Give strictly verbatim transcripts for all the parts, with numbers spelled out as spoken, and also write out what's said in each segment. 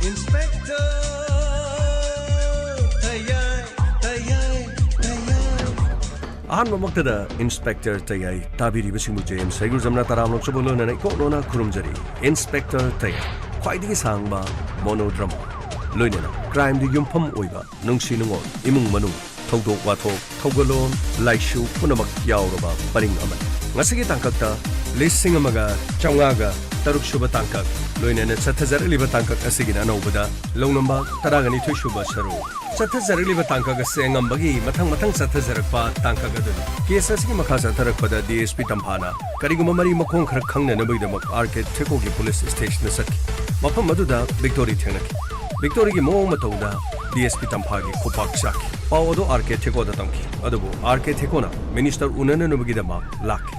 Inspector ꯇꯌꯥꯏ, ꯇꯌꯥꯏ, ꯇꯌꯥꯏ꯫ ꯑꯍꯥꯟꯕꯃꯛꯇꯗ Inspector ꯇꯌꯥꯏ ꯇꯥꯕꯤꯔꯤꯕꯁꯤꯡꯕꯨ J M ꯁꯩꯒꯨꯖꯝꯅ ꯇꯔꯥꯝꯅ ꯑꯣꯛꯆꯕ ꯂꯣꯏꯅꯅ ꯏꯀꯣꯛ ꯂꯣꯟꯅ ꯈꯨꯔꯨꯝꯖꯔꯤ꯫ Inspector ꯇꯌꯥꯏ, ꯈ꯭ꯋꯥꯏꯗꯒꯤ ꯁꯥꯡꯕ monodrama, ꯂꯣꯏꯅꯅ crimeꯗ ꯌꯨꯝꯐꯝ ꯑꯣꯏꯕ ꯅꯨꯡꯁꯤ ꯅꯨꯡꯉꯣꯜ, ꯏꯃꯨꯡ ꯃꯅꯨꯡ, ꯊꯧꯗꯣꯛ ꯋꯥꯊꯣꯛ, ꯊꯧꯒꯜꯂꯣꯟ, ꯂꯥꯏꯁꯨ ꯄꯨꯝꯅꯃꯛ ꯌꯥꯎꯔꯕ ꯄꯔꯤꯡ ꯑꯃꯅꯤ꯫ ꯉꯁꯤꯒꯤ ꯇꯥꯡꯀꯛꯇ ꯂꯤꯁꯤꯡ ꯑꯃꯒ ꯆꯥꯝꯃꯉꯥꯒ ꯇꯔꯨꯛ ꯁꯨꯕ ꯇꯥꯡꯀꯛ, ꯂꯣꯏꯅꯅ ꯆꯠꯊꯖꯔꯛꯂꯤꯕ ꯇꯥꯡꯀꯛ ꯑꯁꯤꯒꯤꯅ ꯑꯅꯧꯕꯗ ꯂꯧꯅꯝꯕ ꯇꯔꯥꯒ ꯅꯤꯊꯣꯏ ꯁꯨꯕ ꯁꯔꯨꯛ꯫ ꯆꯠꯊꯖꯔꯛꯂꯤꯕ ꯇꯥꯡꯀꯛ ꯑꯁꯦ ꯉꯝꯕꯒꯤ ꯃꯊꯪ ꯃꯊꯪ ꯆꯠꯊꯖꯔꯛꯄ ꯇꯥꯡꯀꯛ ꯑꯗꯨꯅꯤ꯫ ꯀꯦꯁ ꯑꯁꯤꯒꯤ ꯃꯈꯥ ꯆꯠꯊꯔꯛꯄꯗ ꯗꯤ ꯑꯦꯁ ꯄꯤ ꯇꯝꯐꯥꯅ ꯀꯔꯤꯒꯨꯝꯕ ꯃꯔꯤ ꯃꯈꯣꯡ ꯈꯔ ꯈꯪꯅꯅꯕꯒꯤꯗꯃꯛ ꯑꯥꯔ ꯀꯦ ꯊꯦꯀꯣꯒꯤ ꯄꯨꯂꯤꯁ ꯁ꯭ꯇꯦꯁꯟꯗ ꯆꯠꯈꯤ꯫ ꯃꯐꯝ ꯑꯗꯨꯗ ꯕꯤꯛꯇꯣꯔꯤ ꯊꯦꯡꯅꯈꯤ꯫ ꯕꯤꯛꯇꯣꯔꯤꯒꯤ ꯃꯑꯣꯡ ꯃꯇꯧꯗ ꯗꯤ ꯑꯦꯁ ꯄꯤ ꯇꯝꯐꯥꯒꯤ ꯈꯨꯄꯥꯛ ꯆꯥꯈꯤ꯫ ꯄꯥꯎ ꯑꯗꯨ ꯑꯥꯔ ꯀꯦ ꯊꯦꯀꯣꯗ ꯇꯝꯈꯤ꯫ ꯑꯗꯨꯕꯨ ꯑꯥꯔ ꯀꯦ ꯊꯦꯀꯣꯅ ꯃꯤꯅꯤꯁꯇꯔ ꯎꯅꯅꯅꯕꯒꯤꯗꯃꯛ ꯂꯥꯛꯈꯤ꯫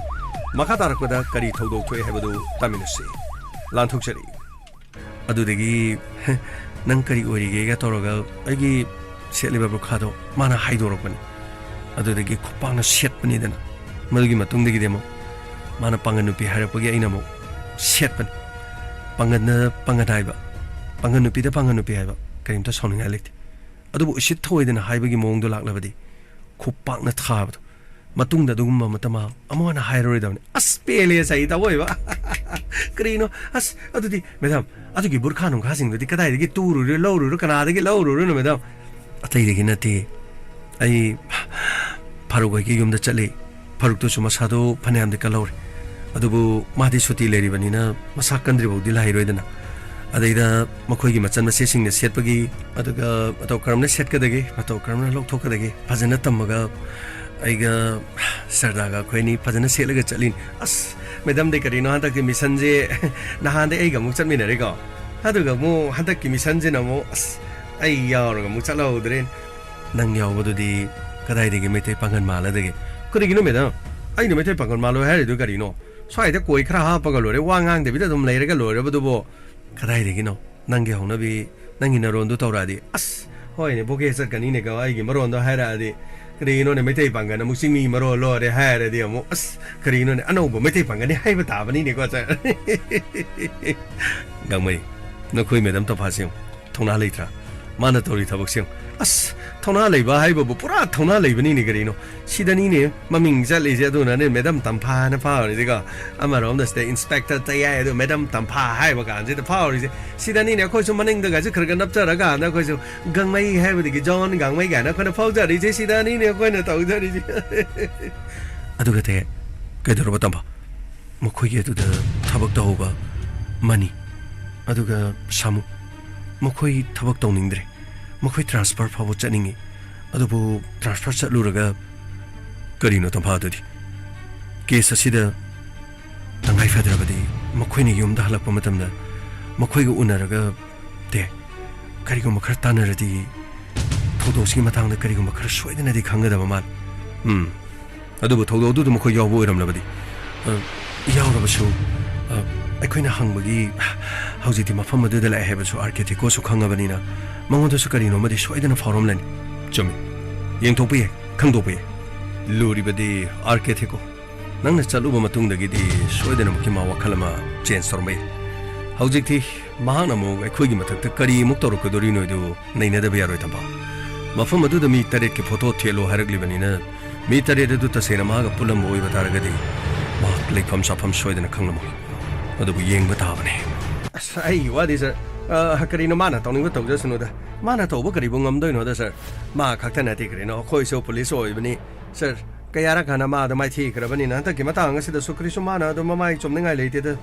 ꯃꯈꯥ ꯇꯥꯔꯛꯄꯗ ꯀꯔꯤ ꯊꯧꯗꯣꯛ ꯊꯣꯛꯏ ꯍꯥꯏꯕꯗꯨ ꯇꯥꯃꯤꯟꯅꯁꯤ꯫ ꯂꯥꯟꯊꯣꯛꯆꯔꯤ꯫ ꯑꯗꯨꯗꯒꯤ "ꯅꯪ ꯀꯔꯤ ꯑꯣꯏꯔꯤꯒꯦꯒ?" ꯇꯧꯔꯒ ꯑꯩꯒꯤ ꯁꯦꯠꯂꯤꯕ ꯕꯨꯔꯈꯥꯗꯣ ꯃꯥꯅ ꯍꯥꯏꯗꯣꯔꯛꯄꯅꯤ꯫ ꯑꯗꯨꯗꯒꯤ ꯈꯨꯄꯥꯛꯅ ꯁꯦꯠꯄꯅꯤꯗꯅ꯫ ꯃꯗꯨꯒꯤ ꯃꯇꯨꯡꯗꯒꯤꯗꯤ ꯑꯃꯨꯛ ꯃꯥꯅ ꯄꯥꯡꯒꯟ ꯅꯨꯄꯤ ꯍꯥꯏꯔꯛꯄꯒꯤ ꯑꯩꯅ ꯑꯃꯨꯛ ꯁꯦꯠꯄꯅꯤ꯫ ꯄꯥꯡꯒꯟꯗ ꯄꯥꯡꯒꯟ ꯍꯥꯏꯕ, ꯄꯥꯡꯒꯟ ꯅꯨꯄꯤꯗ ꯄꯥꯡꯒꯟ ꯅꯨꯄꯤ ꯍꯥꯏꯕ, ꯀꯔꯤꯝꯇ ꯁꯥꯎꯅꯤꯡꯉꯥꯏ ꯂꯩꯇꯦ꯫ ꯑꯗꯨꯕꯨ ꯎꯁꯤꯠ ꯊꯑꯣꯏꯗꯅ ꯍꯥꯏꯕꯒꯤ ꯃꯑꯣꯡꯗꯣ ꯂꯥꯛꯂꯕꯗꯤ ꯈꯨꯄꯥꯛꯅ ꯊꯥꯕꯗꯣ꯫ ꯃꯇꯨꯡꯗ ꯑꯗꯨꯒꯨꯝꯕ ꯑꯃꯠꯇ ꯃꯥ ꯑꯃꯨꯛ ꯍꯟꯅ ꯍꯥꯏꯔꯔꯣꯏꯗꯕꯅꯤ꯫ ꯑꯁ, ꯄꯦꯜꯂꯦ ꯆꯍꯤ ꯇꯧꯕ ꯑꯣꯏꯕ꯫ ꯀꯔꯤꯅꯣ? ꯑꯁ, ꯑꯗꯨꯗꯤ ꯃꯦꯗꯥꯝ, ꯑꯗꯨꯒꯤ ꯕꯨꯔꯈꯥ ꯅꯨꯡꯈꯥꯁꯤꯡꯗꯨꯗꯤ ꯀꯗꯥꯏꯗꯒꯤ ꯇꯨꯔꯨꯔꯤꯔꯣ, ꯂꯧꯔꯨꯔꯤꯔꯣ, ꯀꯅꯥꯗꯒꯤ ꯂꯧꯔꯨꯔꯤꯅꯣ ꯃꯦꯗꯥꯝ? ꯑꯇꯩꯗꯒꯤ ꯅꯠꯇꯦ, ꯑꯩ ꯐꯥꯔꯨꯛ ꯍꯣꯏꯒꯤ ꯌꯨꯝꯗ ꯆꯠꯂꯤ꯫ ꯐꯥꯔꯨꯛꯇꯨꯁꯨ ꯃꯁꯥꯗꯣ ꯐꯅꯌꯥꯝꯗꯤ ꯀꯜꯍꯧꯔꯦ꯫ ꯑꯗꯨꯕꯨ ꯃꯥꯗꯤ ꯁꯨꯇꯤ ꯂꯩꯔꯤꯕꯅꯤꯅ ꯃꯁꯥ ꯀꯟꯗ꯭ꯔꯤꯐꯥꯎꯗꯤ ꯂꯥꯛꯏꯔꯣꯏꯗꯅ꯫ ꯑꯗꯩꯗ ꯃꯈꯣꯏꯒꯤ ꯃꯆꯟ ꯃꯆꯦꯁꯤꯡꯅ ꯁꯦꯠꯄꯒꯤ, ꯑꯗꯨꯒ ꯃꯇꯧ ꯀꯔꯝꯅ ꯁꯦꯠꯀꯗꯒꯦ, ꯃꯇꯧ ꯀꯔꯝꯅ ꯂꯧꯊꯣꯛꯀꯗꯒꯦ, ꯐꯖꯅ ꯇꯝꯃꯒ ꯑꯩꯒ ꯁꯔꯗꯥꯒ ꯑꯩꯈꯣꯏ ꯑꯅꯤ ꯐꯖꯅ ꯁꯦꯠꯂꯒ ꯆꯠꯂꯤꯅꯤ꯫ ꯑꯁ, ꯃꯦꯗꯥꯝꯗꯤ ꯀꯔꯤꯅꯣ ꯍꯟꯗꯛꯇꯤ ꯃꯤꯁꯟꯁꯦ ꯅꯍꯥꯟꯗꯩ ꯑꯩꯒ ꯑꯃꯨꯛ ꯆꯠꯃꯤꯟꯅꯔꯦꯀꯣ, ꯑꯗꯨꯒ ꯑꯃꯨꯛ ꯍꯟꯗꯛꯀꯤ ꯃꯤꯁꯟꯁꯤꯅ ꯑꯃꯨꯛ, ꯑꯁ, ꯑꯩ ꯌꯥꯎꯔꯒ ꯑꯃꯨꯛ ꯆꯠꯍꯧꯗ꯭ꯔꯦ꯫ ꯅꯪ ꯌꯥꯎꯕꯗꯨꯗꯤ ꯀꯗꯥꯏꯗꯒꯤ ꯃꯩꯇꯩ ꯄꯥꯡꯒꯜ ꯃꯥꯜꯂꯗꯒꯦ? ꯀꯔꯤꯒꯤꯅꯣ ꯃꯦꯗꯥꯝ? ꯑꯩꯅ ꯃꯩꯇꯩ ꯄꯥꯡꯒꯜ ꯃꯥꯜꯂꯣꯏ ꯍꯥꯏꯔꯤꯗꯨ ꯀꯔꯤꯅꯣ? ꯁ꯭ꯋꯥꯏꯗ ꯀꯣꯏ ꯈꯔ ꯍꯥꯞꯄꯒ ꯂꯣꯏꯔꯦ, ꯋꯥ ꯉꯥꯡꯗꯕꯤꯗ ꯑꯗꯨꯝ ꯂꯩꯔꯒ ꯂꯣꯏꯔꯕꯗꯨꯕꯨ꯫ ꯀꯗꯥꯏꯗꯒꯤꯅꯣ? ꯅꯪꯒꯤ ꯍꯧꯅꯕꯤ, ꯅꯪꯒꯤ ꯅꯔꯣꯟꯗꯨ ꯇꯧꯔꯛꯑꯗꯤ, ꯑꯁ, ꯍꯣꯏꯅꯦ, ꯕꯣꯀꯦ ꯆꯠꯀꯅꯤꯅꯦꯀꯣ, ꯑꯩꯒꯤ ꯃꯔꯣꯟꯗꯣ ꯍꯥꯏꯔꯛꯑꯗꯤ꯫ ꯀꯔꯤꯒꯤꯅꯣꯅꯦ, ꯃꯩꯇꯩ ꯄꯥꯡꯒꯜ ꯑꯃꯨꯛ ꯆꯤꯡꯃꯤ ꯃꯔꯣꯜ ꯂꯣꯏꯔꯦ ꯍꯥꯏꯔꯗꯤ ꯑꯃꯨꯛ, ꯑꯁ, ꯀꯔꯤꯒꯤꯅꯣꯅꯦ, ꯑꯅꯧꯕ ꯃꯩꯇꯩ ꯄꯥꯡꯒꯜꯅꯤ ꯍꯥꯏꯕ ꯇꯥꯕꯅꯤꯅꯦꯀꯣ, ꯁꯥꯔ꯫ ꯒꯥꯡꯃꯩ, ꯅꯈꯣꯏ ꯃꯦꯗꯥꯝ ꯇꯝꯐꯥꯁꯦ ꯌꯦꯡꯉꯨ, ꯊꯧꯅꯥ ꯂꯩꯇ꯭ꯔꯥ? ꯃꯥꯅ ꯇꯧꯔꯤ ꯊꯕꯛꯁꯦ ꯌꯦꯡꯉꯨ꯫ ꯑꯁ, ꯊꯧꯅꯥ ꯂꯩꯕ ꯍꯥꯏꯕꯕꯨ ꯄꯨꯔꯥ ꯊꯧꯅꯥ ꯂꯩꯕꯅꯤꯅꯦ ꯀꯔꯤꯅꯣ꯫ ꯁꯤꯗꯅꯤꯅꯦ ꯃꯃꯤꯡ ꯆꯠꯂꯤꯁꯦ, ꯑꯗꯨꯅꯅꯦ ꯃꯦꯗꯥꯝ ꯇꯝꯐꯥꯅ ꯐꯥꯎꯔꯤꯁꯤꯀꯣ꯫ ꯑꯃꯔꯣꯝꯗ ꯁꯤꯗ ꯏꯟꯁꯄꯦꯛꯇꯔ ꯇꯌꯥꯏ, ꯑꯗꯨ ꯃꯦꯗꯥꯝ ꯇꯝꯐꯥ ꯍꯥꯏꯕ ꯀꯥꯟꯁꯤꯗ ꯐꯥꯎꯔꯤꯁꯦ꯫ ꯁꯤꯗꯅꯤꯅꯦ ꯑꯩꯈꯣꯏꯁꯨ ꯃꯅꯤꯡꯗꯒꯁꯨ ꯈꯔ ꯈꯔ ꯅꯞꯆꯔꯀꯥꯟꯗ ꯑꯩꯈꯣꯏꯁꯨ ꯒꯥꯡꯃꯩ ꯍꯥꯏꯕꯗꯒꯤ ꯖꯣꯟ ꯒꯥꯡꯃꯩ ꯀꯥꯏꯅ ꯑꯩꯈꯣꯏꯅ ꯐꯥꯎꯖꯔꯤꯁꯦ꯫ ꯁꯤꯗꯅꯤꯅꯦ ꯑꯩꯈꯣꯏꯅ ꯇꯧꯖꯔꯤꯁꯦ꯫ ꯑꯗꯨꯒ ꯇꯌꯥꯏ, ꯀꯩꯗꯧꯔꯕ ꯇꯝꯐꯥ? ꯃꯈꯣꯏꯒꯤ ꯑꯗꯨꯗ ꯊꯕꯛ ꯇꯧꯍꯧꯕ ꯃꯅꯤ, ꯑꯗꯨꯒ ꯁꯥꯃꯨ, ꯃꯈꯣꯏ ꯊꯕꯛ ꯇꯧꯅꯤꯡꯗ꯭ꯔꯦ꯫ ꯃꯈꯣꯏ ꯇ꯭ꯔꯥꯟꯁꯐꯔ ꯐꯥꯎꯕ ꯆꯠꯅꯤꯡꯉꯤ꯫ ꯑꯗꯨꯕꯨ ꯇ꯭ꯔꯥꯟꯁꯐꯔ ꯆꯠꯂꯨꯔꯒ ꯀꯔꯤꯅꯣ ꯇꯝꯐꯥ ꯑꯗꯨꯗꯤ? ꯀꯦꯁ ꯑꯁꯤꯗ ꯇꯉꯥꯏ ꯐꯗ꯭ꯔꯕꯗꯤ ꯃꯈꯣꯏꯅ ꯌꯨꯝꯗ ꯍꯜꯂꯛꯄ ꯃꯇꯝꯗ ꯃꯈꯣꯏꯒ ꯎꯅꯔꯒ, ꯇꯦ, ꯀꯔꯤꯒꯨꯝꯕ ꯈꯔ ꯇꯥꯟꯅꯔꯗꯤ ꯊꯧꯗꯣꯛꯁꯤꯒꯤ ꯃꯇꯥꯡꯗ ꯀꯔꯤꯒꯨꯝꯕ ꯈꯔ ꯁꯣꯏꯗꯅꯗꯤ ꯈꯪꯒꯗꯕ ꯃꯥꯜꯂꯤ꯫ ꯎꯝ꯫ ꯑꯗꯨꯕꯨ ꯊꯧꯗꯣꯛ ꯑꯗꯨꯗ ꯃꯈꯣꯏ ꯌꯥꯎꯕ ꯑꯣꯏꯔꯝꯂꯕꯗꯤ, ꯑ, ꯌꯥꯎꯔꯕꯁꯨ, ꯑ, ꯑꯩꯈꯣꯏꯅ ꯍꯪꯕꯒꯤ ꯍꯧꯖꯤꯛꯇꯤ ꯃꯐꯝ ꯑꯗꯨꯗ ꯂꯥꯛꯑꯦ ꯍꯥꯏꯕꯁꯨ ꯑꯥꯔ ꯀꯦ ꯊꯦꯀꯣꯁꯨ ꯈꯪꯉꯕꯅꯤꯅ ꯃꯉꯣꯟꯗꯁꯨ ꯀꯔꯤꯅꯣꯃꯗꯤ ꯁꯣꯏꯗꯅ ꯐꯥꯎꯔꯝꯂꯅꯤ꯫ ꯆꯨꯝꯃꯤ꯫ ꯌꯦꯡꯊꯣꯛꯄ ꯌꯥꯏ, ꯈꯪꯗꯣꯛꯄ ꯌꯥꯏ꯫ ꯂꯨꯔꯤꯕꯗꯤ ꯑꯥꯔ ꯀꯦ ꯊꯦꯀꯣ꯫ ꯅꯪꯅ ꯆꯠꯂꯨꯕ ꯃꯇꯨꯡꯗꯒꯤꯗꯤ ꯁꯣꯏꯗꯅꯃꯛꯀꯤ ꯃꯥ ꯋꯥꯈꯜ ꯑꯃ ꯆꯦꯟꯖ ꯇꯧꯔꯝꯕ ꯌꯥꯏ꯫ ꯍꯧꯖꯤꯛꯇꯤ ꯃꯍꯥꯛꯅ ꯑꯃꯨꯛ ꯑꯩꯈꯣꯏꯒꯤ ꯃꯊꯛꯇ ꯀꯔꯤ ꯑꯃꯨꯛ ꯇꯧꯔꯛꯀꯗꯣꯔꯤꯅꯣ ꯍꯥꯏꯗꯨ ꯅꯩꯅꯗꯕ ꯌꯥꯔꯣꯏ ꯇꯝꯐꯥ꯫ ꯃꯐꯝ ꯑꯗꯨꯗ ꯃꯤ ꯇꯔꯦꯠꯀꯤ ꯐꯣꯇꯣ ꯊꯦꯠꯂꯣ ꯍꯥꯏꯔꯛꯂꯤꯕꯅꯤꯅ, ꯃꯤ ꯇꯔꯦꯠ ꯑꯗꯨ ꯇꯁꯦꯡꯅ ꯃꯍꯥꯛꯀ ꯄꯨꯜꯂꯝꯕ ꯑꯣꯏꯕ ꯇꯥꯔꯒꯗꯤ ꯃꯍꯥꯛ ꯂꯩꯐꯝ ꯆꯥꯐꯝ ꯁꯣꯏꯗꯅ ꯈꯪꯂꯝꯃꯣꯏ꯫ ꯑꯗꯨꯕꯨ ꯌꯦꯡꯕ ꯇꯥꯕꯅꯤ꯫ ꯑꯁ, ꯑꯩꯒꯤ ꯋꯥꯗꯤ, ꯁꯥꯔ, ꯑ, ꯀꯔꯤꯅꯣ ꯃꯥꯅ ꯇꯧꯅꯤꯡꯕ ꯇꯧꯖꯁꯅꯨꯗ꯫ ꯃꯥꯅ ꯇꯧꯕ ꯀꯔꯤꯕꯨ ꯉꯝꯗꯣꯏꯅꯣꯗ, ꯁꯥꯔ? ꯃꯥ ꯈꯛꯇ ꯅꯠꯇꯦ ꯀꯔꯤꯅꯣ, ꯑꯩꯈꯣꯏꯁꯨ ꯄꯨꯂꯤꯁ ꯑꯣꯏꯕꯅꯤ꯫ ꯁꯥꯔ, ꯀꯌꯥꯔꯛ ꯍꯥꯟꯅ ꯃꯥ ꯑꯗꯨ ꯃꯥꯏꯊꯤꯈ꯭ꯔꯕꯅꯤꯅ ꯍꯟꯗꯛꯀꯤ ꯃꯇꯥꯡ ꯑꯁꯤꯗꯁꯨ ꯀꯔꯤꯁꯨ ꯃꯥꯅ ꯑꯗꯨꯝ ꯃꯃꯥꯏ ꯆꯨꯝꯅꯤꯡꯉꯥꯏ ꯂꯩꯇꯦꯗ꯫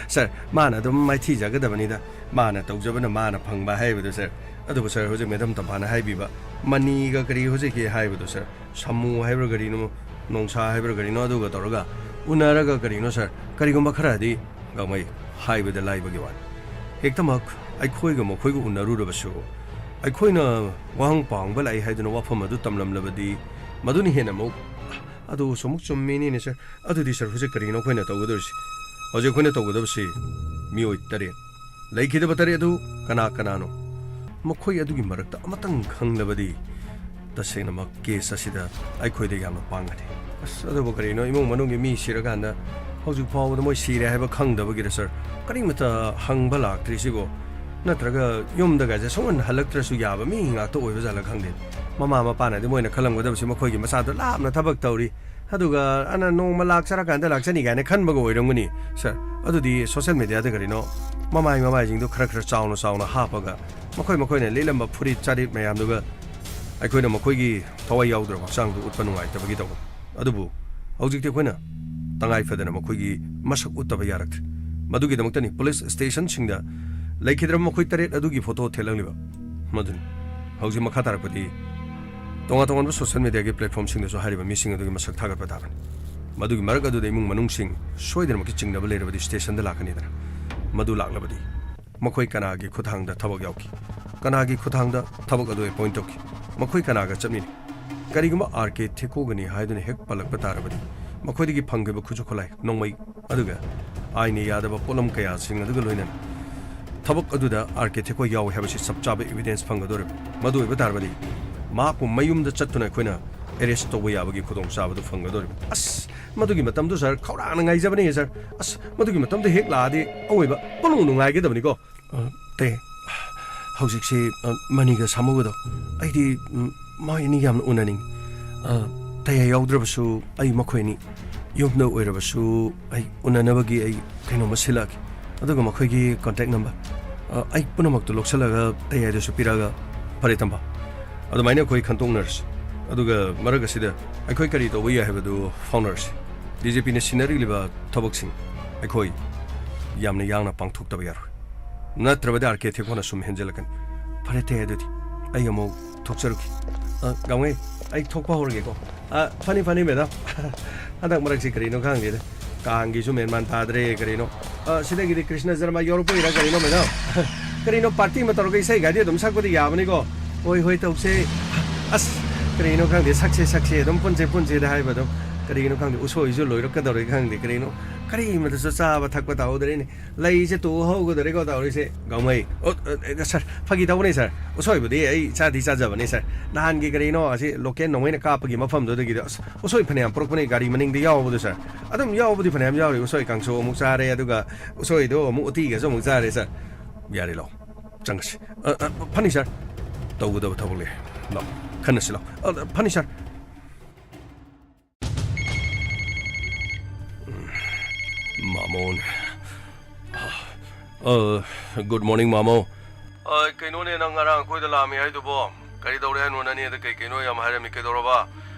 ꯁꯥꯔ, ꯃꯥꯅ ꯑꯗꯨꯝ ꯃꯥꯏꯊꯤꯖꯒꯗꯕꯅꯤꯗ꯫ ꯃꯥꯅ ꯇꯧꯖꯕꯅ ꯃꯥꯅ ꯐꯪꯕ ꯍꯥꯏꯕꯗꯨ, ꯁꯥꯔ꯫ ꯑꯗꯨꯕꯨ, ꯁꯥꯔ, ꯍꯧꯖꯤꯛ ꯃꯦꯗꯥꯝ ꯇꯝꯐꯥꯅ ꯍꯥꯏꯕꯤꯕ ꯃꯅꯤꯒ ꯀꯔꯤ ꯍꯧꯖꯤꯛꯀꯤ ꯍꯥꯏꯕꯗꯨ, ꯁꯥꯔ, ꯁꯥꯃꯨ ꯍꯥꯏꯕ꯭ꯔꯥ ꯀꯔꯤꯅꯣ, ꯅꯣꯡꯁꯥ ꯍꯥꯏꯕ꯭ꯔꯥ ꯀꯔꯤꯅꯣ, ꯑꯗꯨꯒ ꯇꯧꯔꯒ ꯎꯅꯔꯒ ꯀꯔꯤꯅꯣ, ꯁꯥꯔ, ꯀꯔꯤꯒꯨꯝꯕ ꯈꯔꯗꯤ ꯒꯥꯡꯃꯩ ꯍꯥꯏꯕꯗ ꯂꯥꯏꯕꯒꯤ ꯋꯥꯅꯤ꯫ ꯍꯦꯛꯇꯃꯛ ꯑꯩꯈꯣꯏꯒ ꯃꯈꯣꯏꯒ ꯎꯅꯔꯨꯔꯕꯁꯨ, ꯑꯩꯈꯣꯏꯅ ꯋꯥꯍꯪ ꯄꯥꯎꯍꯪꯕ ꯂꯥꯛꯏ ꯍꯥꯏꯗꯨꯅ ꯋꯥꯐꯝ ꯑꯗꯨ ꯇꯝꯂꯝꯂꯕꯗꯤ, ꯃꯗꯨꯅ ꯍꯦꯟꯅ ꯑꯃꯨꯛ, ꯑꯗꯨꯁꯨ ꯑꯃꯨꯛ ꯆꯨꯝꯃꯤꯅꯤꯅꯦ, ꯁꯥꯔ꯫ ꯑꯗꯨꯗꯤ, ꯁꯥꯔ, ꯍꯧꯖꯤꯛ ꯀꯔꯤꯅꯣ ꯑꯩꯈꯣꯏꯅ ꯇꯧꯒꯗꯧꯔꯤꯁꯤ? ꯍꯧꯖꯤꯛ ꯑꯩꯈꯣꯏꯅ ꯇꯧꯒꯗꯕꯁꯤ ꯃꯤꯑꯣꯏ ꯇꯔꯦꯠ, ꯂꯩꯈꯤꯗꯕ ꯇꯔꯦꯠ ꯑꯗꯨ ꯀꯅꯥ ꯀꯅꯥꯅꯣ? ꯃꯈꯣꯏ ꯑꯗꯨꯒꯤ ꯃꯔꯛꯇ ꯑꯃꯇꯪ ꯈꯪꯂꯕꯗꯤ ꯇꯁꯦꯡꯅꯃꯛ ꯀꯦꯁ ꯑꯁꯤꯗ ꯑꯩꯈꯣꯏꯗ ꯌꯥꯝꯅ ꯄꯥꯡꯒꯅꯤ꯫ ꯑꯁ, ꯑꯗꯨꯕꯨ ꯀꯔꯤꯅꯣ, ꯏꯃꯨꯡ ꯃꯅꯨꯡꯒꯤ ꯃꯤ ꯁꯤꯔꯀꯥꯟꯗ ꯍꯧꯖꯤꯛ ꯐꯥꯎꯕꯗ ꯃꯣꯏ ꯁꯤꯔꯦ ꯍꯥꯏꯕ ꯈꯪꯗꯕꯒꯤꯔ, ꯁꯥꯔ? ꯀꯔꯤꯃꯇ ꯍꯪꯕ ꯂꯥꯛꯇ꯭ꯔꯤꯁꯤꯕꯣ? ꯅꯠꯇ꯭ꯔꯒ ꯌꯨꯝꯗꯒꯁꯦ ꯁꯨꯡꯍꯟ ꯍꯜꯂꯛꯇ꯭ꯔꯁꯨ ꯌꯥꯕ ꯃꯤ ꯉꯥꯛꯇ ꯑꯣꯏꯕ ꯖꯥꯠꯂ ꯈꯪꯗꯦ꯫ ꯃꯃꯥ ꯃꯄꯥꯅꯗꯤ ꯃꯣꯏꯅ ꯈꯜꯂꯝꯒꯗꯕꯁꯤ ꯃꯈꯣꯏꯒꯤ ꯃꯆꯥꯗꯣ ꯂꯥꯞꯅ ꯊꯕꯛ ꯇꯧꯔꯤ, ꯑꯗꯨꯒ ꯑꯅ ꯅꯣꯡꯃ ꯂꯥꯛꯆꯔꯀꯥꯟꯗ ꯂꯥꯛꯆꯅꯤ ꯀꯥꯏꯅ ꯈꯟꯕꯒ ꯑꯣꯏꯔꯝꯒꯅꯤ, ꯁꯥꯔ꯫ ꯑꯗꯨꯗꯤ ꯁꯣꯁꯦꯜ ꯃꯦꯗꯤꯌꯥꯗ ꯀꯔꯤꯅꯣ ꯃꯃꯥꯏ ꯃꯃꯥꯏꯁꯤꯡꯗꯣ ꯈꯔ ꯈꯔ ꯆꯥꯎꯅ ꯆꯥꯎꯅ ꯍꯥꯞꯄꯒ ꯃꯈꯣꯏ ꯃꯈꯣꯏꯅ ꯂꯤꯠꯂꯝꯕ ꯐꯨꯔꯤꯠ ꯆꯥꯔꯤꯠ ꯃꯌꯥꯝꯗꯨꯒ ꯑꯩꯈꯣꯏꯅ ꯃꯈꯣꯏꯒꯤ ꯊꯋꯥꯏ ꯌꯥꯎꯗ꯭ꯔꯕ ꯍꯛꯆꯥꯡꯗꯨ ꯎꯠꯄ ꯅꯨꯡꯉꯥꯏꯇꯕꯒꯤ ꯇꯧꯕꯅꯤ꯫ ꯑꯗꯨꯕꯨ ꯍꯧꯖꯤꯛꯇꯤ ꯑꯩꯈꯣꯏꯅ ꯇꯉꯥꯏ ꯐꯗꯅ ꯃꯈꯣꯏꯒꯤ ꯃꯁꯛ ꯎꯠꯇꯕ ꯌꯥꯔꯛꯇ꯭ꯔꯦ꯫ ꯃꯗꯨꯒꯤꯗꯃꯛꯇꯅꯤ ꯄꯨꯂꯤꯁ ꯁ꯭ꯇꯦꯁꯟꯁꯤꯡꯗ ꯂꯩꯈꯤꯗ꯭ꯔꯕ ꯃꯈꯣꯏ ꯇꯔꯦꯠ ꯑꯗꯨꯒꯤ ꯐꯣꯇꯣ ꯊꯦꯠꯂꯛꯂꯤꯕ꯫ ꯃꯗꯨꯅꯤ꯫ ꯍꯧꯖꯤꯛ ꯃꯈꯥ ꯇꯥꯔꯛꯄꯗꯤ ꯇꯣꯉꯥꯟ ꯇꯣꯉꯥꯟꯕ ꯁꯣꯁꯦꯜ ꯃꯦꯗꯤꯌꯥꯒꯤ ꯄ꯭ꯂꯦꯠꯐꯣꯔꯝꯁꯤꯡꯗꯁꯨ ꯍꯥꯏꯔꯤꯕ ꯃꯤꯁꯤꯡ ꯑꯗꯨꯒꯤ ꯃꯁꯛ ꯊꯥꯒꯠꯄ ꯇꯥꯕꯅꯤ꯫ ꯃꯗꯨꯒꯤ ꯃꯔꯛ ꯑꯗꯨꯗ ꯏꯃꯨꯡ ꯃꯅꯨꯡꯁꯤꯡ ꯁꯣꯏꯗꯅꯃꯛꯀꯤ ꯆꯤꯡꯅꯕ ꯂꯩꯔꯕꯗꯤ ꯁ꯭ꯇꯦꯁꯟꯗ ꯂꯥꯛꯀꯅꯤꯗꯅ꯫ ꯃꯗꯨ ꯂꯥꯛꯂꯕꯗꯤ ꯃꯈꯣꯏ ꯀꯅꯥꯒꯤ ꯈꯨꯠꯊꯥꯡꯗ ꯊꯕꯛ ꯌꯥꯎꯈꯤ, ꯀꯅꯥꯒꯤ ꯈꯨꯠꯊꯥꯡꯗ ꯊꯕꯛ ꯑꯗꯨ ꯑꯦꯄꯣꯏꯟ ꯇꯧꯈꯤ, ꯃꯈꯣꯏ ꯀꯅꯥꯒ ꯆꯠꯃꯤꯟꯅꯩ? ꯀꯔꯤꯒꯨꯝꯕ ꯑꯥꯔ ꯀꯦ ꯊꯦꯀꯣꯒꯅꯤ ꯍꯥꯏꯗꯨꯅ ꯍꯦꯛ ꯄꯜꯂꯛꯄ ꯇꯥꯔꯕꯗꯤ ꯃꯈꯣꯏꯗꯒꯤ ꯐꯪꯈꯤꯕ ꯈꯨꯠꯁꯨ ꯈꯨꯠꯂꯥꯏ, ꯅꯣꯡꯃꯩ, ꯑꯗꯨꯒ ꯑꯥꯏꯟꯅ ꯌꯥꯗꯕ ꯄꯣꯠꯂꯝ ꯀꯌꯥꯁꯤꯡ ꯑꯗꯨꯒ ꯂꯣꯏꯅꯅ ꯊꯕꯛ ꯑꯗꯨꯗ ꯑꯥꯔ ꯀꯦ ꯊꯦꯀꯣ ꯌꯥꯎꯏ ꯍꯥꯏꯕꯁꯤ ꯆꯞ ꯆꯥꯕ ꯏꯕꯤꯗꯦꯟꯁ ꯐꯪꯒꯗꯧꯔꯤꯕ꯫ ꯃꯗꯨ ꯑꯣꯏꯕ ꯇꯥꯔꯕꯗꯤ ꯃꯍꯥꯛꯄꯨ ꯃꯌꯨꯝꯗ ꯆꯠꯇꯨꯅ ꯑꯩꯈꯣꯏꯅ ꯑꯦꯔꯦꯁ ꯇꯧꯕ ꯌꯥꯕꯒꯤ ꯈꯨꯗꯣꯡꯆꯥꯕꯗꯨ ꯐꯪꯒꯗꯧꯔꯤꯕ꯫ ꯑꯁ, ꯃꯗꯨꯒꯤ ꯃꯇꯝꯗꯨ, ꯁꯥꯔ, ꯈꯧꯔꯥꯡꯅ ꯉꯥꯏꯖꯕꯅꯤ, ꯁꯥꯔ꯫ ꯑꯁ, ꯃꯗꯨꯒꯤ ꯃꯇꯝꯗꯨ ꯍꯦꯛ ꯂꯥꯛꯑꯗꯤ ꯑꯋꯣꯏꯕ ꯄꯨꯡꯅꯨꯡ ꯅꯨꯡꯉꯥꯏꯒꯗꯕꯅꯤꯀꯣ꯫ ꯑ, ꯇꯦ, ꯍꯧꯖꯤꯛꯁꯤ, ꯑ, ꯃꯅꯤꯒ ꯁꯥꯃꯨꯒꯗꯣ ꯑꯩꯗꯤ, ꯎꯝ, ꯃꯈꯣꯏ ꯑꯅꯤ ꯌꯥꯝꯅ ꯎꯅꯅꯤꯡꯉꯤ꯫ ꯑ, ꯇꯌꯥ ꯌꯥꯎꯗ꯭ꯔꯕꯁꯨ ꯑꯩ ꯃꯈꯣꯏ ꯑꯅꯤ ꯌꯨꯝꯗ ꯑꯣꯏꯔꯕꯁꯨ ꯑꯩ ꯎꯅꯅꯕꯒꯤ ꯑꯩ ꯀꯩꯅꯣꯝꯃ ꯁꯤꯜꯂꯛꯑꯒꯦ꯫ ꯑꯗꯨꯒ ꯃꯈꯣꯏꯒꯤ ꯀꯣꯟꯇꯦꯛ ꯅꯝꯕꯔ, ꯑ, ꯑꯩ ꯄꯨꯝꯅꯃꯛꯇꯨ ꯂꯧꯁꯤꯜꯂꯒ ꯇꯌꯥꯏꯗꯁꯨ ꯄꯤꯔꯛꯑꯒ, ꯐꯔꯦ ꯇꯝꯕ, ꯑꯗꯨꯃꯥꯏꯅ ꯑꯩꯈꯣꯏ ꯈꯟꯗꯣꯛꯅꯔꯁꯤ꯫ ꯑꯗꯨꯒ ꯃꯔꯛ ꯑꯁꯤꯗ ꯑꯩꯈꯣꯏ ꯀꯔꯤ ꯇꯧꯕ ꯌꯥꯏ ꯍꯥꯏꯕꯗꯨ ꯐꯥꯎꯅꯔꯁꯤ꯫ ꯗꯤ ꯖꯤ ꯄꯤꯅ ꯁꯤꯟꯅꯔꯤꯕ ꯊꯕꯛꯁꯤꯡ ꯑꯩꯈꯣꯏ ꯌꯥꯝꯅ ꯌꯥꯡꯅ ꯄꯥꯡꯊꯣꯛꯇꯕ ꯌꯥꯔꯣꯏ꯫ ꯅꯠꯇ꯭ꯔꯕꯗꯤ ꯑꯥꯔ ꯀꯦ ꯊꯦꯛꯀꯣꯅ ꯁꯨꯝ ꯍꯦꯟꯖꯜꯂꯛꯀꯅꯤ꯫ ꯐꯔꯦ ꯇꯦ, ꯑꯗꯨꯗꯤ ꯑꯩ ꯑꯃꯨꯛ ꯊꯣꯛꯆꯔꯨꯈꯤ꯫ ꯑ, ꯒꯥꯡꯉꯩ, ꯑꯩ ꯊꯣꯛꯄ ꯍꯧꯔꯒꯦꯀꯣ꯫ ꯑ, ꯐꯅꯤ, ꯐꯅꯤ, ꯃꯦꯗꯥꯝ꯫ ꯍꯟꯗꯛ ꯃꯔꯛꯁꯤ ꯀꯔꯤꯅꯣ ꯈꯪꯗꯦꯗ, ꯀꯥꯡꯒꯤꯁꯨ ꯃꯦꯟ ꯃꯥꯟ ꯇꯥꯗ꯭ꯔꯦ, ꯀꯔꯤꯅꯣ꯫ ꯑ, ꯁꯤꯗꯒꯤꯗꯤ ꯀ꯭ꯔꯤꯁꯅ ꯖꯔꯃ ꯌꯧꯔꯛꯄꯒꯤꯔ ꯀꯔꯤꯅꯣ, ꯃꯦꯗꯥꯝ? ꯀꯔꯤꯅꯣ, ꯄꯥꯔꯇꯤ ꯑꯃ ꯇꯧꯔꯒ ꯏꯁꯩꯒꯗꯤ ꯑꯗꯨꯝ ꯁꯛꯄꯗꯤ ꯌꯥꯕꯅꯤꯀꯣ꯫ ꯍꯣꯏ, ꯍꯣꯏ, ꯇꯧꯁꯦ꯫ ꯑꯁ, ꯀꯔꯤꯅꯣ ꯈꯪꯗꯦ, ꯁꯛꯁꯦ, ꯁꯛꯁꯦ, ꯑꯗꯨꯝ ꯄꯨꯟꯁꯦ, ꯄꯨꯟꯁꯦꯗ ꯍꯥꯏꯕ ꯑꯗꯨꯝ꯫ ꯀꯔꯤꯒꯤꯅꯣ ꯈꯪꯗꯦ, ꯎꯁꯣꯏꯁꯨ ꯂꯣꯏꯔꯛꯀꯗꯧꯔꯦ ꯈꯪꯗꯦ, ꯀꯔꯤꯅꯣ꯫ ꯀꯔꯤꯃꯠꯇꯁꯨ ꯆꯥꯕ ꯊꯛꯄ ꯇꯧꯍꯧꯗꯔꯦꯅꯦ꯫ ꯂꯩꯁꯦ ꯇꯨ ꯍꯧꯒꯗꯧꯔꯦꯀꯣ ꯇꯧꯔꯤꯁꯦ, ꯒꯥꯡꯃꯩ꯫ ꯑꯣ, ꯑ, ꯑ, ꯁꯥꯔ, ꯐꯥꯒꯤ ꯇꯧꯕꯅꯦ, ꯁꯥꯔ꯫ ꯎꯁꯣꯏꯕꯨꯗꯤ ꯑꯩ ꯆꯥꯗꯤ ꯆꯥꯖꯕꯅꯦ, ꯁꯥꯔ꯫ ꯅꯍꯥꯟꯒꯤ ꯀꯔꯤꯅꯣ, ꯑꯁꯤ ꯂꯣꯀꯦꯜ ꯅꯣꯡꯃꯩꯅ ꯀꯥꯞꯄꯒꯤ ꯃꯐꯝꯗꯨꯗꯒꯤꯗꯤ, ꯑꯁ, ꯎꯁꯣꯏ ꯐꯅꯌꯥꯝ ꯄꯨꯔꯛꯄꯅꯦ, ꯒꯥꯔꯤ ꯃꯅꯤꯡꯗ ꯌꯥꯎꯕꯗꯣ, ꯁꯥꯔ꯫ ꯑꯗꯨꯝ ꯌꯥꯎꯕꯗꯤ ꯐꯅꯌꯥꯝ ꯌꯥꯎꯔꯤ꯫ ꯎꯁꯣꯏ ꯀꯥꯡꯁꯨ ꯑꯃꯨꯛ ꯆꯥꯔꯦ, ꯑꯗꯨꯒ ꯎꯁꯣꯏꯗꯣ ꯑꯃꯨꯛ ꯎꯇꯤꯒꯁꯨ ꯑꯃꯨꯛ ꯆꯥꯔꯦ, ꯁꯥꯔ꯫ ꯌꯥꯔꯦ, ꯂꯥꯎ꯫ ꯆꯪꯉꯁꯤ꯫ ꯑ, ꯑ, ꯐꯅꯤ, ꯁꯥꯔ꯫ ꯇꯧꯒꯗꯕ ꯊꯕꯛ ꯂꯩ꯫ ꯂꯥꯎ, ꯈꯟꯅꯁꯤ, ꯂꯥꯎ꯫ ꯑ, ꯐꯅꯤ, ꯁꯥꯔ꯫ ꯃꯥꯃꯣꯅꯦ꯫ ꯑ, ꯒꯨꯗ ꯃꯣꯔꯅꯤꯡ, ꯃꯥꯃꯣ꯫ ꯑ, ꯀꯩꯅꯣꯅꯦ, ꯅꯪ ꯉꯔꯥꯡ ꯑꯩꯈꯣꯏꯗ ꯂꯥꯛꯑꯝꯃꯤ ꯍꯥꯏꯗꯨꯕꯣ? ꯀꯔꯤ ꯇꯧꯔꯦ ꯍꯥꯏꯅꯣ? ꯅꯅꯦꯗ ꯀꯩ ꯀꯩꯅꯣ ꯌꯥꯝ ꯍꯥꯏꯔꯝꯃꯤ, ꯀꯩꯗꯧꯔꯕ?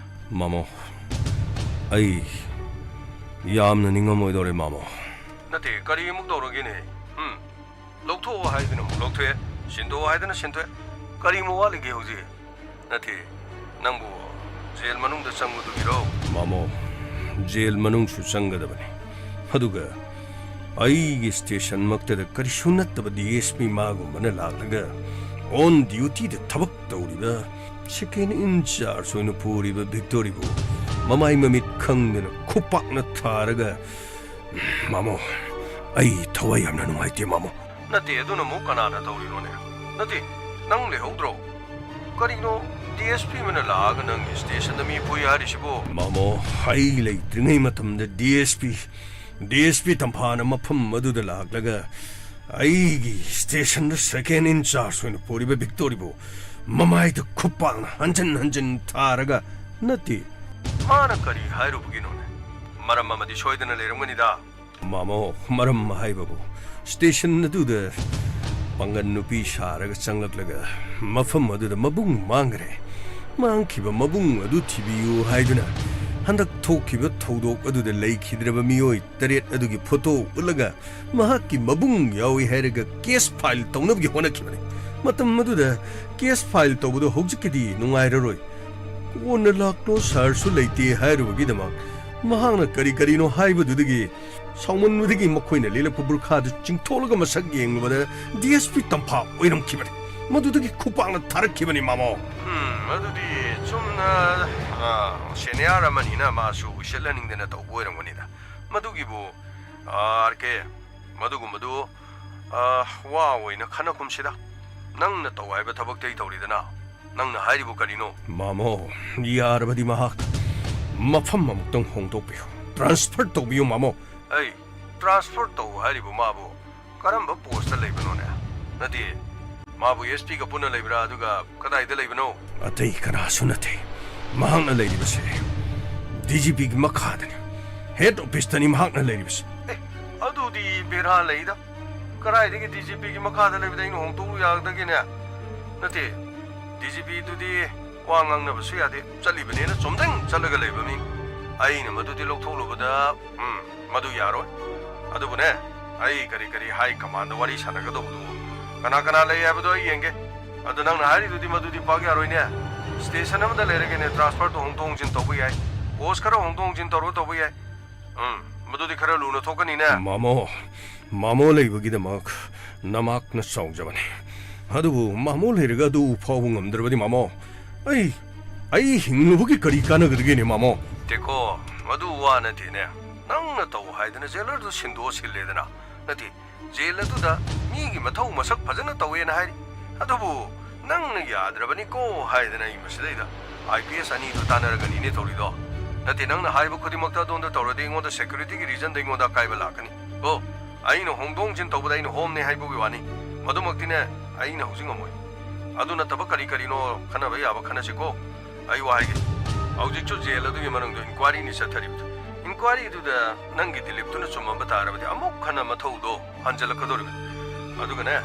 ꯃꯥꯃꯣ, ꯑꯩ ꯌꯥꯝꯅ ꯅꯤꯡꯉꯝꯃꯣꯏꯗꯧꯔꯦ, ꯃꯥꯃꯣ꯫ ꯅꯠꯇꯦ, ꯀꯔꯤ ꯑꯃꯨꯛ ꯇꯧꯔꯒꯦꯅꯦ? ꯎꯝ? ꯂꯧꯊꯣꯛꯑꯣ ꯍꯥꯏꯗꯅ ꯑꯃꯨꯛ ꯂꯧꯊꯣꯛꯑꯦ, ꯁꯤꯟꯗꯣꯛꯑꯣ ꯍꯥꯏꯗꯅ ꯁꯤꯟꯗꯣꯛꯑꯦ꯫ ꯀꯔꯤꯃꯨꯛ ꯋꯥꯠꯂꯤꯒꯦ ꯍꯧꯖꯤꯛ? ꯅꯠꯇꯦ, ꯅꯪꯕꯨ ꯖꯦꯜ ꯃꯅꯨꯡꯗ ꯆꯪꯕꯗꯨꯒꯤꯔꯣ? ꯃꯥꯃꯣ, ꯖꯦꯜ ꯃꯅꯨꯡꯁꯨ ꯆꯪꯒꯗꯕꯅꯤ꯫ ꯑꯗꯨꯒ ꯑꯩꯒꯤ ꯁ꯭ꯇꯦꯁꯟꯃꯛꯇꯗ ꯀꯔꯤꯁꯨ ꯅꯠꯇꯕ ꯗꯤ ꯑꯦꯁ ꯄꯤ ꯃꯥꯒꯨꯝꯕꯅ ꯂꯥꯛꯂꯒ ꯑꯣꯟ ꯗ꯭ꯌꯨꯇꯤꯗ ꯊꯕꯛ ꯇꯧꯔꯤꯕ ꯁꯦꯀꯦꯟ ꯏꯟ ꯆꯥꯔꯖ ꯑꯣꯏꯅ ꯄꯨꯔꯤꯕ ꯚꯤꯛꯇꯣꯔꯤꯕꯨ ꯃꯃꯥꯏ ꯃꯃꯤꯠ ꯈꯪꯗꯅ ꯈꯨꯄꯥꯛꯅ ꯊꯥꯔꯒ, ꯃꯥꯃꯣ, ꯑꯩ ꯊꯋꯥꯏ ꯌꯥꯝꯅ ꯅꯨꯡꯉꯥꯏꯇꯦ, ꯃꯥꯃꯣ꯫ ꯅꯠꯇꯦ, ꯑꯗꯨꯅ ꯑꯃꯨꯛ ꯀꯅꯥꯅ ꯇꯧꯔꯤꯅꯣꯅꯦ? ꯅꯠꯇꯦ, ꯅꯪ ꯂꯩꯍꯧꯗ꯭ꯔꯣ? ꯀꯔꯤꯅꯣ, ꯗꯤ ꯑꯦꯁ ꯄꯤ ꯑꯃꯅ ꯂꯥꯛꯑꯒ ꯅꯪꯒꯤ ꯁ꯭ꯇꯦꯁꯟꯗ ꯃꯤ ꯐꯨꯏ ꯍꯥꯏꯔꯤꯁꯤꯕꯣ? ꯃꯥꯃꯣ, ꯑꯩ ꯂꯩꯇ꯭ꯔꯤꯉꯩ ꯃꯇꯝꯗ D S P, D S P ꯇꯝꯐꯥꯅ ꯃꯐꯝ ꯑꯗꯨꯗ ꯂꯥꯛꯂꯒ ꯑꯩꯒꯤ ꯁ꯭ꯇꯦꯁꯟꯗ ꯁꯦꯀꯦꯟ ꯏꯟ ꯆꯥꯔꯖ ꯑꯣꯏꯅ ꯄꯨꯔꯤꯕ ꯚꯤꯛꯇꯣꯔꯤꯕꯨ ꯃꯃꯥꯏꯗ ꯈꯨꯄꯥꯛꯅ ꯍꯟꯖꯤꯟ ꯍꯟꯖꯤꯟ ꯊꯥꯔꯒ, ꯅꯠꯇꯦ, ꯃꯥꯅ ꯀꯔꯤ ꯍꯥꯏꯔꯨꯕꯒꯤꯅꯣꯅꯦ? ꯃꯔꯝ ꯑꯃꯗꯤ ꯁꯣꯏꯗꯅ ꯂꯩꯔꯝꯒꯅꯤꯗ꯫ ꯃꯥꯃꯣ, ꯃꯔꯝ ꯍꯥꯏꯕꯕꯨ, ꯁ꯭ꯇꯦꯁꯟ ꯑꯗꯨꯗ ꯄꯥꯡꯒꯟ ꯅꯨꯄꯤ ꯁꯥꯔꯒ ꯆꯪꯂꯛꯂꯒ ꯃꯐꯝ ꯑꯗꯨꯗ ꯃꯕꯨꯡ ꯃꯥꯡꯈ꯭ꯔꯦ꯫ ꯃꯥꯡꯈꯤꯕ ꯃꯕꯨꯡ ꯑꯗꯨ ꯊꯤꯕꯤꯌꯨ ꯍꯥꯏꯗꯨꯅ ꯍꯟꯗꯛ ꯊꯣꯛꯈꯤꯕ ꯊꯧꯗꯣꯛ ꯑꯗꯨꯗ ꯂꯩꯈꯤꯗ꯭ꯔꯕ ꯃꯤꯑꯣꯏ ꯇꯔꯦꯠ ꯑꯗꯨꯒꯤ ꯐꯣꯇꯣ ꯎꯠꯂꯒ ꯃꯍꯥꯛꯀꯤ ꯃꯕꯨꯡ ꯌꯥꯎꯏ ꯍꯥꯏꯔꯒ ꯀꯦꯁ ꯐꯥꯏꯜ ꯇꯧꯅꯕꯒꯤ ꯍꯣꯠꯅꯈꯤꯕꯅꯤ꯫ ꯃꯇꯝ ꯑꯗꯨꯗ ꯀꯦꯁ ꯐꯥꯏꯜ ꯇꯧꯕꯗꯨ ꯍꯧꯖꯤꯛꯀꯤꯗꯤ ꯅꯨꯡꯉꯥꯏꯔꯔꯣꯏ꯫ ꯀꯣꯟꯅ ꯂꯥꯛꯂꯣ ꯁꯥꯔꯁꯨ ꯂꯩꯇꯦ ꯍꯥꯏꯔꯨꯕꯒꯤꯗꯃꯛ ꯃꯍꯥꯛꯅ ꯀꯔꯤ ꯀꯔꯤꯅꯣ ꯍꯥꯏꯕꯗꯨꯗꯒꯤ ꯁꯥꯎꯃꯟꯕꯗꯒꯤ ꯃꯈꯣꯏꯅ ꯂꯤꯂꯛꯄ ꯕꯨꯔꯈꯥꯗꯨ ꯆꯤꯡꯊꯣꯛꯂꯒ ꯃꯁꯛ ꯌꯦꯡꯂꯨꯕꯗ ꯗꯤ ꯑꯦꯁ ꯄꯤ ꯇꯝꯐꯥ ꯑꯣꯏꯔꯝꯈꯤꯕꯅꯤ꯫ ꯃꯗꯨꯗꯒꯤ ꯈꯨꯄꯥꯛꯅ ꯊꯥꯔꯛꯈꯤꯕꯅꯤ, ꯃꯥꯃꯣ꯫ ꯎꯝ, ꯑꯗꯨꯗꯤ ꯆꯨꯝꯅ, ꯑ, ꯁꯦꯅꯤꯌꯥꯔ ꯑꯃꯅꯤꯅ ꯃꯥꯁꯨ ꯎꯏꯁꯤꯜꯍꯟꯅꯤꯡꯗꯅ ꯇꯧꯕ ꯑꯣꯏꯔꯝꯒꯅꯤꯗ꯫ ꯃꯗꯨꯒꯤꯕꯨ, ꯑꯥꯔ ꯀꯦ, ꯃꯗꯨꯒꯨꯝꯕꯗꯨ, ꯑ, ꯋꯥ ꯑꯣꯏꯅ ꯈꯟꯅꯈꯨꯝꯁꯤꯗ꯫ ꯅꯪꯅ ꯇꯧ ꯍꯥꯏꯕ ꯊꯕꯛꯇꯤ ꯑꯩ ꯇꯧꯔꯤꯗꯅ꯫ ꯅꯪꯅ ꯍꯥꯏꯔꯤꯕꯨ ꯀꯔꯤꯅꯣ? ꯃꯥꯃꯣ, ꯌꯥꯔꯕꯗꯤ ꯃꯍꯥꯛ ꯃꯐꯝ ꯑꯃꯨꯛꯇꯪ ꯍꯣꯡꯗꯣꯛꯄꯤꯌꯨ꯫ ꯇ꯭ꯔꯥꯟꯁꯐꯔ ꯇꯧꯕꯤꯌꯨ, ꯃꯥꯃꯣ꯫ ꯑꯩ ꯇ꯭ꯔꯥꯟꯁꯐꯔ ꯇꯧ ꯍꯥꯏꯔꯤꯕ ꯃꯥꯕꯨ ꯀꯔꯝꯕ ꯄꯣꯁꯇ ꯂꯩꯕꯅꯣꯅꯦ? ꯅꯠꯇꯦ, ꯃꯥꯕꯨ ꯑꯦꯁ ꯄꯤꯒ ꯄꯨꯟꯅ ꯂꯩꯕ꯭ꯔꯥ? ꯑꯗꯨꯒ ꯀꯗꯥꯏꯗ ꯂꯩꯕꯅꯣ? ꯑꯇꯩ ꯀꯅꯥꯁꯨ ꯅꯠꯇꯦ꯫ ꯃꯍꯥꯛꯅ ꯂꯩꯔꯤꯕꯁꯦ ꯗꯤ ꯖꯤ ꯄꯤꯒꯤ ꯃꯈꯥꯗꯅꯤ꯫ ꯍꯦꯗ ꯑꯣꯐꯤꯁꯇꯅꯤ ꯃꯍꯥꯛꯅ ꯂꯩꯔꯤꯕꯁꯦ꯫ ꯑꯦ, ꯑꯗꯨꯗꯤ ꯕꯦꯔꯥ ꯂꯩꯗ꯫ ꯀꯗꯥꯏꯗꯒꯤ ꯗꯤ ꯖꯤ ꯄꯤꯒꯤ ꯃꯈꯥꯗ ꯂꯩꯕꯗ ꯑꯩꯅ ꯍꯣꯡꯗꯣꯛꯎ ꯌꯥꯒꯗꯒꯦꯅꯦ? ꯅꯠꯇꯦ, ꯗꯤ ꯖꯤ ꯄꯤꯗꯨꯗꯤ ꯋꯥ ꯉꯥꯡꯅꯕꯁꯨ ꯌꯥꯗꯦ꯫ ꯆꯠꯂꯤꯕꯅꯦꯅ ꯆꯨꯝꯗ꯭ꯔꯤꯡ ꯆꯠꯂꯒ ꯂꯩꯕ ꯃꯤ꯫ ꯑꯩꯅ ꯃꯗꯨꯗꯤ ꯂꯧꯊꯣꯛꯂꯨꯕꯗ, ꯎꯝ, ꯃꯗꯨ ꯌꯥꯔꯣꯏ꯫ ꯑꯗꯨꯕꯨꯅꯦ, ꯑꯩ ꯀꯔꯤ ꯀꯔꯤ ꯍꯥꯏ ꯀꯃꯥꯟꯗ ꯋꯥꯔꯤ ꯁꯥꯟꯅꯒꯗꯧꯕꯗꯨ ꯀꯅꯥ ꯀꯅꯥ ꯂꯩ ꯍꯥꯏꯕꯗꯣ ꯑꯩ ꯌꯦꯡꯒꯦ꯫ ꯑꯗꯨ ꯅꯪꯅ ꯍꯥꯏꯔꯤꯗꯨꯗꯤ ꯃꯗꯨꯗꯤ ꯄꯥꯛ ꯌꯥꯔꯣꯏꯅꯦ꯫ ꯁ꯭ꯇꯦꯁꯟ ꯑꯃꯗ ꯂꯩꯔꯒꯅꯦ ꯇ꯭ꯔꯥꯟꯁꯐꯔꯗꯣ ꯍꯣꯡꯗꯣꯛ ꯍꯣꯡꯖꯤꯟ ꯇꯧꯕ ꯌꯥꯏ꯫ ꯄꯣꯁ ꯈꯔ ꯍꯣꯡꯗꯣꯛ ꯍꯣꯡꯖꯤꯟ ꯇꯧꯔꯒ ꯇꯧꯕ ꯌꯥꯏ꯫ ꯎꯝ, ꯃꯗꯨꯗꯤ ꯈꯔ ꯂꯨꯅ ꯊꯣꯛꯀꯅꯤꯅꯦ꯫ ꯃꯥꯃꯣ, ꯃꯥꯃꯣ ꯂꯩꯕꯒꯤꯗꯃꯛ ꯅꯃꯥꯛꯅ ꯆꯥꯎꯖꯕꯅꯤ꯫ ꯑꯗꯨꯕꯨ ꯃꯥꯃꯣ ꯂꯩꯔꯒ ꯑꯗꯨ ꯐꯥꯎꯕ ꯉꯝꯗ꯭ꯔꯕꯗꯤ ꯃꯥꯃꯣ, ꯑꯩ, ꯑꯩ ꯍꯤꯡꯂꯨꯕꯒꯤ ꯀꯔꯤ ꯀꯥꯟꯅꯒꯗꯒꯦꯅꯦ ꯃꯥꯃꯣ? ꯇꯦꯀꯣ, ꯃꯗꯨ ꯋꯥ ꯅꯠꯇꯦꯅꯦ꯫ ꯅꯪꯅ ꯇꯧ ꯍꯥꯏꯗꯅ ꯖꯦꯂꯔꯗꯨ ꯁꯤꯟꯗꯣꯛꯑ ꯁꯤꯜꯂꯦꯗꯅ꯫ ꯅꯠꯇꯦ, ꯖꯦꯜ ꯑꯗꯨꯗ ꯃꯤꯒꯤ ꯃꯊꯧ ꯃꯁꯛ ꯐꯖꯅ ꯇꯧꯋꯦꯅ ꯍꯥꯏꯔꯤ꯫ ꯑꯗꯨꯕꯨ ꯅꯪꯅ ꯌꯥꯗ꯭ꯔꯕꯅꯤꯀꯣ ꯍꯥꯏꯗꯅ ꯑꯩ ꯃꯁꯤꯗꯩꯗ ꯑꯥꯏ ꯄꯤ ꯑꯦꯁ ꯑꯅꯤꯗꯨ ꯇꯥꯟꯅꯔꯒꯅꯤꯅꯦ ꯇꯧꯔꯤꯗꯣ꯫ ꯅꯠꯇꯦ, ꯅꯪꯅ ꯍꯥꯏꯕ ꯈꯨꯗꯤꯡꯃꯛꯇ ꯑꯗꯣꯝꯗ ꯇꯧꯔꯗꯤ ꯑꯩꯉꯣꯟꯗ ꯁꯦꯀ꯭ꯌꯨꯔꯤꯇꯤꯒꯤ ꯔꯤꯖꯟꯗ ꯑꯩꯉꯣꯟꯗ ꯑꯀꯥꯏꯕ ꯂꯥꯛꯀꯅꯤ꯫ ꯑꯣ, ꯑꯩꯅ ꯍꯣꯡꯗꯣꯛ ꯍꯣꯡꯖꯤꯟ ꯇꯧꯕꯗ ꯑꯩꯅ ꯍꯣꯝꯅꯦ ꯍꯥꯏꯕꯒꯤ ꯋꯥꯅꯤ꯫ ꯃꯗꯨꯃꯛꯇꯤꯅꯦ, ꯑꯩꯅ ꯍꯧꯖꯤꯛ ꯉꯝꯃꯣꯏ꯫ ꯑꯗꯨ ꯅꯠꯇꯕ ꯀꯔꯤ ꯀꯔꯤꯅꯣ ꯈꯟꯅꯕ ꯌꯥꯕ ꯈꯟꯅꯁꯤꯀꯣ꯫ ꯑꯩ ꯋꯥ ꯍꯥꯏꯒꯦ, ꯍꯧꯖꯤꯛꯁꯨ ꯖꯦꯜ ꯑꯗꯨꯒꯤ ꯃꯅꯨꯡꯗ ꯏꯟꯀ꯭ꯋꯥꯏꯔꯤꯅꯤ ꯆꯠꯊꯔꯤꯕꯗꯨ꯫ ꯏꯟꯀ꯭ꯋꯥꯏꯔꯤꯗꯨꯗ ꯅꯪꯒꯤ ꯗꯤꯂꯤꯞꯇꯨꯅ ꯆꯨꯝꯃꯝꯕ ꯇꯥꯔꯕꯗꯤ ꯑꯃꯨꯛ ꯍꯟꯅ ꯃꯊꯧꯗꯣ ꯍꯟꯖꯤꯜꯂꯛꯀꯗꯧꯔꯤꯕꯅꯤ꯫ ꯑꯗꯨꯒꯅꯦ,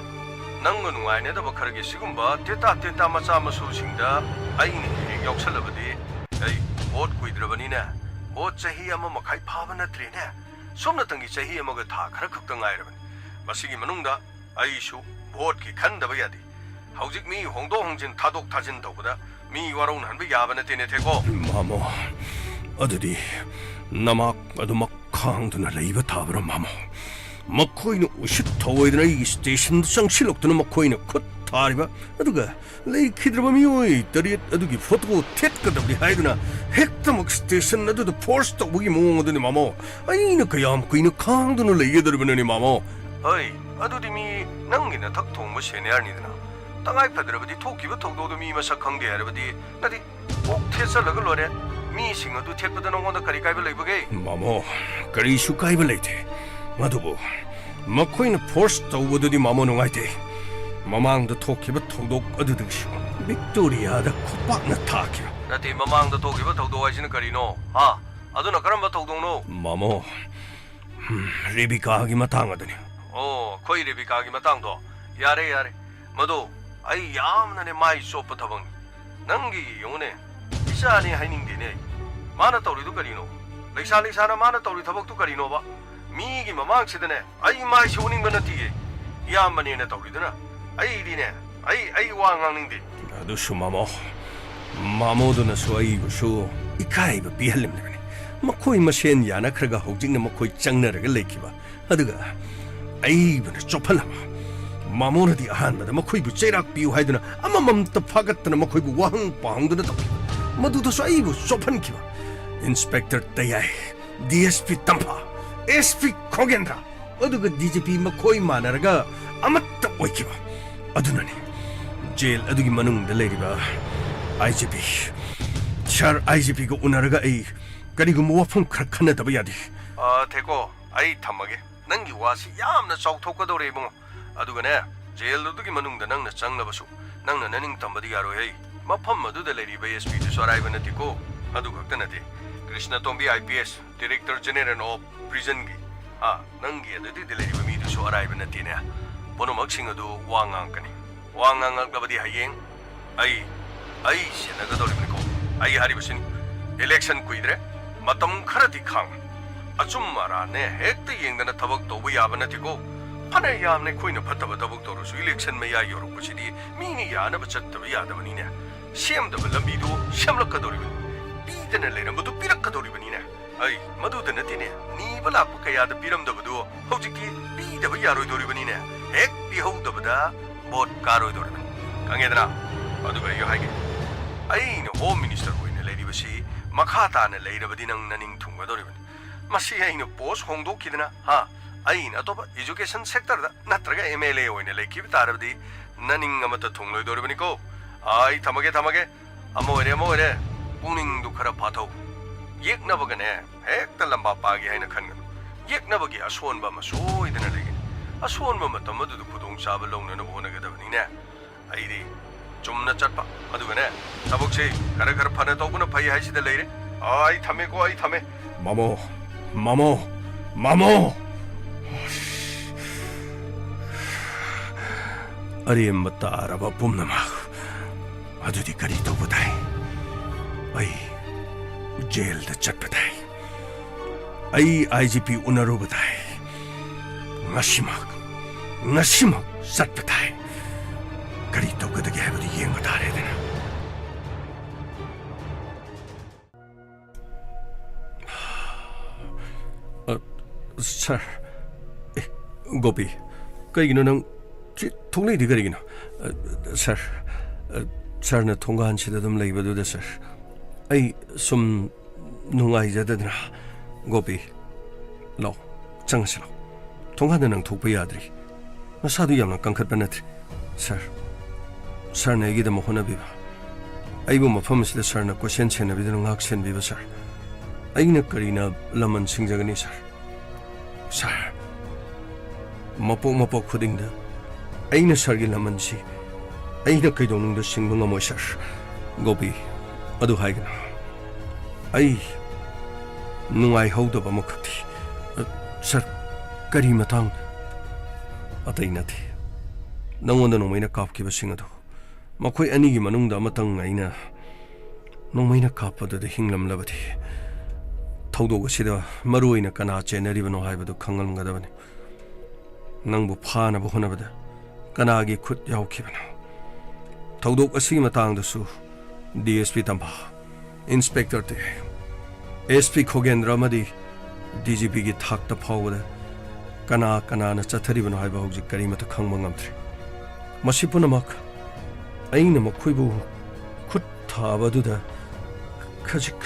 ꯅꯪꯒ ꯅꯨꯡꯉꯥꯏꯅꯗꯕ ꯈꯔꯒꯤ ꯁꯤꯒꯨꯝꯕ ꯇꯦꯇꯥ ꯇꯦꯇꯥ ꯃꯆꯥ ꯃꯁꯨꯁꯤꯡꯗ ꯑꯩꯅ ꯍꯦꯛ ꯍꯦꯛ ꯌꯥꯎꯁꯜꯂꯕꯗꯤ, ꯑꯩ ꯚꯣꯠ ꯀꯨꯏꯗ꯭ꯔꯕꯅꯤꯅꯦ, ꯚꯣꯠ ꯆꯍꯤ ꯑꯃ ꯃꯈꯥꯏ ꯐꯥꯕ ꯅꯠꯇ꯭ꯔꯦꯅꯦ, ꯁꯨꯞꯅꯇꯪꯒꯤ ꯆꯍꯤ ꯑꯃꯒ ꯊꯥ ꯈꯔ ꯈꯛꯇ ꯉꯥꯏꯔꯕꯅꯤ꯫ ꯃꯁꯤꯒꯤ ꯃꯅꯨꯡꯗ ꯑꯩꯁꯨ ꯚꯣꯠꯀꯤ ꯈꯟꯗꯕ ꯌꯥꯗꯦ꯫ ꯍꯧꯖꯤꯛ ꯃꯤ ꯍꯣꯡꯗꯣꯛ ꯍꯣꯡꯖꯤꯟ, ꯊꯥꯗꯣꯛ ꯊꯥꯖꯤꯟ ꯇꯧꯕꯗ ꯃꯤ ꯋꯥꯔꯧꯅꯍꯟꯕ ꯌꯥꯕ ꯅꯠꯇꯦꯅꯦ, ꯊꯦꯀꯣ꯫ ꯃꯥꯃꯣ, ꯑꯗꯨꯗꯤ ꯅꯃꯥꯛ ꯑꯗꯨꯃꯛ ꯈꯥꯡꯗꯨꯅ ꯂꯩꯕ ꯇꯥꯕ꯭ꯔꯥ, ꯃꯥꯃꯣ? ꯃꯈꯣꯏꯅ ꯎꯁꯤꯠ ꯊꯧꯑꯣꯏꯗꯅ ꯑꯩꯒꯤ ꯁ꯭ꯇꯦꯁꯟꯗ ꯆꯪꯁꯤꯜꯂꯛꯇꯨꯅ ꯃꯈꯣꯏꯅ ꯈꯨꯠ ꯊꯥꯔꯤꯕ, ꯑꯗꯨꯒ ꯂꯩꯈꯤꯗ꯭ꯔꯕ ꯃꯤꯑꯣꯏ ꯇꯔꯦꯠ ꯑꯗꯨꯒꯤ ꯐꯣꯇꯣ ꯊꯦꯠꯀꯗꯕꯅꯤ ꯍꯥꯏꯗꯨꯅ ꯍꯦꯛꯇꯃꯛ ꯁ꯭ꯇꯦꯁꯟ ꯑꯗꯨꯗ ꯐꯣꯔꯁ ꯇꯧꯕꯒꯤ ꯃꯑꯣꯡ ꯑꯗꯨꯅꯤ, ꯃꯥꯃꯣ꯫ ꯑꯩꯅ ꯀꯌꯥꯝ ꯀꯨꯏꯅ ꯈꯥꯡꯗꯨꯅ ꯂꯩꯒꯗꯧꯔꯤꯕꯅꯣꯅꯦ, ꯃꯥꯃꯣ? ꯍꯣꯏ, ꯑꯗꯨꯗꯤ ꯃꯤ ꯅꯪꯒꯤ ꯅꯊꯛ ꯊꯣꯡꯕ ꯁꯦꯅꯤꯌꯔꯅꯤꯗꯅ꯫ ꯇꯉꯥꯏ ꯐꯗ꯭ꯔꯕꯗꯤ ꯊꯣꯛꯈꯤꯕ ꯊꯧꯗꯣꯛꯗꯣ ꯃꯤ ꯃꯁꯛ ꯈꯪꯗꯦ ꯍꯥꯏꯔꯕꯗꯤ ꯅꯠꯇꯦ, ꯀꯣꯛ ꯊꯦꯠꯆꯜꯂꯒ ꯂꯣꯏꯔꯦ꯫ ꯃꯤꯁꯤꯡ ꯑꯗꯨ ꯊꯦꯠꯄꯗ ꯅꯉꯣꯟꯗ ꯀꯔꯤ ꯀꯥꯏꯕ ꯂꯩꯕꯒꯦ? ꯃꯥꯃꯣ, ꯀꯔꯤꯁꯨ ꯀꯥꯏꯕ ꯂꯩꯇꯦ꯫ ꯑꯗꯨꯕꯨ ꯃꯈꯣꯏꯅ ꯐꯣꯔꯁ ꯇꯧꯕꯗꯨꯗꯤ, ꯃꯥꯃꯣ, ꯅꯨꯡꯉꯥꯏꯇꯦ꯫ ꯃꯃꯥꯡꯗ ꯊꯣꯛꯈꯤꯕ ꯊꯧꯗꯣꯛ ꯑꯗꯨꯗꯒꯤꯁꯨ ꯚꯤꯛꯇꯣꯔꯤꯌꯥꯗ ꯈꯨꯄꯥꯛꯅ ꯊꯥꯈꯤꯕ꯫ ꯅꯠꯇꯦ, ꯃꯃꯥꯡꯗ ꯊꯣꯛꯈꯤꯕ ꯊꯧꯗꯣꯛ ꯍꯥꯏꯁꯤꯅ ꯀꯔꯤꯅꯣ? ꯍꯥ? ꯑꯗꯨꯅ ꯀꯔꯝꯕ ꯊꯧꯗꯣꯛꯅꯣ? ꯃꯥꯃꯣ, ꯍꯝ, ꯔꯦꯕꯤꯀꯥꯒꯤ ꯃꯇꯥꯡ ꯑꯗꯨꯅꯤ꯫ ꯑꯣ, ꯑꯩꯈꯣꯏ ꯔꯦꯕꯤꯀꯥꯒꯤ ꯃꯇꯥꯡꯗꯣ? ꯌꯥꯔꯦ, ꯌꯥꯔꯦ꯫ ꯃꯗꯨ ꯑꯩ ꯌꯥꯝꯅꯅꯦ ꯃꯥꯏ ꯆꯣꯞꯄ ꯊꯕꯛꯅꯤ꯫ ꯅꯪꯒꯤ ꯌꯦꯡꯉꯨꯅꯦ, ꯏꯆꯥꯅꯦ ꯍꯥꯏꯅꯤꯡꯗꯦꯅꯦ ꯑꯩ꯫ ꯃꯥꯅ ꯇꯧꯔꯤꯗꯨ ꯀꯔꯤꯅꯣ? ꯂꯩꯁꯥ ꯂꯩꯁꯥꯅ ꯃꯥꯅ ꯇꯧꯔꯤ ꯊꯕꯛꯇꯨ ꯀꯔꯤꯅꯣꯕ? ꯃꯤꯒꯤ ꯃꯃꯥꯡꯁꯤꯗꯅꯦ ꯑꯩ ꯃꯥꯏꯁꯦ ꯎꯅꯤꯡꯕ ꯅꯠꯇꯤꯌꯦ꯫ ꯏꯌꯥꯝꯕꯅꯦꯅ ꯇꯧꯔꯤꯗꯨꯅ ꯑꯩꯗꯤꯅꯦ, ꯑꯩ, ꯑꯩ ꯋꯥ ꯉꯥꯡꯅꯤꯡꯗꯦ꯫ ꯑꯗꯨꯁꯨ ꯃꯥꯃꯣ, ꯃꯥꯃꯣꯗꯨꯅꯁꯨ ꯑꯩꯕꯨꯁꯨ ꯏꯀꯥꯏꯕ ꯄꯤꯍꯜꯂꯤꯕꯅꯤ꯫ ꯃꯈꯣꯏ ꯃꯁꯦꯟ ꯌꯥꯅꯈ꯭ꯔꯒ ꯍꯧꯖꯤꯛꯅ ꯃꯈꯣꯏ ꯆꯪꯅꯔꯒ ꯂꯩꯈꯤꯕ꯫ ꯑꯗꯨꯒ ꯑꯩꯕꯨꯅ ꯆꯣꯞꯍꯜꯂꯕ꯫ ꯃꯥꯃꯣꯅꯗꯤ ꯑꯍꯥꯟꯕꯗ ꯃꯈꯣꯏꯕꯨ ꯆꯩꯔꯥꯛ ꯄꯤꯌꯨ ꯍꯥꯏꯗꯨꯅ ꯑꯃꯃꯝꯇ ꯐꯥꯒꯠꯇꯅ ꯃꯈꯣꯏꯕꯨ ꯋꯥꯍꯪ ꯄꯥꯎꯍꯪꯗꯨꯅ ꯇꯧꯈꯤꯕ꯫ ꯃꯗꯨꯗꯁꯨ ꯑꯩꯕꯨ ꯆꯣꯞꯍꯟꯈꯤꯕ꯫ ꯏꯟꯁꯄꯦꯛꯇꯔ ꯇꯌꯥꯏ, ꯗꯤ ꯑꯦꯁ ꯄꯤ ꯇꯝꯐꯥ, ꯑꯦꯁ ꯄꯤ ꯈꯣꯒꯦꯟꯗ꯭ꯔ, ꯑꯗꯨꯒ ꯗꯤ ꯖꯤ ꯄꯤ ꯃꯈꯣꯏ ꯃꯥꯟꯅꯔꯒ ꯑꯃꯠꯇ ꯑꯣꯏꯈꯤꯕ꯫ ꯑꯗꯨꯅꯅꯤ ꯖꯦꯜ ꯑꯗꯨꯒꯤ ꯃꯅꯨꯡꯗ ꯂꯩꯔꯤꯕ ꯑꯥꯏ ꯖꯤ ꯄꯤ, ꯁꯥꯔ ꯑꯥꯏ ꯖꯤ ꯄꯤꯒ ꯎꯅꯔꯒ ꯑꯩ ꯀꯔꯤꯒꯨꯝꯕ ꯋꯥꯐꯝ ꯈꯔ ꯈꯟꯅꯗꯕ ꯌꯥꯗꯦ꯫ ꯑ, ꯊꯦꯀꯣ, ꯑꯩ ꯊꯝꯃꯒꯦ꯫ ꯅꯪꯒꯤ ꯋꯥꯁꯤ ꯌꯥꯝꯅ ꯆꯥꯎꯊꯣꯛꯀꯗꯧꯔꯦ, ꯏꯕꯨꯡꯉꯣ꯫ ꯑꯗꯨꯒꯅꯦ, ꯖꯦꯜ ꯑꯗꯨꯒꯤ ꯃꯅꯨꯡꯗ ꯅꯪꯅ ꯆꯪꯂꯕꯁꯨ, ꯅꯪꯅ ꯅꯅꯤꯡ ꯇꯝꯕꯗꯤ ꯌꯥꯔꯣꯏꯍꯦ꯫ ꯃꯐꯝ ꯑꯗꯨꯗ ꯂꯩꯔꯤꯕ ꯑꯦꯁ ꯄꯤꯗꯨꯁꯨ ꯑꯔꯥꯏꯕ ꯅꯠꯇꯦꯀꯣ꯫ ꯑꯗꯨ ꯈꯛꯇ ꯅꯠꯇꯦ, ꯀ꯭ꯔꯤꯁꯅ ꯇꯣꯝꯕꯤ I P S, Director General of Prisonꯒꯤ, ꯑꯥ, ꯅꯪꯒꯤ ꯑꯗꯨꯗꯤ ꯂꯩꯔꯤꯕ ꯃꯤꯗꯨꯁꯨ ꯑꯔꯥꯏꯕ ꯅꯠꯇꯦꯅꯦ꯫ ꯄꯨꯝꯅꯃꯛꯁꯤꯡ ꯑꯗꯨ ꯋꯥ ꯉꯥꯡꯉꯛꯀꯅꯤ꯫ ꯋꯥ ꯉꯥꯡꯉꯛꯂꯕꯗꯤ ꯍꯌꯦꯡ ꯑꯩ, ꯑꯩ ꯁꯦꯟꯅꯒꯗꯧꯔꯤꯕꯅꯤꯀꯣ꯫ ꯑꯩ ꯍꯥꯏꯔꯤꯕꯁꯤꯅꯤ, ꯏꯂꯦꯛꯁꯟ ꯀꯨꯏꯗ꯭ꯔꯦ, ꯃꯇꯝ ꯈꯔꯗꯤ ꯈꯥꯡꯉꯨ꯫ ꯑꯆꯨꯝ ꯑꯔꯥꯟꯅꯦ ꯍꯦꯛꯇ ꯌꯦꯡꯗꯅ ꯊꯕꯛ ꯇꯧꯕ ꯌꯥꯕ ꯅꯠꯇꯦꯀꯣ꯫ ꯐꯅ ꯌꯥꯝꯅ ꯑꯩꯈꯣꯏꯅ ꯐꯠꯇꯕ ꯊꯕꯛ ꯇꯧꯔꯁꯨ, ꯏꯂꯦꯛꯁꯟ ꯃꯌꯥ ꯌꯧꯔꯛꯄꯁꯤꯗꯤ ꯃꯤꯅ ꯌꯥꯅꯕ ꯆꯠꯇꯕ ꯌꯥꯗꯕꯅꯤꯅꯦ꯫ ꯁꯦꯝꯗꯕ ꯂꯝꯕꯤꯗꯨ ꯁꯦꯝꯂꯛꯀꯗꯧꯔꯤꯕꯅꯤ꯫ ꯄꯤꯗꯅ ꯂꯩꯔꯝꯕꯗꯨ ꯄꯤꯔꯛꯀꯗꯧꯔꯤꯕꯅꯤꯅꯦ꯫ ꯑꯩ, ꯃꯗꯨꯗ ꯅꯠꯇꯦꯅꯦ, ꯅꯤꯕ ꯂꯥꯛꯄ ꯀꯌꯥꯗ ꯄꯤꯔꯝꯗꯕꯗꯨ ꯍꯧꯖꯤꯛꯇꯤ ꯄꯤꯗꯕ ꯌꯥꯔꯣꯏꯗꯧꯔꯤꯕꯅꯤꯅꯦ꯫ ꯍꯦꯛ ꯄꯤꯍꯧꯗꯕꯗ ꯚꯣꯠ ꯀꯥꯔꯣꯏꯗꯧꯔꯤꯕꯅꯤ, ꯈꯪꯉꯦꯗꯅ? ꯑꯗꯨꯒ ꯑꯩ ꯍꯥꯏꯒꯦ, ꯑꯩꯅ ꯍꯣꯝ ꯃꯤꯅꯤꯁꯇꯔ ꯑꯣꯏꯅ ꯂꯩꯔꯤꯕꯁꯤ ꯃꯈꯥ ꯇꯥꯅ ꯂꯩꯔꯕꯗꯤ ꯅꯪ ꯅꯅꯤꯡ ꯊꯨꯡꯒꯗꯧꯔꯤꯕꯅꯤ꯫ ꯃꯁꯤ ꯑꯩꯅ ꯄꯣꯁ ꯍꯣꯡꯗꯣꯛꯈꯤꯗꯅ, ꯍꯥ, ꯑꯩꯅ ꯑꯇꯣꯞꯄ ꯏꯖꯨꯀꯦꯁꯟ ꯁꯦꯛꯇꯔꯗ ꯅꯠꯇ꯭ꯔꯒ ꯑꯦꯝ ꯑꯦꯜ ꯑꯦ ꯑꯣꯏꯅ ꯂꯩꯈꯤꯕ ꯇꯥꯔꯕꯗꯤ ꯅꯅꯤꯡ ꯑꯃꯠꯇ ꯊꯨꯡꯂꯣꯏꯗꯧꯔꯤꯕꯅꯤꯀꯣ꯫ ꯑꯩ ꯊꯝꯃꯒꯦ, ꯊꯝꯃꯒꯦ꯫ ꯑꯃ ꯑꯣꯏꯔꯦ, ꯑꯃ ꯑꯣꯏꯔꯦ꯫ ꯄꯨꯛꯅꯤꯡꯗꯨ ꯈꯔ ꯐꯥꯊꯧ꯫ ꯌꯦꯛꯅꯕꯒꯅꯦ ꯍꯦꯛꯇ ꯂꯝꯕꯥ ꯄꯥꯒꯦ ꯍꯥꯏꯅ ꯈꯟꯒꯅꯨ꯫ ꯌꯦꯛꯅꯕꯒꯤ ꯑꯁꯣꯟꯕ ꯑꯃ ꯁꯣꯏꯗꯅ ꯂꯩꯒꯅꯤ꯫ ꯑꯁꯣꯟꯕ ꯃꯇꯝ ꯑꯗꯨꯗ ꯈꯨꯗꯣꯡꯆꯥꯕ ꯂꯧꯅꯅꯕ ꯍꯣꯠꯅꯒꯗꯕꯅꯤꯅꯦ꯫ ꯑꯩꯗꯤ ꯆꯨꯝꯅ ꯆꯠꯄ, ꯑꯗꯨꯒꯅꯦ, ꯊꯕꯛꯁꯤ ꯈꯔ ꯈꯔ ꯐꯅ ꯇꯧꯕꯅ ꯐꯩ ꯍꯥꯏꯁꯤꯗ ꯂꯩꯔꯦ꯫ ꯑꯩ ꯊꯝꯃꯦꯀꯣ, ꯑꯩ ꯊꯝꯃꯦ꯫ ꯃꯃꯣ, ꯃꯃꯣ, ꯃꯃꯣ! ꯑꯔꯦꯝꯕ ꯇꯥꯔꯕ ꯄꯨꯝꯅꯃꯛ ꯑꯗꯨꯗꯤ ꯀꯔꯤ ꯇꯧꯕ ꯇꯥꯏ? ꯑꯩ ꯖꯦꯜꯗ ꯆꯠꯄ ꯇꯥꯏ꯫ ꯑꯩ ꯑꯥꯏ ꯖꯤ ꯄꯤ ꯎꯅꯔꯨꯕ ꯇꯥꯏ꯫ ꯉꯁꯤꯃꯛ, ꯉꯁꯤꯃꯛ ꯆꯠꯄ ꯇꯥꯏ꯫ ꯀꯔꯤ ꯇꯧꯒꯗꯒꯦ ꯍꯥꯏꯕꯗꯨ ꯌꯦꯡꯕ ꯇꯥꯔꯦꯗꯅ꯫ ꯑ, ꯁꯥꯔ꯫ ꯑꯦ, ꯒꯣꯄꯤ, ꯀꯩꯒꯤꯅꯣ ꯅꯪ ꯁꯤ ꯊꯣꯛꯂꯛꯏꯗꯤ ꯀꯔꯤꯒꯤꯅꯣ? ꯑ, ꯁꯥꯔ, ꯑ, ꯁꯥꯔꯅ ꯊꯣꯡꯒꯥꯟꯁꯤꯗ ꯑꯗꯨꯝ ꯂꯩꯕꯗꯨꯗ, ꯁꯥꯔ, ꯑꯩ ꯁꯨꯝ ꯅꯨꯡꯉꯥꯏꯖꯗꯗꯅ꯫ ꯒꯣꯄꯤ, ꯂꯥꯛꯑꯣ, ꯆꯪꯉꯁꯤ ꯂꯥꯛꯑꯣ꯫ ꯊꯣꯡꯒꯥꯟꯗ ꯅꯪ ꯊꯣꯛꯄ ꯌꯥꯗ꯭ꯔꯤ꯫ ꯅꯁꯥꯗꯨ ꯌꯥꯝꯅ ꯀꯟꯈꯠꯄ ꯅꯠꯇ꯭ꯔꯤ꯫ ꯁꯥꯔ, ꯁꯥꯔꯅ ꯑꯩꯒꯤꯗꯃꯛ ꯍꯣꯠꯅꯕꯤꯕ, ꯑꯩꯕꯨ ꯃꯐꯝ ꯑꯁꯤꯗ ꯁꯥꯔꯅ ꯀꯣꯏꯁꯦꯟ ꯁꯦꯟꯅꯕꯤꯗꯨꯅ ꯉꯥꯛ ꯁꯦꯟꯕꯤꯕ, ꯁꯥꯔ, ꯑꯩꯅ ꯀꯔꯤꯅ ꯂꯃꯟ ꯁꯤꯡꯖꯒꯅꯤ, ꯁꯥꯔ? ꯁꯥꯔ, ꯃꯄꯣꯛ ꯃꯄꯣꯛ ꯈꯨꯗꯤꯡꯗ ꯑꯩꯅ ꯁꯥꯔꯒꯤ ꯂꯃꯟꯁꯤ ꯑꯩꯅ ꯀꯩꯗꯧꯅꯨꯡꯗ ꯁꯤꯡꯕ ꯉꯝꯃꯣꯏ, ꯁꯥꯔ꯫ ꯒꯣꯄꯤ, ꯑꯗꯨ ꯍꯥꯏꯒꯅꯨ꯫ ꯑꯩ ꯅꯨꯡꯉꯥꯏꯍꯧꯗꯕ ꯑꯃꯈꯛꯇꯤ, ꯑ, ꯁꯥꯔ, ꯀꯔꯤ ꯃꯇꯥꯡ? ꯑꯇꯩ ꯅꯠꯇꯦ, ꯅꯪꯉꯣꯟꯗ ꯅꯣꯡꯃꯩꯅ ꯀꯥꯞꯈꯤꯕꯁꯤꯡ ꯑꯗꯨ, ꯃꯈꯣꯏ ꯑꯅꯤꯒꯤ ꯃꯅꯨꯡꯗ ꯑꯃꯇꯪ ꯑꯩꯅ ꯅꯣꯡꯃꯩꯅ ꯀꯥꯞꯄꯗꯨꯗ ꯍꯤꯡꯂꯝꯂꯕꯗꯤ, ꯊꯧꯗꯣꯛ ꯑꯁꯤꯗ ꯃꯔꯨ ꯑꯣꯏꯅ ꯀꯅꯥ ꯆꯦꯟꯅꯔꯤꯕꯅꯣ ꯍꯥꯏꯕꯗꯨ ꯈꯪꯂꯝꯒꯗꯕꯅꯤ꯫ ꯅꯪꯕꯨ ꯐꯥꯅꯕ ꯍꯣꯠꯅꯕꯗ ꯀꯅꯥꯒꯤ ꯈꯨꯠ ꯌꯥꯎꯈꯤꯕꯅꯣ? ꯊꯧꯗꯣꯛ ꯑꯁꯤꯒꯤ ꯃꯇꯥꯡꯗꯁꯨ ꯗꯤ ꯑꯦꯁ ꯄꯤ ꯇꯝꯐꯥ, ꯏꯟꯁꯄꯦꯛꯇꯔ ꯇꯦ, ꯑꯦꯁ ꯄꯤ ꯈꯣꯒꯦꯟꯗ꯭ꯔ ꯑꯃꯗꯤ ꯗꯤ ꯖꯤ ꯄꯤꯒꯤ ꯊꯥꯛꯇ ꯐꯥꯎꯕꯗ ꯀꯅꯥ ꯀꯅꯥꯅ ꯆꯠꯊꯔꯤꯕꯅꯣ ꯍꯥꯏꯕ ꯍꯧꯖꯤꯛ ꯀꯔꯤꯃꯠꯇ ꯈꯪꯕ ꯉꯝꯗ꯭ꯔꯤ꯫ ꯃꯁꯤ ꯄꯨꯝꯅꯃꯛ ꯑꯩꯅ ꯃꯈꯣꯏꯕꯨ ꯈꯨꯠ ꯊꯥꯕ ꯑꯗꯨꯗ ꯈꯖꯤꯛ,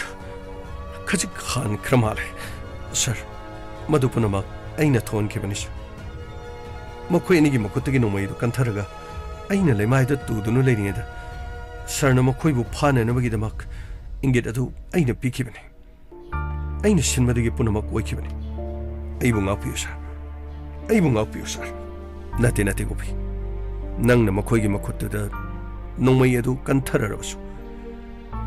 ꯈꯖꯤꯛ ꯍꯥꯟꯈ꯭ꯔ ꯃꯥꯜꯂꯦ꯫ ꯁꯥꯔ, ꯃꯗꯨ ꯄꯨꯝꯅꯃꯛ ꯑꯩꯅ ꯊꯣꯛꯍꯟꯈꯤꯕꯅꯤ, ꯁꯥꯔ꯫ ꯃꯈꯣꯏ ꯑꯅꯤꯒꯤ ꯃꯈꯨꯠꯇꯒꯤ ꯅꯣꯡꯃꯩ ꯑꯗꯨ ꯀꯟꯊꯔꯒ ꯑꯩꯅ ꯂꯩꯃꯥꯏꯗ ꯇꯨꯗꯨꯅ ꯂꯩꯔꯤꯉꯩꯗ ꯁꯥꯔꯅ ꯃꯈꯣꯏꯕꯨ ꯐꯥꯅꯅꯕꯒꯤꯗꯃꯛ ꯏꯪꯒꯤꯠ ꯑꯗꯨ ꯑꯩꯅ ꯄꯤꯈꯤꯕꯅꯤ꯫ ꯑꯩꯅ ꯁꯤꯟꯕꯗꯒꯤ ꯄꯨꯝꯅꯃꯛ ꯑꯣꯏꯈꯤꯕꯅꯤ꯫ ꯑꯩꯕꯨ ꯉꯥꯛꯄꯤꯌꯨ, ꯁꯥꯔ꯫ ꯑꯩꯕꯨ ꯉꯥꯛꯄꯤꯌꯨ, ꯁꯥꯔ꯫ ꯅꯠꯇꯦ, ꯅꯠꯇꯦ, ꯒꯣꯄꯤ꯫ ꯅꯪꯅ ꯃꯈꯣꯏꯒꯤ ꯃꯈꯨꯠꯇꯨꯗ ꯅꯣꯡꯃꯩ ꯑꯗꯨ ꯀꯟꯊꯔꯔꯕꯁꯨ,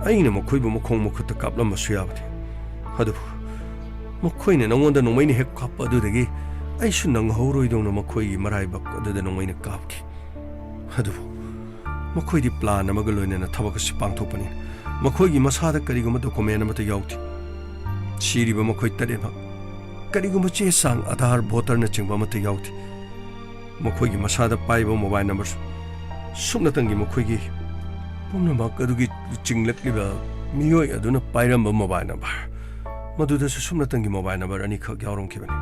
ꯑꯩꯅ ꯃꯈꯣꯏꯕꯨ ꯃꯈꯣꯡ ꯃꯈꯨꯠꯇ ꯀꯥꯞꯂꯝꯕꯁꯨ ꯌꯥꯕꯅꯤ꯫ ꯑꯗꯨꯕꯨ ꯃꯈꯣꯏꯅ ꯅꯉꯣꯟꯗ ꯅꯣꯡꯃꯩꯅ ꯍꯦꯛ ꯀꯥꯞꯄ ꯑꯗꯨꯗꯒꯤ ꯑꯩꯁꯨ ꯅꯪꯍꯧꯔꯣꯏꯗꯧꯅ ꯃꯈꯣꯏꯒꯤ ꯃꯔꯥꯏꯕꯛ ꯑꯗꯨꯗ ꯅꯣꯡꯃꯩꯅ ꯀꯥꯞꯈꯤ꯫ ꯑꯗꯨꯕꯨ ꯃꯈꯣꯏꯗꯤ ꯄ꯭ꯂꯥꯟ ꯑꯃꯒ ꯂꯣꯏꯅꯅ ꯊꯕꯛ ꯑꯁꯤ ꯄꯥꯡꯊꯣꯛꯄꯅꯤꯅ ꯃꯈꯣꯏꯒꯤ ꯃꯁꯥꯗ ꯀꯔꯤꯒꯨꯝꯕ ꯗꯣꯀꯨꯃꯦꯟ ꯑꯃꯠꯇ ꯌꯥꯎꯗꯦ꯫ ꯁꯤꯔꯤꯕ ꯃꯈꯣꯏ ꯇꯔꯦꯠꯃꯛ ꯀꯔꯤꯒꯨꯝꯕ ꯆꯦ ꯆꯥꯡ, ꯑꯥꯙꯥꯔ, ꯚꯣꯇꯔꯅꯆꯤꯡꯕ ꯑꯃꯠꯇ ꯌꯥꯎꯗꯦ꯫ ꯃꯈꯣꯏꯒꯤ ꯃꯁꯥꯗ ꯄꯥꯏꯕ ꯃꯣꯕꯥꯏꯜ ꯅꯝꯕꯔꯁꯨ ꯁꯨꯞꯅꯇꯪꯒꯤ ꯃꯈꯣꯏꯒꯤ ꯄꯨꯝꯅꯃꯛ ꯑꯗꯨꯒꯤ ꯆꯤꯡꯂꯛꯂꯤꯕ ꯃꯤꯑꯣꯏ ꯑꯗꯨꯅ ꯄꯥꯏꯔꯝꯕ ꯃꯣꯕꯥꯏꯜ ꯅꯝꯕꯔ, ꯃꯗꯨꯗꯁꯨ ꯁꯨꯞꯅꯇꯪꯒꯤ ꯃꯣꯕꯥꯏꯜ ꯅꯝꯕꯔ ꯑꯅꯤꯈꯛ ꯌꯥꯎꯔꯝꯈꯤꯕꯅꯤ꯫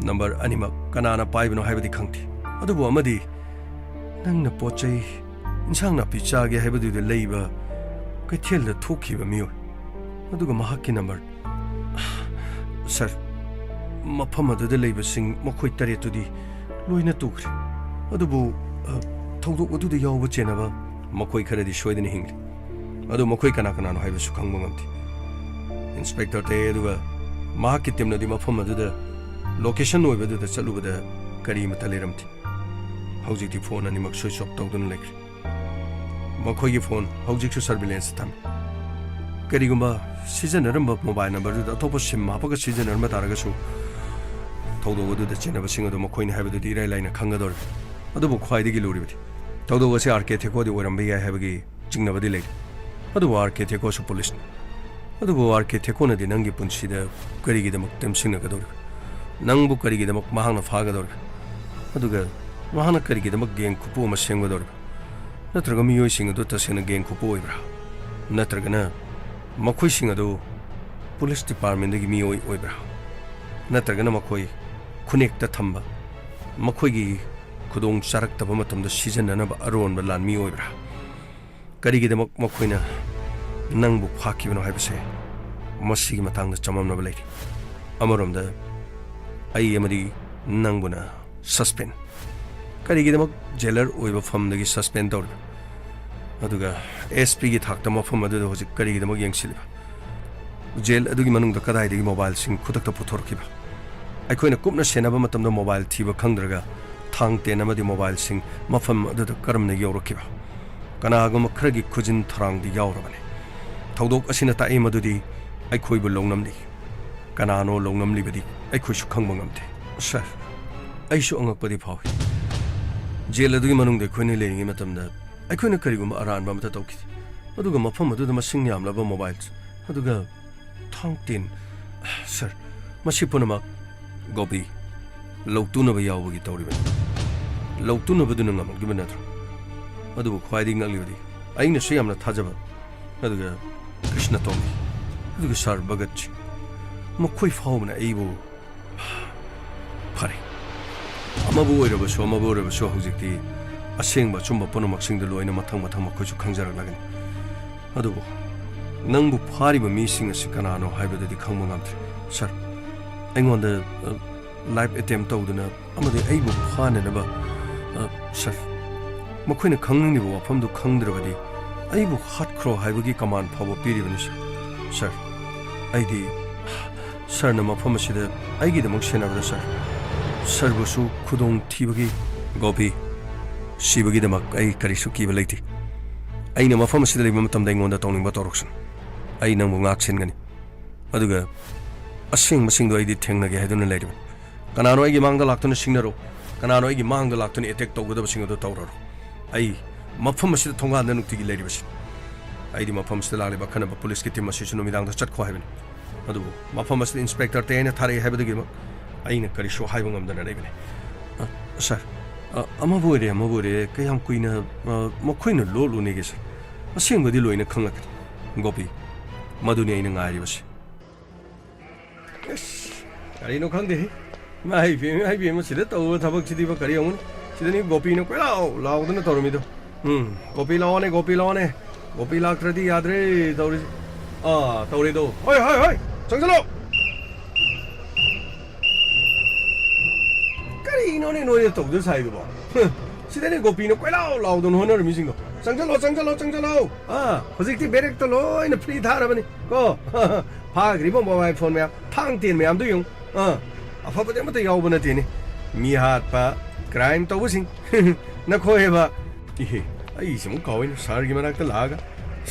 ꯅꯝꯕꯔ ꯑꯅꯤꯃꯛ ꯀꯅꯥꯅ ꯄꯥꯏꯕꯅꯣ ꯍꯥꯏꯕꯗꯤ ꯈꯪꯗꯦ꯫ ꯑꯗꯨꯕꯨ ꯑꯃꯗꯤ, ꯅꯪꯅ ꯄꯣꯠ ꯆꯩ, ꯏꯟꯁꯥꯡ ꯅꯥꯄꯤ ꯆꯥꯒꯦ ꯍꯥꯏꯕꯗꯨꯗ ꯂꯩꯕ ꯀꯩꯊꯦꯜꯗ ꯊꯣꯛꯈꯤꯕ ꯃꯤꯑꯣꯏ, ꯑꯗꯨꯒ ꯃꯍꯥꯛꯀꯤ ꯅꯝꯕꯔ꯫ ꯁꯥꯔ, ꯃꯐꯝ ꯑꯗꯨꯗ ꯂꯩꯕꯁꯤꯡ, ꯃꯈꯣꯏ ꯇꯔꯦꯠꯇꯨꯗꯤ ꯂꯣꯏꯅ ꯇꯨꯈ꯭ꯔꯦ꯫ ꯑꯗꯨꯕꯨ, ꯑ, ꯊꯧꯗꯣꯛ ꯑꯗꯨꯗ ꯌꯥꯎꯕ ꯆꯦꯟꯅꯕ ꯃꯈꯣꯏ ꯈꯔꯗꯤ ꯁꯣꯏꯗꯅ ꯍꯤꯡꯂꯤ꯫ ꯑꯗꯨ ꯃꯈꯣꯏ ꯀꯅꯥ ꯀꯅꯥꯅꯣ ꯍꯥꯏꯕꯁꯨ ꯈꯪꯕ ꯉꯝꯗꯦ꯫ ꯏꯟꯁꯄꯦꯛꯇꯔ ꯇꯦ ꯑꯗꯨꯒ ꯃꯍꯥꯛꯀꯤ ꯇꯤꯝꯅꯗꯤ ꯃꯐꯝ ꯑꯗꯨꯗ ꯂꯣꯀꯦꯁꯟ ꯑꯣꯏꯕꯗꯨꯗ ꯆꯠꯂꯨꯕꯗ ꯀꯔꯤ ꯑꯃꯠꯇ ꯂꯩꯔꯝꯗꯦ꯫ ꯍꯧꯖꯤꯛꯇꯤ ꯐꯣꯟ ꯑꯅꯤꯃꯛ ꯁ꯭ꯋꯤꯆ ꯑꯣꯐ ꯇꯧꯗꯨꯅ ꯂꯩꯈ꯭ꯔꯦ꯫ ꯃꯈꯣꯏꯒꯤ ꯐꯣꯟ ꯍꯧꯖꯤꯛꯁꯨ ꯁꯔꯚꯤꯂꯦꯟꯁꯇ ꯊꯝꯃꯤ꯫ ꯀꯔꯤꯒꯨꯝꯕ ꯁꯤꯖꯤꯟꯅꯔꯝꯕ ꯃꯣꯕꯥꯏꯜ ꯅꯝꯕꯔꯗꯨꯗ ꯑꯇꯣꯞꯄ ꯁꯤꯝ ꯍꯥꯞꯄꯒ ꯁꯤꯖꯤꯟꯅꯔꯝꯕ ꯇꯥꯔꯒꯁꯨ, ꯊꯧꯗꯣꯛ ꯑꯗꯨꯗ ꯆꯦꯟꯅꯕꯁꯤꯡ ꯑꯗꯨ ꯃꯈꯣꯏꯅꯤ ꯍꯥꯏꯕꯗꯨꯗꯤ ꯏꯔꯥꯏ ꯂꯥꯏꯅ ꯈꯪꯒꯗꯧꯔꯤꯕꯅꯤ꯫ ꯑꯗꯨꯕꯨ ꯈ꯭ꯋꯥꯏꯗꯒꯤ ꯂꯨꯔꯤꯕꯗꯤ, ꯊꯧꯗꯣꯛ ꯑꯁꯤ ꯑꯥꯔ ꯀꯦ ꯊꯦꯀꯣꯗꯤ ꯑꯣꯏꯔꯝꯕ ꯌꯥꯏ ꯍꯥꯏꯕꯒꯤ ꯆꯤꯡꯅꯕꯗꯤ ꯂꯩꯔꯤ꯫ ꯑꯗꯨꯕꯨ ꯑꯥꯔ ꯀꯦ ꯊꯦꯀꯣꯁꯨ ꯄꯨꯂꯤꯁꯅꯤ꯫ ꯑꯗꯨꯕꯨ ꯑꯥꯔ ꯀꯦ ꯊꯦꯀꯣꯅꯗꯤ ꯅꯪꯒꯤ ꯄꯨꯟꯁꯤꯗ ꯀꯔꯤꯒꯤꯗꯃꯛ ꯇꯦꯝꯁꯤꯟꯅꯒꯗꯧꯔꯤꯕ? ꯅꯪꯕꯨ ꯀꯔꯤꯒꯤꯗꯃꯛ ꯃꯍꯥꯛꯅ ꯐꯥꯒꯗꯧꯔꯤꯕ? ꯑꯗꯨꯒ ꯃꯍꯥꯛꯅ ꯀꯔꯤꯒꯤꯗꯃꯛ ꯒꯦꯡ ꯈꯨꯄꯨ ꯑꯃ ꯁꯦꯝꯒꯗꯧꯔꯤꯕ? ꯅꯠꯇ꯭ꯔꯒ ꯃꯤꯑꯣꯏꯁꯤꯡ ꯑꯗꯨ ꯇꯁꯦꯡꯅ ꯒꯦꯡ ꯈꯨꯄꯨ ꯑꯣꯏꯕ꯭ꯔꯥ? ꯅꯠꯇ꯭ꯔꯒꯅ ꯃꯈꯣꯏꯁꯤꯡ ꯑꯗꯨ ꯄꯨꯂꯤꯁ ꯗꯤꯄꯥꯔꯠꯃꯦꯟꯗꯒꯤ ꯃꯤꯑꯣꯏ ꯑꯣꯏꯕ꯭ꯔꯥ? ꯅꯠꯇ꯭ꯔꯒꯅ ꯃꯈꯣꯏ ꯈꯨꯅꯦꯛꯇ ꯊꯝꯕ, ꯃꯈꯣꯏꯒꯤ ꯈꯨꯗꯣꯡ ꯆꯥꯔꯛꯇꯕ ꯃꯇꯝꯗ ꯁꯤꯖꯤꯟꯅꯅꯕ ꯑꯔꯣꯟꯕ ꯂꯥꯟꯃꯤ ꯑꯣꯏꯕ꯭ꯔꯥ? ꯀꯔꯤꯒꯤꯗꯃꯛ ꯃꯈꯣꯏꯅ ꯅꯪꯕꯨ ꯐꯥꯈꯤꯕꯅꯣ ꯍꯥꯏꯕꯁꯦ ꯃꯁꯤꯒꯤ ꯃꯇꯥꯡꯗ ꯆꯃꯝꯅꯕ ꯂꯩꯔꯤ꯫ ꯑꯃꯔꯣꯝꯗ ꯑꯩ ꯑꯃꯗꯤ ꯅꯪꯕꯨꯅ suspend꯫ ꯀꯔꯤꯒꯤꯗꯃꯛ ꯖꯦꯂꯔ ꯑꯣꯏꯕ ꯐꯝꯗꯒꯤ suspend ꯇꯧꯔꯤꯕ? ꯑꯗꯨꯒ SP ꯒꯤ ꯊꯥꯛꯇ ꯃꯐꯝ ꯑꯗꯨꯗ ꯍꯧꯖꯤꯛ ꯀꯔꯤꯒꯤꯗꯃꯛ ꯌꯦꯡꯁꯤꯜꯂꯤꯕ? ꯖꯦꯜ ꯑꯗꯨꯒꯤ ꯃꯅꯨꯡꯗ ꯀꯗꯥꯏꯗꯒꯤ ꯃꯣꯕꯥꯏꯜꯁꯤꯡ ꯈꯨꯗꯛꯇ ꯄꯨꯊꯣꯔꯛꯈꯤꯕ? ꯑꯩꯈꯣꯏꯅ ꯀꯨꯞꯅ ꯁꯦꯟꯅꯕ ꯃꯇꯝꯗ ꯃꯣꯕꯥꯏꯜ ꯊꯤꯕ ꯈꯪꯗ꯭ꯔꯒ ꯊꯥꯡ ꯇꯦꯟ ꯑꯃꯗꯤ ꯃꯣꯕꯥꯏꯜꯁꯤꯡ ꯃꯐꯝ ꯑꯗꯨꯗ ꯀꯔꯝꯅ ꯌꯧꯔꯛꯈꯤꯕ? ꯀꯅꯥꯒꯨꯝꯕ ꯈꯔꯒꯤ ꯈꯨꯖꯤꯟ ꯊꯔꯥꯡꯗꯤ ꯌꯥꯎꯔꯕꯅꯤ꯫ ꯊꯧꯗꯣꯛ ꯑꯁꯤꯅ ꯇꯥꯛꯏ ꯃꯗꯨꯗꯤ ꯑꯩꯈꯣꯏꯕꯨ ꯂꯧꯅꯝꯂꯤ꯫ ꯀꯅꯥꯅꯣ ꯂꯧꯅꯝꯂꯤꯕꯗꯤ ꯑꯩꯈꯣꯏꯁꯨ ꯈꯪꯕ ꯉꯝꯗꯦ꯫ ꯁꯥꯔ, ꯑꯩꯁꯨ ꯑꯉꯛꯄꯗꯤ ꯐꯥꯎꯏ꯫ ꯖꯦꯜ ꯑꯗꯨꯒꯤ ꯃꯅꯨꯡꯗ ꯑꯩꯈꯣꯏꯅ ꯂꯩꯔꯤꯉꯩ ꯃꯇꯝꯗ ꯑꯩꯈꯣꯏꯅ ꯀꯔꯤꯒꯨꯝꯕ ꯑꯔꯥꯟꯕ ꯑꯃꯠꯇ ꯇꯧꯈꯤꯗꯦ꯫ ꯑꯗꯨꯒ ꯃꯐꯝ ꯑꯗꯨꯗ ꯃꯁꯤꯡ ꯌꯥꯝꯂꯕ ꯃꯣꯕꯥꯏꯜ, ꯑꯗꯨꯒ ꯊꯥꯡ ꯇꯦꯟ꯫ ꯁꯥꯔ, ꯃꯁꯤ ꯄꯨꯝꯅꯃꯛ ꯒꯣꯄꯤ, ꯂꯧꯇꯨꯅꯕ ꯌꯥꯎꯕꯒꯤ ꯇꯧꯔꯤꯕꯅꯤ꯫ ꯂꯧꯇꯨꯅꯕꯗꯨꯅ ꯉꯝꯂꯛꯂꯤꯕ ꯅꯠꯇ꯭ꯔꯣ? ꯑꯗꯨꯕꯨ ꯈ꯭ꯋꯥꯏꯗꯒꯤ ꯉꯛꯂꯤꯕꯗꯤ ꯑꯩꯅꯁꯨ ꯌꯥꯝꯅ ꯊꯥꯖꯕ, ꯑꯗꯨꯒ ꯀ꯭ꯔꯤꯁꯅ ꯇꯣꯝꯕꯤ, ꯑꯗꯨꯒ ꯁꯥꯔ ꯚꯒꯠ ꯁꯤꯡ, ꯃꯈꯣꯏ ꯐꯥꯎꯕꯅ ꯑꯩꯕꯨ, ꯐꯔꯦ, ꯑꯃꯕꯨ ꯑꯣꯏꯔꯕꯁꯨ ꯑꯃꯕꯨ ꯑꯣꯏꯔꯕꯁꯨ ꯍꯧꯖꯤꯛꯇꯤ ꯑꯁꯦꯡꯕ ꯑꯆꯨꯝꯕ ꯄꯨꯝꯅꯃꯛꯁꯤꯡꯗꯨ ꯂꯣꯏꯅ ꯃꯊꯪ ꯃꯊꯪ ꯃꯈꯣꯏꯁꯨ ꯈꯪꯖꯔꯛꯂꯒꯅꯤ꯫ ꯑꯗꯨꯕꯨ ꯅꯪꯕꯨ ꯐꯥꯔꯤꯕ ꯃꯤꯁꯤꯡ ꯑꯁꯤ ꯀꯅꯥꯅꯣ ꯍꯥꯏꯕꯗꯨꯗꯤ ꯈꯪꯕ ꯉꯝꯗ꯭ꯔꯦ꯫ ꯁꯥꯔ, ꯑꯩꯉꯣꯟꯗ, ꯑ, ꯂꯥꯏꯐ ꯑꯦꯇꯦꯝ ꯇꯧꯗꯨꯅ ꯑꯃꯗꯤ ꯑꯩꯕꯨ ꯐꯥꯅꯅꯕ, ꯑ, ꯁꯥꯔ, ꯃꯈꯣꯏꯅ ꯈꯪꯅꯤꯡꯂꯤꯕ ꯋꯥꯐꯝꯗꯨ ꯈꯪꯗ꯭ꯔꯕꯗꯤ ꯑꯩꯕꯨ ꯍꯥꯠꯈ꯭ꯔꯣ ꯍꯥꯏꯕꯒꯤ ꯀꯃꯥꯟ ꯐꯥꯎꯕ ꯄꯤꯔꯤꯕꯅꯤ, ꯁꯥꯔ꯫ ꯁꯥꯔ, ꯑꯩꯗꯤ ꯁꯥꯔꯅ ꯃꯐꯝ ꯑꯁꯤꯗ ꯑꯩꯒꯤꯗꯃꯛ ꯁꯦꯟꯅꯕꯗ, ꯁꯥꯔ, ꯁꯥꯔꯕꯨꯁꯨ ꯈꯨꯗꯣꯡ ꯊꯤꯕꯒꯤ, ꯒꯣꯄꯤ, ꯁꯤꯕꯒꯤꯗꯃꯛ ꯑꯩ ꯀꯔꯤꯁꯨ ꯀꯤꯕ ꯂꯩꯇꯦ꯫ ꯑꯩꯅ ꯃꯐꯝ ꯑꯁꯤꯗ ꯂꯩꯕ ꯃꯇꯝꯗ ꯑꯩꯉꯣꯟꯗ ꯇꯧꯅꯤꯡꯕ ꯇꯧꯔꯛꯁꯅꯨ꯫ ꯑꯩ ꯅꯪꯕꯨ ꯉꯥꯛ ꯁꯦꯟꯒꯅꯤ꯫ ꯑꯗꯨꯒ ꯑꯁꯦꯡꯕꯁꯤꯡꯗꯣ ꯑꯩꯗꯤ ꯊꯦꯡꯅꯒꯦ ꯍꯥꯏꯗꯨꯅ ꯂꯩꯔꯤꯕꯅꯤ꯫ ꯀꯅꯥꯅꯣ ꯑꯩꯒꯤ ꯃꯥꯡꯗ ꯂꯥꯛꯇꯨꯅ ꯁꯤꯡꯅꯔꯣ, ꯀꯅꯥꯅꯣ ꯑꯩꯒꯤ ꯃꯥꯡꯗ ꯂꯥꯛꯇꯨꯅ ꯑꯦꯇꯦꯛ ꯇꯧꯒꯗꯕꯁꯤꯡ ꯑꯗꯨ ꯇꯧꯔꯔꯣ꯫ ꯑꯩ ꯃꯐꯝ ꯑꯁꯤꯗ ꯊꯣꯡꯒꯥꯟꯗ ꯅꯨꯡꯇꯤꯒꯤ ꯂꯩꯔꯤꯕꯁꯤ꯫ ꯑꯩꯗꯤ ꯃꯐꯝ ꯑꯁꯤꯗ ꯂꯥꯛꯂꯤꯕ ꯑꯈꯟꯅꯕ ꯄꯨꯂꯤꯁꯀꯤ ꯇꯤꯝ ꯑꯁꯤꯁꯨ ꯅꯨꯃꯤꯗꯥꯡꯗ ꯆꯠꯈꯣ ꯍꯥꯏꯕꯅꯤ꯫ ꯑꯗꯨꯕꯨ ꯃꯐꯝ ꯑꯁꯤꯗ ꯏꯟꯁꯄꯦꯛꯇꯔ ꯇꯦ ꯑꯩꯅ ꯊꯥꯔꯛꯏ ꯍꯥꯏꯕꯗꯨꯒꯤꯗꯃꯛ ꯑꯩꯅ ꯀꯔꯤꯁꯨ ꯍꯥꯏꯕ ꯉꯝꯗꯅ ꯂꯩꯕꯅꯤ꯫ ꯑ, ꯁꯥꯔ, ꯑ, ꯑꯃꯕꯨ ꯑꯣꯏꯔꯦ, ꯑꯃꯕꯨ ꯑꯣꯏꯔꯦ, ꯀꯌꯥꯝ ꯀꯨꯏꯅ, ꯑ, ꯃꯈꯣꯏꯅ ꯂꯣꯠꯂꯨꯅꯦꯒꯦ, ꯁꯥꯔ? ꯑꯁꯦꯡꯕꯗꯤ ꯂꯣꯏꯅ ꯈꯪꯂꯛꯀꯅꯤ꯫ ꯒꯣꯄꯤ, ꯃꯗꯨꯅꯤ ꯑꯩꯅ ꯉꯥꯏꯔꯤꯕꯁꯤ꯫ ꯑꯁ, ꯀꯔꯤꯅꯣ ꯈꯪꯗꯦꯍꯦ꯫ ꯏꯃꯥ ꯏꯕꯦꯝꯃ, ꯏꯃꯥ ꯏꯕꯦꯝꯃ, ꯁꯤꯗ ꯇꯧꯕ ꯊꯕꯛꯁꯤꯗꯤꯕ ꯀꯔꯤ ꯑꯃꯨꯛ? ꯁꯤꯗꯅꯤ ꯒꯣꯄꯤꯅ ꯀꯣꯏꯂꯥꯎ ꯂꯥꯎꯗꯅ ꯇꯧꯔꯝꯃꯤꯗꯣ꯫ ꯎꯝ, ꯒꯣꯄꯤ ꯂꯥꯛꯑꯣꯅꯦ, ꯒꯣꯄꯤ ꯂꯥꯛꯑꯣꯅꯦ꯫ ꯒꯣꯄꯤ ꯂꯥꯛꯇ꯭ꯔꯗꯤ ꯌꯥꯗ꯭ꯔꯦ ꯇꯧꯔꯤꯁꯦ꯫ ꯑꯥ, ꯇꯧꯔꯦꯗꯣ꯫ ꯍꯣꯏ, ꯍꯣꯏ, ꯍꯣꯏ, ꯆꯪꯁꯤꯜꯂꯣ꯫ ꯀꯔꯤꯅꯣꯅꯦ ꯅꯣꯏꯅ ꯇꯧꯗꯣꯏ ꯁꯥꯏꯗꯨꯕꯣ? ꯍ, ꯁꯤꯗꯅꯦ ꯒꯣꯄꯤꯅ ꯀꯣꯏꯂꯥꯎ ꯂꯥꯎꯗꯅ ꯍꯣꯠꯅꯔꯝꯃꯤꯁꯤꯡꯗꯣ꯫ ꯆꯪꯁꯤꯜꯂꯣ, ꯆꯪꯁꯤꯜꯂꯣ, ꯆꯪꯁꯤꯜꯂꯣ꯫ ꯑꯥ, ꯍꯧꯖꯤꯛꯇꯤ ꯕꯦꯔꯦꯛꯇ ꯂꯣꯏꯅ ꯐ꯭ꯔꯤ ꯊꯥꯔꯕꯅꯤ ꯀꯣ꯫ ꯐꯥꯈ꯭ꯔꯤꯕ ꯃꯣꯕꯥꯏꯜ ꯐꯣꯟ ꯃꯌꯥꯝ, ꯊꯥꯡ ꯇꯦꯟ ꯃꯌꯥꯝꯗꯨ ꯌꯦꯡꯉꯨ꯫ ꯑꯥ, ꯑꯐꯕꯗꯤ ꯑꯃꯠꯇ ꯌꯥꯎꯕ ꯅꯠꯇꯦꯅꯦ꯫ ꯃꯤ ꯍꯥꯠꯄ, ꯀ꯭ꯔꯥꯏꯝ ꯇꯧꯕꯁꯤꯡ꯫ ꯅꯈꯣꯏꯕ꯫ ꯏꯍꯦ, ꯑꯩꯁꯦ ꯑꯃꯨꯛ ꯀꯥꯎꯏꯅꯦ ꯁꯥꯔꯒꯤ ꯃꯅꯥꯛꯇ ꯂꯥꯛꯑꯒ꯫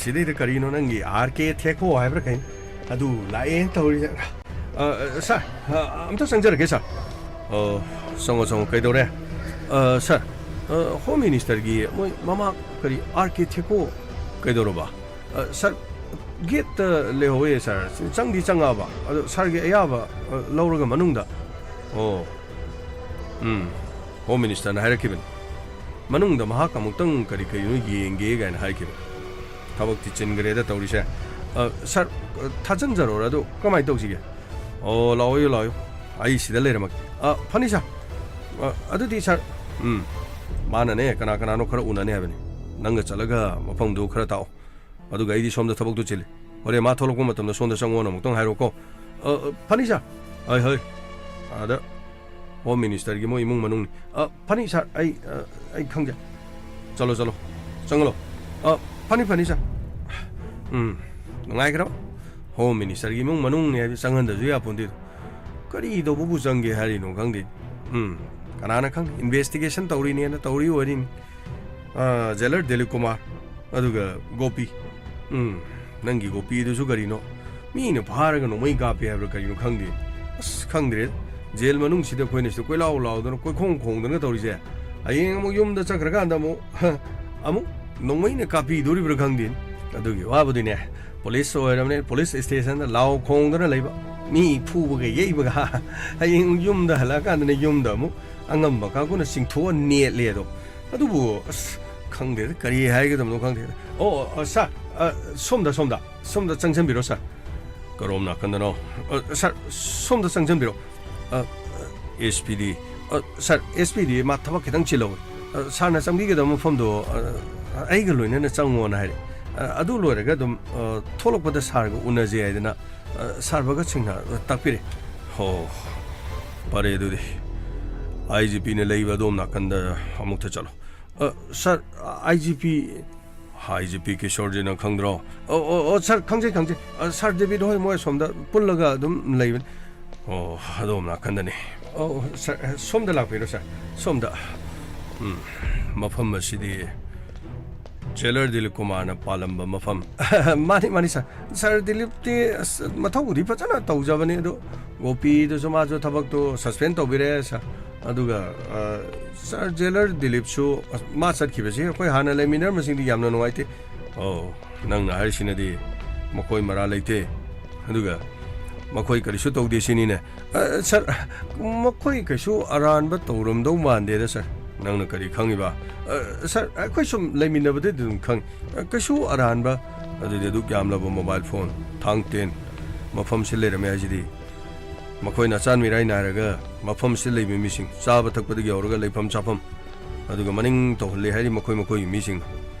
ꯁꯤꯗꯩꯗ ꯀꯔꯤꯅꯣ ꯅꯪꯒꯤ ꯑꯥꯔ ꯀꯦ ꯊꯦꯀꯣ ꯍꯥꯏꯕ꯭ꯔꯥ ꯀꯩꯅꯣ? ꯑꯗꯨ ꯂꯥꯛꯑꯦꯅ ꯇꯧꯔꯤꯁꯦ꯫ ꯑ, ꯑ, ꯁꯥꯔ, ꯑ, ꯑꯝꯇ ꯆꯪꯖꯔꯒꯦ, ꯁꯥꯔ꯫ ꯑ, ꯆꯪꯉꯣ, ꯆꯪꯉꯣ, ꯀꯩꯗꯧꯔꯦ? ꯑ, ꯁꯥꯔ, ꯑ, ꯍꯣꯝ ꯃꯤꯅꯤꯁꯇꯔꯒꯤ ꯃꯣꯏ ꯃꯃꯥ ꯀꯔꯤ ꯑꯥꯔ ꯀꯦ ꯊꯦꯀꯣ ꯀꯩꯗꯧꯔꯕ? ꯑ, ꯁꯥꯔ, ꯒꯦꯠꯇ ꯂꯩꯍꯧꯋꯦ, ꯁꯥꯔ꯫ ꯆꯪꯗꯤ ꯆꯪꯉꯛꯑꯕ꯫ ꯑꯗꯣ ꯁꯥꯔꯒꯤ ꯑꯌꯥꯕ, ꯑ, ꯂꯧꯔꯒ ꯃꯅꯨꯡꯗ꯫ ꯑꯣ, ꯎꯝ, ꯍꯣꯝ ꯃꯤꯅꯤꯁꯇꯔꯅ ꯍꯥꯏꯔꯛꯈꯤꯕꯅꯤ꯫ ꯃꯅꯨꯡꯗ ꯃꯍꯥꯛ ꯑꯃꯨꯛꯇꯪ ꯀꯔꯤ ꯀꯔꯤꯅꯣ ꯌꯦꯡꯒꯦ ꯀꯥꯏꯅ ꯍꯥꯏꯈꯤꯕꯅꯤ꯫ ꯊꯕꯛꯇꯤ ꯆꯤꯟꯈ꯭ꯔꯦꯗ ꯇꯧꯔꯤꯁꯦ꯫ ꯑ, ꯁꯥꯔ, ꯑ, ꯊꯥꯖꯤꯟꯖꯔꯣꯔ ꯑꯗꯨ ꯀꯃꯥꯏꯅ ꯇꯧꯁꯤꯒꯦ? ꯑꯣ, ꯂꯥꯛꯑꯣꯌꯨ, ꯂꯥꯛꯑꯣꯌꯨ꯫ ꯑꯩ ꯁꯤꯗ ꯂꯩꯔꯝꯃꯒꯦ꯫ ꯑ, ꯐꯅꯤ, ꯁꯥꯔ꯫ ꯑ, ꯑꯗꯨꯗꯤ, ꯁꯥꯔ, ꯎꯝ, ꯃꯥꯅꯅꯦ ꯀꯅꯥ ꯀꯅꯥꯅꯣ ꯈꯔ ꯎꯅꯅꯤ ꯍꯥꯏꯕꯅꯤ꯫ ꯅꯪꯒ ꯆꯠꯂꯒ ꯃꯐꯝꯗꯨ ꯈꯔ ꯇꯥꯛꯑꯣ꯫ ꯑꯗꯨꯒ ꯑꯩꯗꯤ ꯁꯣꯝꯗ ꯊꯕꯛꯇꯨ ꯆꯤꯜꯂꯤ꯫ ꯍꯣꯔꯦꯟ ꯃꯥ ꯊꯣꯛꯂꯛꯄ ꯃꯇꯝꯗ ꯁꯣꯝꯗ ꯆꯪꯉꯣꯅ ꯑꯃꯨꯛꯇꯪ ꯍꯥꯏꯔꯛꯑꯣꯀꯣ꯫ ꯑ, ꯑ, ꯐꯅꯤ, ꯁꯥꯔ꯫ ꯍꯣꯏ, ꯍꯣꯏ꯫ ꯑꯗ ꯍꯣꯝ ꯃꯤꯅꯤꯁꯇꯔꯒꯤ ꯃꯣꯏ ꯏꯃꯨꯡ ꯃꯅꯨꯡꯅꯤ꯫ ꯑ, ꯐꯅꯤ, ꯁꯥꯔ꯫ ꯑꯩ, ꯑ, ꯑꯩ ꯈꯪꯖꯩ꯫ ꯆꯠꯂꯣ, ꯆꯠꯂꯣ꯫ ꯆꯪꯍꯜꯂꯣ꯫ ꯑ, ꯐꯅꯤ, ꯐꯅꯤ, ꯁꯥꯔ꯫ ꯎꯝ, ꯅꯨꯡꯉꯥꯏꯈ꯭ꯔꯕ? ꯍꯣꯝ ꯃꯤꯅꯤꯁꯇꯔꯒꯤ ꯏꯃꯨꯡ ꯃꯅꯨꯡꯅꯤ ꯍꯥꯏꯕ ꯆꯪꯍꯟꯗꯁꯨ ꯌꯥꯄꯣꯟꯇꯦꯗꯣ꯫ ꯀꯔꯤ ꯇꯧꯕꯕꯨ ꯆꯪꯒꯦ ꯍꯥꯏꯔꯤꯅꯣ ꯈꯪꯗꯦ꯫ ꯎꯝ, ꯀꯅꯥꯅ ꯈꯪ? ꯏꯟꯚꯦꯁꯇꯤꯒꯦꯁꯟ ꯇꯧꯔꯤꯅꯦꯅ ꯇꯧꯔꯤ ꯑꯣꯏꯔꯤꯅꯤ꯫ ꯑ, ꯖꯦꯂꯔ ꯗꯤꯂꯤꯞ ꯀꯨꯃꯥꯔ, ꯑꯗꯨꯒ ꯒꯣꯄꯤ꯫ ꯎꯝ, ꯅꯪꯒꯤ ꯒꯣꯄꯤꯗꯨꯁꯨ ꯀꯔꯤꯅꯣ? ꯃꯤꯅ ꯐꯥꯔꯒ ꯅꯣꯡꯃꯩ ꯀꯥꯞꯄꯦ ꯍꯥꯏꯕ꯭ꯔꯥ ꯀꯔꯤꯅꯣ ꯈꯪꯗꯦ꯫ ꯑꯁ, ꯈꯪꯗ꯭ꯔꯦ꯫ ꯖꯦꯜ ꯃꯅꯨꯡꯁꯤꯗ ꯑꯩꯈꯣꯏꯅ ꯁꯤꯗ ꯀꯣꯏꯂꯥꯎ ꯂꯥꯎꯗꯅ, ꯀꯣꯏꯈꯣꯡ ꯈꯣꯡꯗꯅ ꯇꯧꯔꯤꯁꯦ꯫ ꯍꯌꯦꯡ ꯑꯃꯨꯛ ꯌꯨꯝꯗ ꯆꯠꯈ꯭ꯔꯀꯥꯟꯗ ꯑꯃꯨꯛ, ꯑꯃꯨꯛ ꯅꯣꯡꯃꯩꯅ ꯀꯥꯞꯄꯤꯗꯣꯔꯤꯕ꯭ꯔꯥ ꯈꯪꯗꯦ꯫ ꯑꯗꯨꯒꯤ ꯋꯥꯕꯨꯗꯤꯅꯦ, ꯄꯨꯂꯤꯁ ꯑꯣꯏꯔꯕꯅꯤꯅ ꯄꯨꯂꯤꯁ ꯏꯁꯇꯦꯁꯟꯗ ꯂꯥꯎ ꯈꯣꯡꯗꯅ ꯂꯩꯕ꯫ ꯃꯤ ꯐꯨꯕꯒ ꯌꯩꯕꯒ꯫ ꯍꯌꯦꯡ ꯌꯨꯝꯗ ꯍꯜꯂꯛꯑꯀꯥꯟꯗꯅꯦ ꯌꯨꯝꯗ ꯑꯃꯨꯛ ꯑꯉꯝꯕ ꯀꯥꯡꯕꯨꯅ ꯆꯤꯡꯊꯣꯛꯑ ꯅꯦꯠꯂꯦ ꯑꯗꯣ꯫ ꯑꯗꯨꯕꯨ ꯑꯁ, ꯈꯪꯗꯦꯗ, ꯀꯔꯤ ꯍꯥꯏꯒꯗꯕꯅꯣ ꯈꯪꯗꯦꯗ꯫ ꯑꯣ, ꯑ, ꯁꯥꯔ, ꯑ, ꯁꯣꯝꯗ, ꯁꯣꯝꯗ, ꯁꯣꯝꯗ ꯆꯪꯁꯤꯟꯕꯤꯔꯣ, ꯁꯥꯔ꯫ ꯀꯔꯣꯝ ꯅꯥꯀꯟꯗꯅꯣ? ꯑ, ꯁꯥꯔ, ꯁꯣꯝꯗ ꯆꯪꯁꯤꯟꯕꯤꯔꯣ꯫ ꯑ, ꯑꯦꯁ ꯄꯤ ꯗꯤ ꯑ, ꯁꯥꯔ, ꯑꯦꯁ ꯄꯤꯗꯤ ꯃꯥ ꯊꯕꯛ ꯈꯤꯇꯪ ꯆꯤꯜꯍꯧꯋꯤ꯫ ꯑ, ꯁꯥꯔꯅ ꯆꯪꯕꯤꯒꯗꯕ ꯃꯐꯝꯗꯣ, ꯑ, ꯑꯩꯒ ꯂꯣꯏꯅꯅ ꯆꯪꯉꯣꯅ ꯍꯥꯏꯔꯦ꯫ ꯑ, ꯑꯗꯨ ꯂꯣꯏꯔꯒ ꯑꯗꯨꯝ, ꯑ, ꯊꯣꯛꯂꯛꯄꯗ ꯁꯥꯔꯒ ꯎꯅꯖꯦ ꯍꯥꯏꯗꯅ, ꯑ, ꯁꯥꯔ ꯚꯒꯠ ꯁꯤꯡꯅ ꯇꯥꯛꯄꯤꯔꯦ꯫ ꯍꯣ, ꯐꯔꯦ ꯑꯗꯨꯗꯤ꯫ ꯑꯥꯏ ꯖꯤ ꯄꯤꯅ ꯂꯩꯕ ꯑꯗꯣꯝ ꯅꯥꯀꯟꯗ ꯑꯃꯨꯛꯇ ꯆꯠꯂꯣ꯫ ꯑ, ꯁꯥꯔ, ꯑꯥꯏ ꯖꯤ ꯄꯤ, ꯑꯥꯏ ꯖꯤ ꯄꯤ ꯀꯤꯁꯣꯔꯖꯤꯅ ꯈꯪꯗ꯭ꯔꯣ? ꯑꯣ, ꯑꯣ, ꯑꯣ, ꯁꯥꯔ, ꯈꯪꯖꯩ, ꯈꯪꯖꯩ꯫ ꯑ, ꯁꯥꯔ ꯗꯦꯕꯤꯠ ꯍꯣꯏ ꯃꯣꯏ ꯑꯁꯣꯝꯗ ꯄꯨꯜꯂꯒ ꯑꯗꯨꯝ ꯂꯩꯕꯅꯤ꯫ ꯑꯣ, ꯑꯗꯣꯝ ꯅꯥꯀꯟꯗꯅꯤ꯫ ꯑꯣ, ꯁꯥꯔ, ꯑ, ꯁꯣꯝꯗ ꯂꯥꯛꯄꯤꯔꯣ, ꯁꯥꯔ꯫ ꯁꯣꯝꯗ꯫ ꯎꯝ, ꯃꯐꯝ ꯑꯁꯤꯗꯤ ꯖꯦꯂꯔ ꯗꯤꯂꯤꯞ ꯀꯨꯃꯥꯔꯅ ꯄꯥꯜꯂꯝꯕ ꯃꯐꯝ꯫ ꯃꯥꯅꯤ, ꯃꯥꯅꯤ, ꯁꯥꯔ꯫ ꯁꯥꯔ ꯗꯤꯂꯤꯞꯇꯤ ꯑꯁ ꯃꯊꯧꯕꯨꯗꯤ ꯐꯖꯅ ꯇꯧꯖꯕꯅꯤ, ꯑꯗꯣ ꯒꯣꯄꯤꯗꯨꯁꯨ ꯃꯥꯁꯨ ꯊꯕꯛꯇꯣ suspend ꯇꯧꯕꯤꯔꯦ, ꯁꯥꯔ꯫ ꯑꯗꯨꯒ, ꯑ, ꯁꯥꯔ ꯖꯦꯂꯔ ꯗꯤꯂꯤꯞꯁꯨ, ꯑꯁ, ꯃꯥ ꯆꯠꯈꯤꯕꯁꯤ ꯑꯩꯈꯣꯏ ꯍꯥꯟꯅ ꯂꯩꯃꯤꯟꯅꯔꯝꯕꯁꯤꯡꯗꯤ ꯌꯥꯝꯅ ꯅꯨꯡꯉꯥꯏꯇꯦ꯫ ꯑꯣ, ꯅꯪꯅ ꯍꯥꯏꯔꯤꯁꯤꯅꯗꯤ ꯃꯈꯣꯏ ꯃꯔꯥ ꯂꯩꯇꯦ꯫ ꯑꯗꯨꯒ ꯃꯈꯣꯏ ꯀꯔꯤꯁꯨ ꯇꯧꯗꯦ ꯁꯤꯅꯤꯅꯦ꯫ ꯑ, ꯁꯥꯔ, ꯃꯈꯣꯏ ꯀꯩꯁꯨ ꯑꯔꯥꯟꯕ ꯇꯧꯔꯝꯗꯧ ꯃꯥꯟꯗꯦꯗ, ꯁꯥꯔ꯫ ꯅꯪꯅ ꯀꯔꯤ ꯈꯪꯉꯤꯕ? ꯑ, ꯁꯥꯔ, ꯑꯩꯈꯣꯏ ꯁꯨꯝ ꯂꯩꯃꯤꯟꯅꯕꯗꯗꯤ ꯑꯗꯨꯝ ꯈꯪꯉꯤ꯫ ꯑ, ꯀꯩꯁꯨ ꯑꯔꯥꯟꯕ, ꯑꯗꯨꯗꯤ ꯑꯗꯨꯛ ꯌꯥꯝꯂꯕ ꯃꯣꯕꯥꯏꯜ ꯐꯣꯟ, ꯊꯥꯡ ꯇꯦꯟ, ꯃꯐꯝꯁꯤ ꯂꯩꯔꯝꯃꯦ ꯍꯥꯏꯁꯤꯗꯤ꯫ ꯃꯈꯣꯏꯅ ꯑꯆꯥꯟ ꯃꯤꯔꯥꯏ ꯅꯥꯏꯔꯒ ꯃꯐꯝꯁꯤꯗ ꯂꯩꯕ ꯃꯤꯁꯤꯡ, ꯆꯥꯕ ꯊꯛꯄꯗꯒꯤ ꯍꯧꯔꯒ ꯂꯩꯐꯝ ꯆꯥꯐꯝ, ꯑꯗꯨꯒ ꯃꯅꯤꯡ ꯇꯧꯍꯜꯂꯦ ꯍꯥꯏꯔꯤ ꯃꯈꯣꯏ ꯃꯈꯣꯏꯒꯤ ꯃꯤꯁꯤꯡ꯫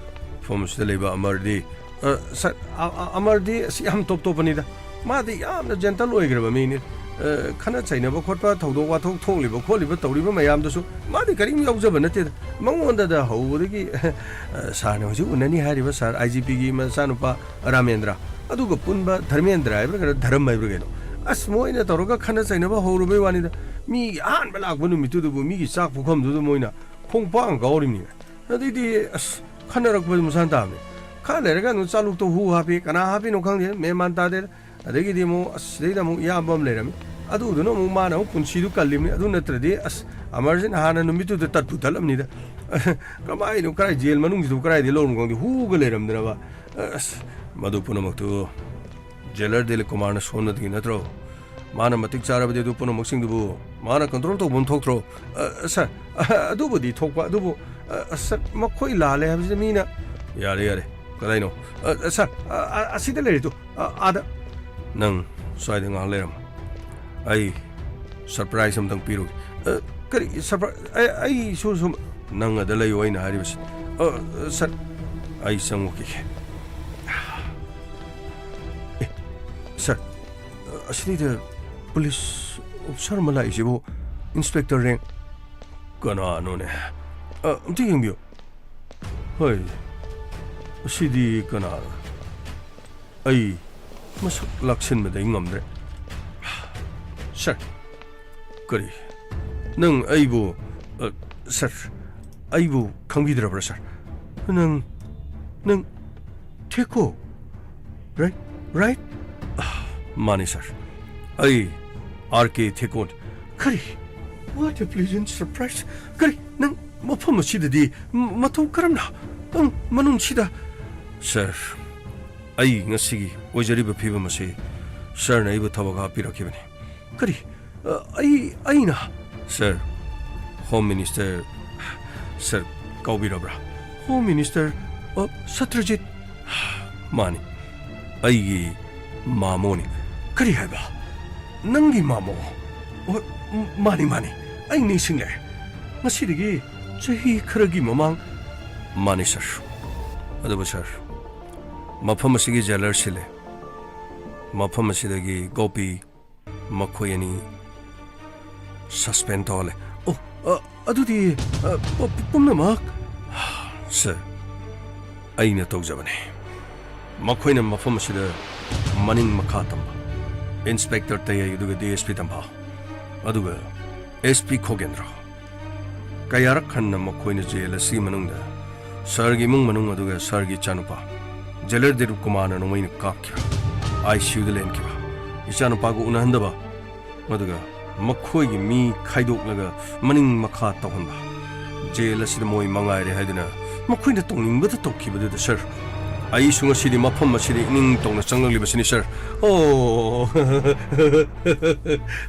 ꯃꯐꯝꯁꯤꯗ ꯂꯩꯕ ꯑꯃꯔꯗꯤ, ꯑ, ꯁꯥꯔ, ꯑ-, ꯑ-, ꯑꯃꯔꯗꯤ ꯑꯁꯤ ꯌꯥꯝ ꯇꯣꯞ ꯇꯣꯞꯄꯅꯤꯗ꯫ ꯃꯥꯗꯤ ꯌꯥꯝꯅ gentle ꯑꯣꯏꯈ꯭ꯔꯕ ꯃꯤꯅꯤ꯫ ꯑ, ꯈꯠꯅ ꯆꯩꯅꯕ ꯈꯣꯠꯄ, ꯊꯧꯗꯣꯛ ꯋꯥꯊꯣꯛ ꯊꯣꯛꯂꯤꯕ ꯈꯣꯠꯂꯤꯕ ꯇꯧꯔꯤꯕ ꯃꯌꯥꯝꯗꯨꯁꯨ ꯃꯥꯗꯤ ꯀꯔꯤꯝ ꯌꯥꯎꯖꯕ ꯅꯠꯇꯦꯗ꯫ ꯃꯉꯣꯟꯗꯗ ꯍꯧꯕꯗꯒꯤ, ꯑ, ꯁꯥꯔꯅ ꯍꯧꯖꯤꯛ ꯎꯅꯅꯤ ꯍꯥꯏꯔꯤꯕ ꯁꯥꯔ ꯑꯥꯏ ꯖꯤ ꯄꯤꯒꯤ ꯃꯆꯥꯅꯨꯄꯥ ꯔꯥꯃꯦꯟꯗ꯭ꯔ, ꯑꯗꯨꯒ ꯄꯨꯟꯕ ꯙꯔꯃꯦꯟꯗ꯭ꯔ ꯍꯥꯏꯕ꯭ꯔꯥ ꯀꯩꯅꯣ, ꯙꯔꯝ ꯍꯥꯏꯕ꯭ꯔꯥ ꯀꯩꯅꯣ, ꯑꯁ, ꯃꯣꯏꯅ ꯇꯧꯔꯒ ꯈꯠꯅ ꯆꯩꯅꯕ ꯍꯧꯔꯨꯕꯩ ꯋꯥꯅꯤꯗ꯫ ꯃꯤꯒꯤ ꯑꯍꯥꯟꯕ ꯂꯥꯛꯄ ꯅꯨꯃꯤꯠꯇꯨꯗꯕꯨ ꯃꯤꯒꯤ ꯆꯥꯛ ꯄꯨꯈꯝꯗꯨꯗ ꯃꯣꯏꯅ ꯈꯣꯡꯄꯥꯡ ꯀꯥꯎꯔꯤꯕꯅꯤ꯫ ꯑꯗꯩꯗꯤ ꯑꯁ, ꯈꯟꯅꯔꯛꯄꯗꯨ ꯃꯁꯥꯅ ꯇꯥꯕꯅꯤ꯫ ꯈꯔ ꯂꯩꯔꯒ ꯑꯗꯨꯝ ꯆꯥꯂꯨꯛꯇ ꯍꯨ ꯍꯥꯞꯄꯤ, ꯀꯅꯥ ꯍꯥꯞꯄꯤꯅꯣ ꯈꯪꯗꯦ, ꯃꯦꯟ ꯃꯥꯟ ꯇꯥꯗꯦ꯫ ꯑꯗꯒꯤꯗꯤ ꯑꯃꯨꯛ ꯑꯁ, ꯁꯤꯗꯩꯗ ꯑꯃꯨꯛ ꯏꯌꯥꯝꯕ ꯑꯃ ꯂꯩꯔꯝꯃꯤ, ꯑꯗꯨꯗꯨꯅ ꯑꯃꯨꯛ ꯃꯥꯅ ꯑꯃꯨꯛ ꯄꯨꯟꯁꯤꯗꯨ ꯀꯜꯂꯤꯕꯅꯤ꯫ ꯑꯗꯨ ꯅꯠꯇ꯭ꯔꯗꯤ ꯑꯁ, ꯑꯃꯔꯁꯤꯅ ꯍꯥꯟꯅ ꯅꯨꯃꯤꯠꯇꯨꯗ ꯇꯠꯄꯨ ꯇꯠꯂꯝꯅꯤꯗ꯫ ꯀꯃꯥꯏꯅꯣ, ꯀꯗꯥꯏ ꯖꯦꯜ ꯃꯅꯨꯡꯁꯤꯗꯕꯨ ꯀꯗꯥꯏꯗꯒꯤ ꯂꯧꯔꯨꯅꯣ ꯈꯪꯗꯦ, ꯍꯨꯒ ꯂꯩꯔꯝꯗꯅꯕ꯫ ꯑꯁ, ꯃꯗꯨ ꯄꯨꯝꯅꯃꯛꯇꯨ ꯖꯦꯂꯔ ꯗꯤꯂꯤꯞ ꯀꯨꯃꯥꯔꯅ ꯁꯣꯟꯕꯗꯒꯤ ꯅꯠꯇ꯭ꯔꯣ? ꯃꯥꯅ ꯃꯇꯤꯛ ꯆꯥꯔꯕꯗꯤ ꯑꯗꯨ ꯄꯨꯝꯅꯃꯛꯁꯤꯡꯗꯨꯕꯨ ꯃꯥꯅ control ꯇꯧꯐꯝ ꯊꯣꯛꯇ꯭ꯔꯣ? ꯑ, ꯁꯥꯔ, ꯑ, ꯑꯗꯨꯕꯨꯗꯤ ꯊꯣꯛꯄ, ꯑꯗꯨꯕꯨ, ꯑ, ꯁꯥꯔ, ꯃꯈꯣꯏ ꯂꯥꯜꯂꯦ ꯍꯥꯏꯕꯁꯤꯗ ꯃꯤꯅ, ꯌꯥꯔꯦ, ꯌꯥꯔꯦ, ꯀꯗꯥꯏꯅꯣ? ꯑ, ꯑ, ꯁꯥꯔ, ꯑ, ꯑ, ꯑꯁꯤꯗ ꯂꯩꯔꯦ ꯇꯨ, ꯑ, ꯑꯥꯗ꯫ ꯅꯪ ꯁ꯭ꯋꯥꯏꯗ ꯉꯥꯏꯍꯥꯛ ꯂꯩꯔꯝꯃꯣ, ꯑꯩ surprise ꯑꯝꯇꯪ ꯄꯤꯔꯨꯒꯦ꯫ ꯑ, ꯀꯔꯤ ꯁꯔꯄ꯭ꯔꯥꯏꯖ? ꯑꯩ, ꯑꯩ ꯁꯨꯝ, ꯁꯨꯝ, ꯅꯪ ꯑꯗ ꯂꯩꯌꯨ, ꯑꯩꯅ ꯍꯥꯏꯔꯤꯕꯁꯤ꯫ ꯑ, ꯁꯔ, ꯑꯩ ꯆꯪꯉꯨꯈꯤꯒꯦ꯫ ꯑꯦ, ꯁꯔ, ꯑꯁꯤꯗ ꯄꯨꯂꯤꯁ ꯑꯣꯐꯤꯁꯥꯔ ꯑꯃ ꯂꯥꯛꯏꯁꯤꯕꯨ, ꯏꯟꯁꯄꯦꯛꯇꯔ ꯔꯦꯡ? ꯀꯅꯥꯅꯣꯅꯦ? ꯑ, ꯑꯝꯇ ꯌꯦꯡꯕꯤꯌꯨ꯫ ꯍꯣꯏ, ꯑꯁꯤꯗꯤ ꯀꯅꯥꯅꯣ? ꯑꯩ ꯃꯁꯛ ꯂꯥꯛꯁꯤꯟꯕꯗ ꯑꯩ ꯉꯝꯗ꯭ꯔꯦ꯫ ꯁꯔ, ꯀꯔꯤ? ꯅꯪ ꯑꯩꯕꯨ, ꯑ, ꯁꯔ, ꯑꯩꯕꯨ ꯈꯪꯕꯤꯗ꯭ꯔꯕ꯭ꯔꯥ, ꯁꯔ? ꯅꯪ, ꯅꯪ ꯊꯦꯀꯣ, ꯔꯥꯏꯠ? ꯔꯥꯏꯠ? ꯑ, ꯃꯥꯅꯤ, ꯁꯔ꯫ ꯑꯩ ꯑꯥꯔ ꯀꯦ ꯊꯦꯀꯣꯅꯤ꯫ ꯀꯔꯤ? What a pleasant surprise! ꯀꯔꯤ? ꯅꯪ ꯃꯐꯝ ꯑꯁꯤꯗꯗꯤ ꯃ-, ꯃꯇꯧ ꯀꯔꯝꯅ? ꯅꯪ ꯃꯅꯨꯡꯁꯤꯗ? ꯁꯔ, ꯑꯩ ꯉꯁꯤꯒꯤ ꯑꯣꯏꯖꯔꯤꯕ ꯐꯤꯕꯝ ꯑꯁꯤ ꯁꯔꯅ ꯑꯩꯕꯨ ꯊꯕꯛ ꯍꯥꯞꯄꯤꯔꯛꯈꯤꯕꯅꯤ꯫ ꯀꯔꯤ? ꯑ, ꯑꯩ, ꯑꯩꯅ? ꯁꯔ, ꯍꯣꯝ ꯃꯤꯅꯤꯁꯇꯔ, ꯁꯔ, ꯀꯥꯎꯕꯤꯔꯕ꯭ꯔꯥ? ꯍꯣꯝ ꯃꯤꯅꯤꯁꯇꯔ, ꯑ, ꯁꯇ꯭ꯔꯖꯤꯠ? ꯃꯥꯅꯤ, ꯑꯩꯒꯤ ꯃꯥꯃꯣꯅꯤ꯫ ꯀꯔꯤ ꯍꯥꯏꯕ? ꯅꯪꯒꯤ ꯃꯥꯃꯣ? ꯑꯣ, ꯃꯥꯅꯤ, ꯃꯥꯅꯤ, ꯑꯩ ꯅꯤꯡꯁꯤꯡꯂꯦ꯫ ꯉꯁꯤꯗꯒꯤ ꯆꯍꯤ ꯈꯔꯒꯤ ꯃꯃꯥꯡ꯫ ꯃꯥꯅꯤ, ꯁꯔ꯫ ꯑꯗꯨꯕꯨ, ꯁꯔ, ꯃꯐꯝ ꯑꯁꯤꯒꯤ ꯖꯦꯂꯔ ꯁꯤꯜꯂꯦ꯫ ꯃꯐꯝ ꯑꯁꯤꯗꯒꯤ ꯒꯣꯄꯤ, ꯃꯈꯣꯏ ꯑꯅꯤ ꯁꯁꯄꯦꯟ ꯇꯧꯍꯜꯂꯦ꯫ ꯑꯣ, ꯑ, ꯑꯗꯨꯗꯤ, ꯑ, ꯄ-, ꯄ-, ꯄꯨꯝꯅꯃꯛ? ꯁꯔ, ꯑꯩꯅ ꯇꯧꯖꯕꯅꯦ꯫ ꯃꯈꯣꯏꯅ ꯃꯐꯝ ꯑꯁꯤꯗ ꯃꯅꯤꯡ ꯃꯈꯥ ꯇꯝꯕ, ꯏꯟꯁꯄꯦꯛꯇꯔ ꯇꯌꯩ, ꯑꯗꯨꯒ ꯗꯤ ꯑꯦꯁ ꯄꯤ ꯇꯝꯐꯥ, ꯑꯗꯨꯒ ꯑꯦꯁ ꯄꯤ ꯈꯣꯒꯦꯟꯗ꯭ꯔꯣ, ꯀꯌꯥꯔꯛ ꯍꯟꯅ ꯃꯈꯣꯏꯅ ꯖꯦꯜ ꯑꯁꯤꯒꯤ ꯃꯅꯨꯡꯗ ꯁꯍꯔꯒꯤ ꯏꯃꯨꯡ ꯃꯅꯨꯡ, ꯑꯗꯨꯒ ꯁꯍꯔꯒꯤ ꯏꯆꯥꯅꯨꯄꯥ ꯖꯦꯂꯔ ꯗꯤꯔꯨꯞ ꯀꯨꯃꯥꯔꯅ ꯅꯣꯡꯃꯩꯅ ꯀꯥꯞꯈꯤꯕ, ꯑꯥꯏ ꯁꯤ ꯌꯨꯗ ꯂꯩꯍꯟꯈꯤꯕ, ꯏꯆꯥꯅꯨꯄꯥꯒ ꯎꯅꯍꯟꯗꯕ, ꯑꯗꯨꯒ ꯃꯈꯣꯏꯒꯤ ꯃꯤ ꯈꯥꯏꯗꯣꯛꯂꯒ ꯃꯅꯤꯡ ꯃꯈꯥ ꯇꯧꯍꯟꯕ, ꯖꯦꯜ ꯑꯁꯤꯗ ꯃꯣꯏ ꯃꯉꯥꯏꯔꯦ ꯍꯥꯏꯗꯨꯅ ꯃꯈꯣꯏꯅ ꯇꯧꯅꯤꯡꯕꯗ ꯇꯧꯈꯤꯕꯗꯨꯗ, ꯁꯔ, ꯑꯩꯁꯨ ꯉꯁꯤꯗꯤ ꯃꯐꯝ ꯑꯁꯤꯗ ꯏꯅꯤꯡ ꯇꯧꯅ ꯆꯪꯂꯛꯂꯤꯕꯁꯤꯅꯤ, ꯁꯔ꯫ ꯑꯣ,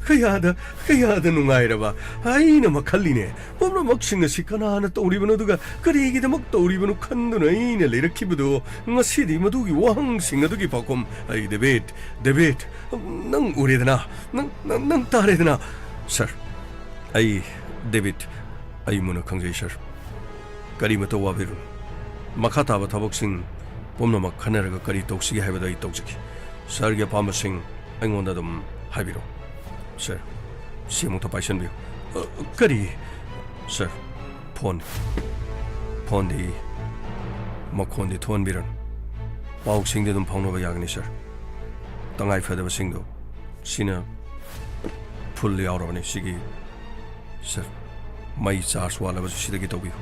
ꯀꯌꯥꯗ, ꯀꯌꯥꯗ ꯅꯨꯡꯉꯥꯏꯔꯕ ꯍꯥꯏꯅ ꯃꯈꯜꯂꯤꯅꯦ꯫ ꯄꯨꯝꯅꯃꯛꯁꯤꯡ ꯑꯁꯤ ꯀꯅꯥꯅ ꯇꯧꯔꯤꯕꯅꯣ, ꯑꯗꯨꯒ ꯀꯔꯤꯒꯤꯗꯃꯛ ꯇꯧꯔꯤꯕꯅꯣ ꯈꯟꯗꯨꯅ ꯑꯩꯅ ꯂꯩꯔꯛꯈꯤꯕꯗꯨ, ꯉꯁꯤꯗꯤ ꯃꯗꯨꯒꯤ ꯋꯥꯍꯪꯁꯤꯡ ꯑꯗꯨꯒꯤ ꯄꯥꯎꯈꯨꯝ ꯑꯩ, ꯗꯦꯕꯤꯠ, ꯗꯦꯕꯤꯠ, ꯅꯪ ꯎꯔꯦꯗꯅ, ꯅꯪ, ꯅꯪ, ꯅꯪ ꯇꯥꯔꯦꯗꯅ꯫ ꯁꯔ, ꯑꯩ ꯗꯦꯕꯤꯠ, ꯑꯩ ꯃꯨꯟꯅ ꯈꯪꯖꯩ, ꯁꯥꯔ꯫ ꯀꯔꯤꯃꯇ ꯋꯥꯕꯤꯔꯨꯅꯨ꯫ ꯃꯈꯥ ꯇꯥꯕ ꯊꯕꯛꯁꯤꯡ ꯄꯨꯝꯅꯃꯛ ꯈꯟꯅꯔꯒ ꯀꯔꯤ ꯇꯧꯁꯤꯒꯦ ꯍꯥꯏꯕꯗꯨ ꯑꯩ ꯇꯧꯖꯒꯦ꯫ ꯁꯥꯔꯒꯤ ꯑꯄꯥꯝꯕꯁꯤꯡ ꯑꯩꯉꯣꯟꯗ ꯑꯗꯨꯝ ꯍꯥꯏꯕꯤꯔꯛꯎ꯫ ꯁꯥꯔ, ꯁꯤ ꯑꯃꯨꯛꯇ ꯄꯥꯏꯁꯟꯕꯤꯌꯨ꯫ ꯑ, ꯀꯔꯤ? ꯁꯥꯔ, ꯐꯣꯟ꯫ ꯐꯣꯟꯗꯤ ꯃꯈꯣꯟꯗꯤ ꯊꯣꯛꯍꯟꯕꯤꯔꯅꯨ꯫ ꯄꯥꯎꯁꯤꯡꯗꯤ ꯑꯗꯨꯝ ꯐꯥꯎꯅꯕ ꯌꯥꯒꯅꯤ, ꯁꯥꯔ꯫ ꯇꯉꯥꯏ ꯐꯗꯕꯁꯤꯡꯗꯣ ꯁꯤꯅ ꯐꯨꯜ ꯌꯥꯎꯔꯕꯅꯤ꯫ ꯁꯤꯒꯤ, ꯁꯥꯔ, ꯃꯩ ꯆꯥꯔꯖ ꯋꯥꯠꯂꯕꯁꯨ ꯁꯤꯗꯒꯤ ꯇꯧꯕꯤꯌꯨ꯫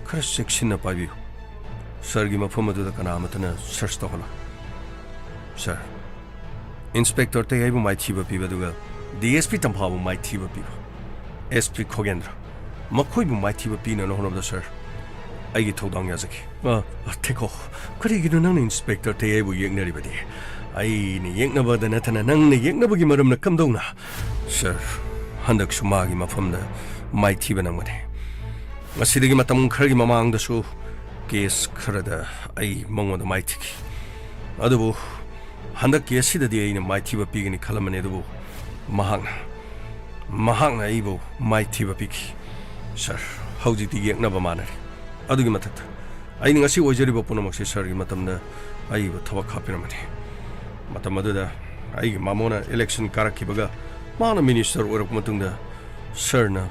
ꯈꯔ ꯆꯦꯛꯁꯤꯟꯅ ꯄꯥꯏꯕꯤꯌꯨ꯫ ꯁꯥꯔꯒꯤ ꯃꯐꯝ ꯑꯗꯨꯗ ꯀꯅꯥ ꯑꯃꯠꯇꯅ ꯁꯔꯆ ꯇꯧꯍꯜꯂꯣꯏ꯫ ꯁꯥꯔ, ꯏꯟꯁꯄꯦꯛꯇꯔ ꯇꯌꯥꯏꯕꯨ ꯃꯥꯏꯊꯤꯕ ꯄꯤꯕ, ꯑꯗꯨꯒ ꯗꯤ ꯑꯦꯁ ꯄꯤ ꯇꯝꯐꯥꯕꯨ ꯃꯥꯏꯊꯤꯕ ꯄꯤꯕ, ꯑꯦꯁ ꯄꯤ ꯈꯣꯒꯦꯟꯗ꯭ꯔ, ꯃꯈꯣꯏꯕꯨ ꯃꯥꯏꯊꯤꯕ ꯄꯤꯅꯕ ꯍꯣꯠꯅꯕꯗ, ꯁꯥꯔ, ꯑꯩꯒꯤ ꯊꯧꯗꯥꯡ ꯌꯥꯖꯈꯤ꯫ ꯑ, ꯑ, ꯊꯦꯀꯣ, ꯀꯔꯤꯒꯤꯅꯣ ꯅꯪꯅ ꯏꯟꯁꯄꯦꯛꯇꯔ ꯇꯌꯥꯏꯕꯨ ꯌꯦꯛꯅꯔꯤꯕꯗꯤ? ꯑꯩꯅ ꯌꯦꯛꯅꯕꯗ ꯅꯠꯇꯅ ꯅꯪꯅ ꯌꯦꯛꯅꯕꯒꯤ ꯃꯔꯝꯅ ꯀꯝꯗꯧꯅ? ꯁꯥꯔ, ꯍꯟꯗꯛꯁꯨ ꯃꯥꯒꯤ ꯃꯐꯝꯗ ꯃꯥꯏꯊꯤꯕ ꯅꯪꯕꯅꯤ꯫ ꯃꯁꯤꯗꯒꯤ ꯃꯇꯝ ꯈꯔꯒꯤ ꯃꯃꯥꯡꯗꯁꯨ ꯀꯦꯁ ꯈꯔꯗ ꯑꯩ ꯃꯉꯣꯟꯗ ꯃꯥꯏꯊꯤꯈꯤ꯫ ꯑꯗꯨꯕꯨ ꯍꯟꯗꯛ ꯀꯦꯁꯁꯤꯗꯗꯤ ꯑꯩꯅ ꯃꯥꯏꯊꯤꯕ ꯄꯤꯒꯅꯤ ꯈꯜꯂꯝꯕꯅꯤ, ꯑꯗꯨꯕꯨ ꯃꯍꯥꯛꯅ, ꯃꯍꯥꯛꯅ ꯑꯩꯕꯨ ꯃꯥꯏꯊꯤꯕ ꯄꯤꯈꯤ꯫ ꯁꯥꯔ, ꯍꯧꯖꯤꯛꯇꯤ ꯌꯦꯛꯅꯕ ꯃꯥꯟꯅꯔꯦ꯫ ꯑꯗꯨꯒꯤ ꯃꯊꯛꯇ ꯑꯩꯅ ꯉꯁꯤ ꯑꯣꯏꯖꯔꯤꯕ ꯄꯨꯝꯅꯃꯛꯁꯦ ꯁꯥꯔꯒꯤ ꯃꯇꯝꯗ ꯑꯏꯕ ꯊꯕꯛ ꯍꯥꯞꯄꯤꯔꯝꯕꯅꯤ꯫ ꯃꯇꯝ ꯑꯗꯨꯗ ꯑꯩꯒꯤ ꯃꯃꯣꯅ ꯏꯂꯦꯛꯁꯟ ꯀꯥꯔꯛꯈꯤꯕꯒ ꯃꯥꯅ ꯃꯤꯅꯤꯁꯇꯔ ꯑꯣꯏꯔꯛꯄ ꯃꯇꯨꯡꯗ ꯁꯥꯔꯅ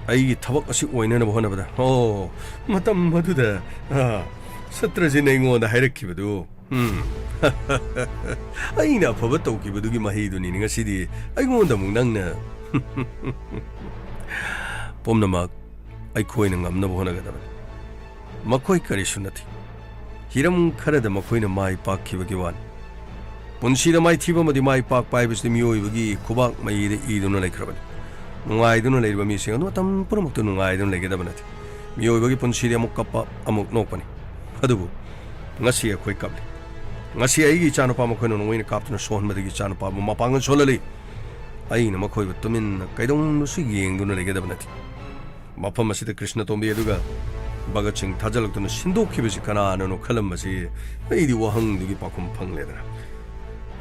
ꯑꯩꯒꯤ ꯊꯕꯛ ꯑꯁꯤ ꯑꯣꯏꯅꯅꯕ ꯍꯣꯠꯅꯕꯗ, ꯑꯣ, ꯃꯇꯝ ꯑꯗꯨꯗ, ꯑ, ꯁꯇ꯭ꯔꯖꯤꯠꯅ ꯑꯩꯉꯣꯟꯗ ꯍꯥꯏꯔꯛꯈꯤꯕꯗꯨ, ꯎꯝ, ꯑꯩꯅ ꯑꯐꯕ ꯇꯧꯈꯤꯕꯗꯨꯒꯤ ꯃꯍꯩꯗꯨꯅꯤꯅꯦ ꯉꯁꯤꯗꯤ ꯑꯩꯉꯣꯟꯗ ꯑꯃꯨꯛ ꯅꯪꯅ꯫ ꯄꯨꯝꯅꯃꯛ ꯑꯩꯈꯣꯏꯅ ꯉꯝꯅꯕ ꯍꯣꯠꯅꯒꯗꯕꯅꯤ꯫ ꯃꯈꯣꯏ ꯀꯔꯤꯁꯨ ꯅꯠꯇꯦ꯫ ꯍꯤꯔꯝ ꯈꯔꯗ ꯃꯈꯣꯏꯅ ꯃꯥꯏ ꯄꯥꯛꯈꯤꯕꯒꯤ ꯋꯥꯅꯤ꯫ ꯄꯨꯟꯁꯤꯗ ꯃꯥꯏꯊꯤꯕ ꯑꯃꯗꯤ ꯃꯥꯏ ꯄꯥꯛꯄ ꯍꯥꯏꯕꯁꯤꯗꯤ ꯃꯤꯑꯣꯏꯕꯒꯤ ꯈꯨꯕꯥꯛ ꯃꯌꯤꯗ ꯏꯗꯨꯅ ꯂꯩꯈ꯭ꯔꯕꯅꯤ꯫ ꯅꯨꯡꯉꯥꯏꯗꯨꯅ ꯂꯩꯔꯤꯕ ꯃꯤꯁꯤꯡ ꯑꯗꯨ ꯃꯇꯝ ꯄꯨꯝꯅꯃꯛꯇ ꯅꯨꯡꯉꯥꯏꯗꯨꯅ ꯂꯩꯒꯗꯕ ꯅꯠꯇꯦ꯫ ꯃꯤꯑꯣꯏꯕꯒꯤ ꯄꯨꯟꯁꯤꯗꯤ ꯑꯃꯨꯛ ꯀꯞꯄ, ꯑꯃꯨꯛ ꯅꯣꯛꯄꯅꯤ꯫ ꯑꯗꯨꯕꯨ ꯉꯁꯤ ꯑꯩꯈꯣꯏ ꯀꯞꯂꯤ꯫ ꯉꯁꯤ ꯑꯩꯒꯤ ꯏꯆꯥꯅꯨꯄꯥ ꯃꯈꯣꯏꯅ ꯅꯣꯡꯃꯩꯅ ꯀꯥꯞꯇꯨꯅ ꯁꯣꯛꯍꯟꯕꯗꯒꯤ ꯏꯆꯥꯅꯨꯄꯥꯕꯨ ꯃꯄꯥꯡꯒꯜ ꯁꯣꯜꯍꯜꯂꯤ꯫ ꯑꯩꯅ ꯃꯈꯣꯏꯕꯨ ꯇꯨꯃꯤꯟꯅ ꯀꯩꯗꯧꯅꯨꯡꯗꯁꯨ ꯌꯦꯡꯗꯨꯅ ꯂꯩꯒꯗꯕ ꯅꯠꯇꯦ꯫ ꯃꯐꯝ ꯑꯁꯤꯗ ꯀ꯭ꯔꯤꯁꯅꯇꯣꯝꯕꯤ ꯑꯗꯨꯒ ꯚꯒꯠ ꯁꯤꯡ ꯊꯥꯖꯤꯜꯂꯛꯇꯨꯅ ꯁꯤꯟꯗꯣꯛꯈꯤꯕꯁꯤ ꯀꯅꯥꯅꯅꯣ ꯈꯜꯂꯝꯕꯁꯤ ꯑꯩꯗꯤ ꯋꯥꯍꯪꯗꯨꯒꯤ ꯄꯥꯎꯈꯨꯝ ꯐꯪꯂꯦꯗꯅ꯫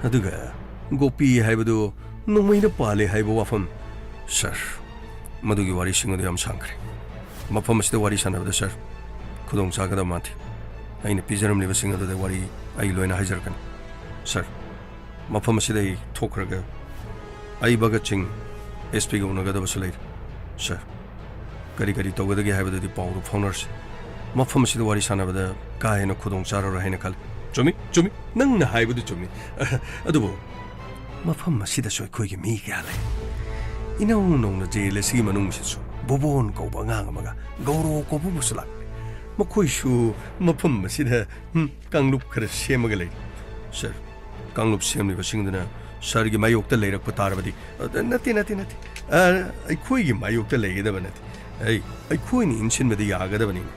ꯑꯗꯨꯒ ꯒꯣꯄꯤ ꯍꯥꯏꯕꯗꯨ ꯅꯣꯡꯃꯩꯅ ꯄꯥꯜꯂꯦ ꯍꯥꯏꯕ ꯋꯥꯐꯝ, ꯁꯥꯔ, ꯃꯗꯨꯒꯤ ꯋꯥꯔꯤꯁꯤꯡ ꯑꯗꯨ ꯌꯥꯝ ꯁꯥꯡꯈ꯭ꯔꯦ꯫ ꯃꯐꯝ ꯑꯁꯤꯗ ꯋꯥꯔꯤ ꯁꯥꯟꯅꯕꯗ, ꯁꯥꯔ, ꯈꯨꯗꯣꯡ ꯆꯥꯒꯗꯕ ꯃꯥꯟꯗꯦ꯫ ꯑꯩꯅ ꯄꯤꯖꯔꯝꯂꯤꯕꯁꯤꯡ ꯑꯗꯨꯗ ꯋꯥꯔꯤ ꯑꯩ ꯂꯣꯏꯅ ꯍꯥꯏꯖꯔꯛꯀꯅꯤ꯫ ꯁꯥꯔ, ꯃꯐꯝ ꯑꯁꯤꯗ ꯑꯩ ꯊꯣꯛꯈ꯭ꯔꯒ ꯑꯩ ꯚꯒꯠ ꯁꯤꯡ ꯑꯦꯁ ꯄꯤꯒ ꯎꯅꯒꯗꯕꯁꯨ ꯂꯩꯔꯦ꯫ ꯁꯥꯔ, ꯀꯔꯤ ꯀꯔꯤ ꯇꯧꯒꯗꯒꯦ ꯍꯥꯏꯕꯗꯨꯗꯤ ꯄꯥꯎꯗꯨ ꯐꯥꯎꯅꯔꯁꯤ꯫ ꯃꯐꯝ ꯑꯁꯤꯗ ꯋꯥꯔꯤ ꯁꯥꯟꯅꯕꯗ ꯀꯥ ꯍꯦꯟꯅ ꯈꯨꯗꯣꯡ ꯆꯥꯔꯔꯣꯏ ꯍꯥꯏꯅ ꯈꯜꯂꯤ꯫ ꯆꯨꯝꯃꯤ, ꯆꯨꯝꯃꯤ꯫ ꯅꯪꯅ ꯍꯥꯏꯕꯗꯨ ꯆꯨꯝꯃꯤ꯫ ꯑꯗꯨꯕꯨ ꯃꯐꯝ ꯑꯁꯤꯗꯁꯨ ꯑꯩꯈꯣꯏꯒꯤ ꯃꯤ ꯀꯌꯥ ꯂꯩ? ꯏꯅꯧ ꯅꯧꯅ ꯖꯦꯜ ꯑꯁꯤꯒꯤ ꯃꯅꯨꯡꯁꯤꯁꯨ ꯕꯣꯕꯣꯟ ꯀꯧꯕ ꯑꯉꯥꯡ ꯑꯃꯒ ꯒꯧꯔꯣ ꯀꯧꯕ ꯑꯃꯁꯨ ꯂꯥꯛꯂꯦ꯫ ꯃꯈꯣꯏꯁꯨ ꯃꯐꯝ ꯑꯁꯤꯗ, ꯍꯝ, ꯀꯥꯡꯂꯨꯞ ꯈꯔ ꯁꯦꯝꯃꯒ ꯂꯩꯔꯤ꯫ ꯁꯥꯔ, ꯀꯥꯡꯂꯨꯞ ꯁꯦꯝꯂꯤꯕꯁꯤꯡꯗꯨꯅ ꯁꯥꯔꯒꯤ ꯃꯥꯌꯣꯛꯇ ꯂꯩꯔꯛꯄ ꯇꯥꯔꯕꯗꯤ, ꯑ, ꯅꯠꯇꯦ, ꯅꯠꯇꯦ, ꯅꯠꯇꯦ꯫ ꯑ, ꯑꯩꯈꯣꯏꯒꯤ ꯃꯥꯌꯣꯛꯇ ꯂꯩꯒꯗꯕ ꯅꯠꯇꯦ꯫ ꯑꯩ, ꯑꯩꯈꯣꯏꯅ ꯏꯟꯁꯤꯟꯕꯗꯤ ꯌꯥꯒꯗꯕꯅꯤꯅꯦ꯫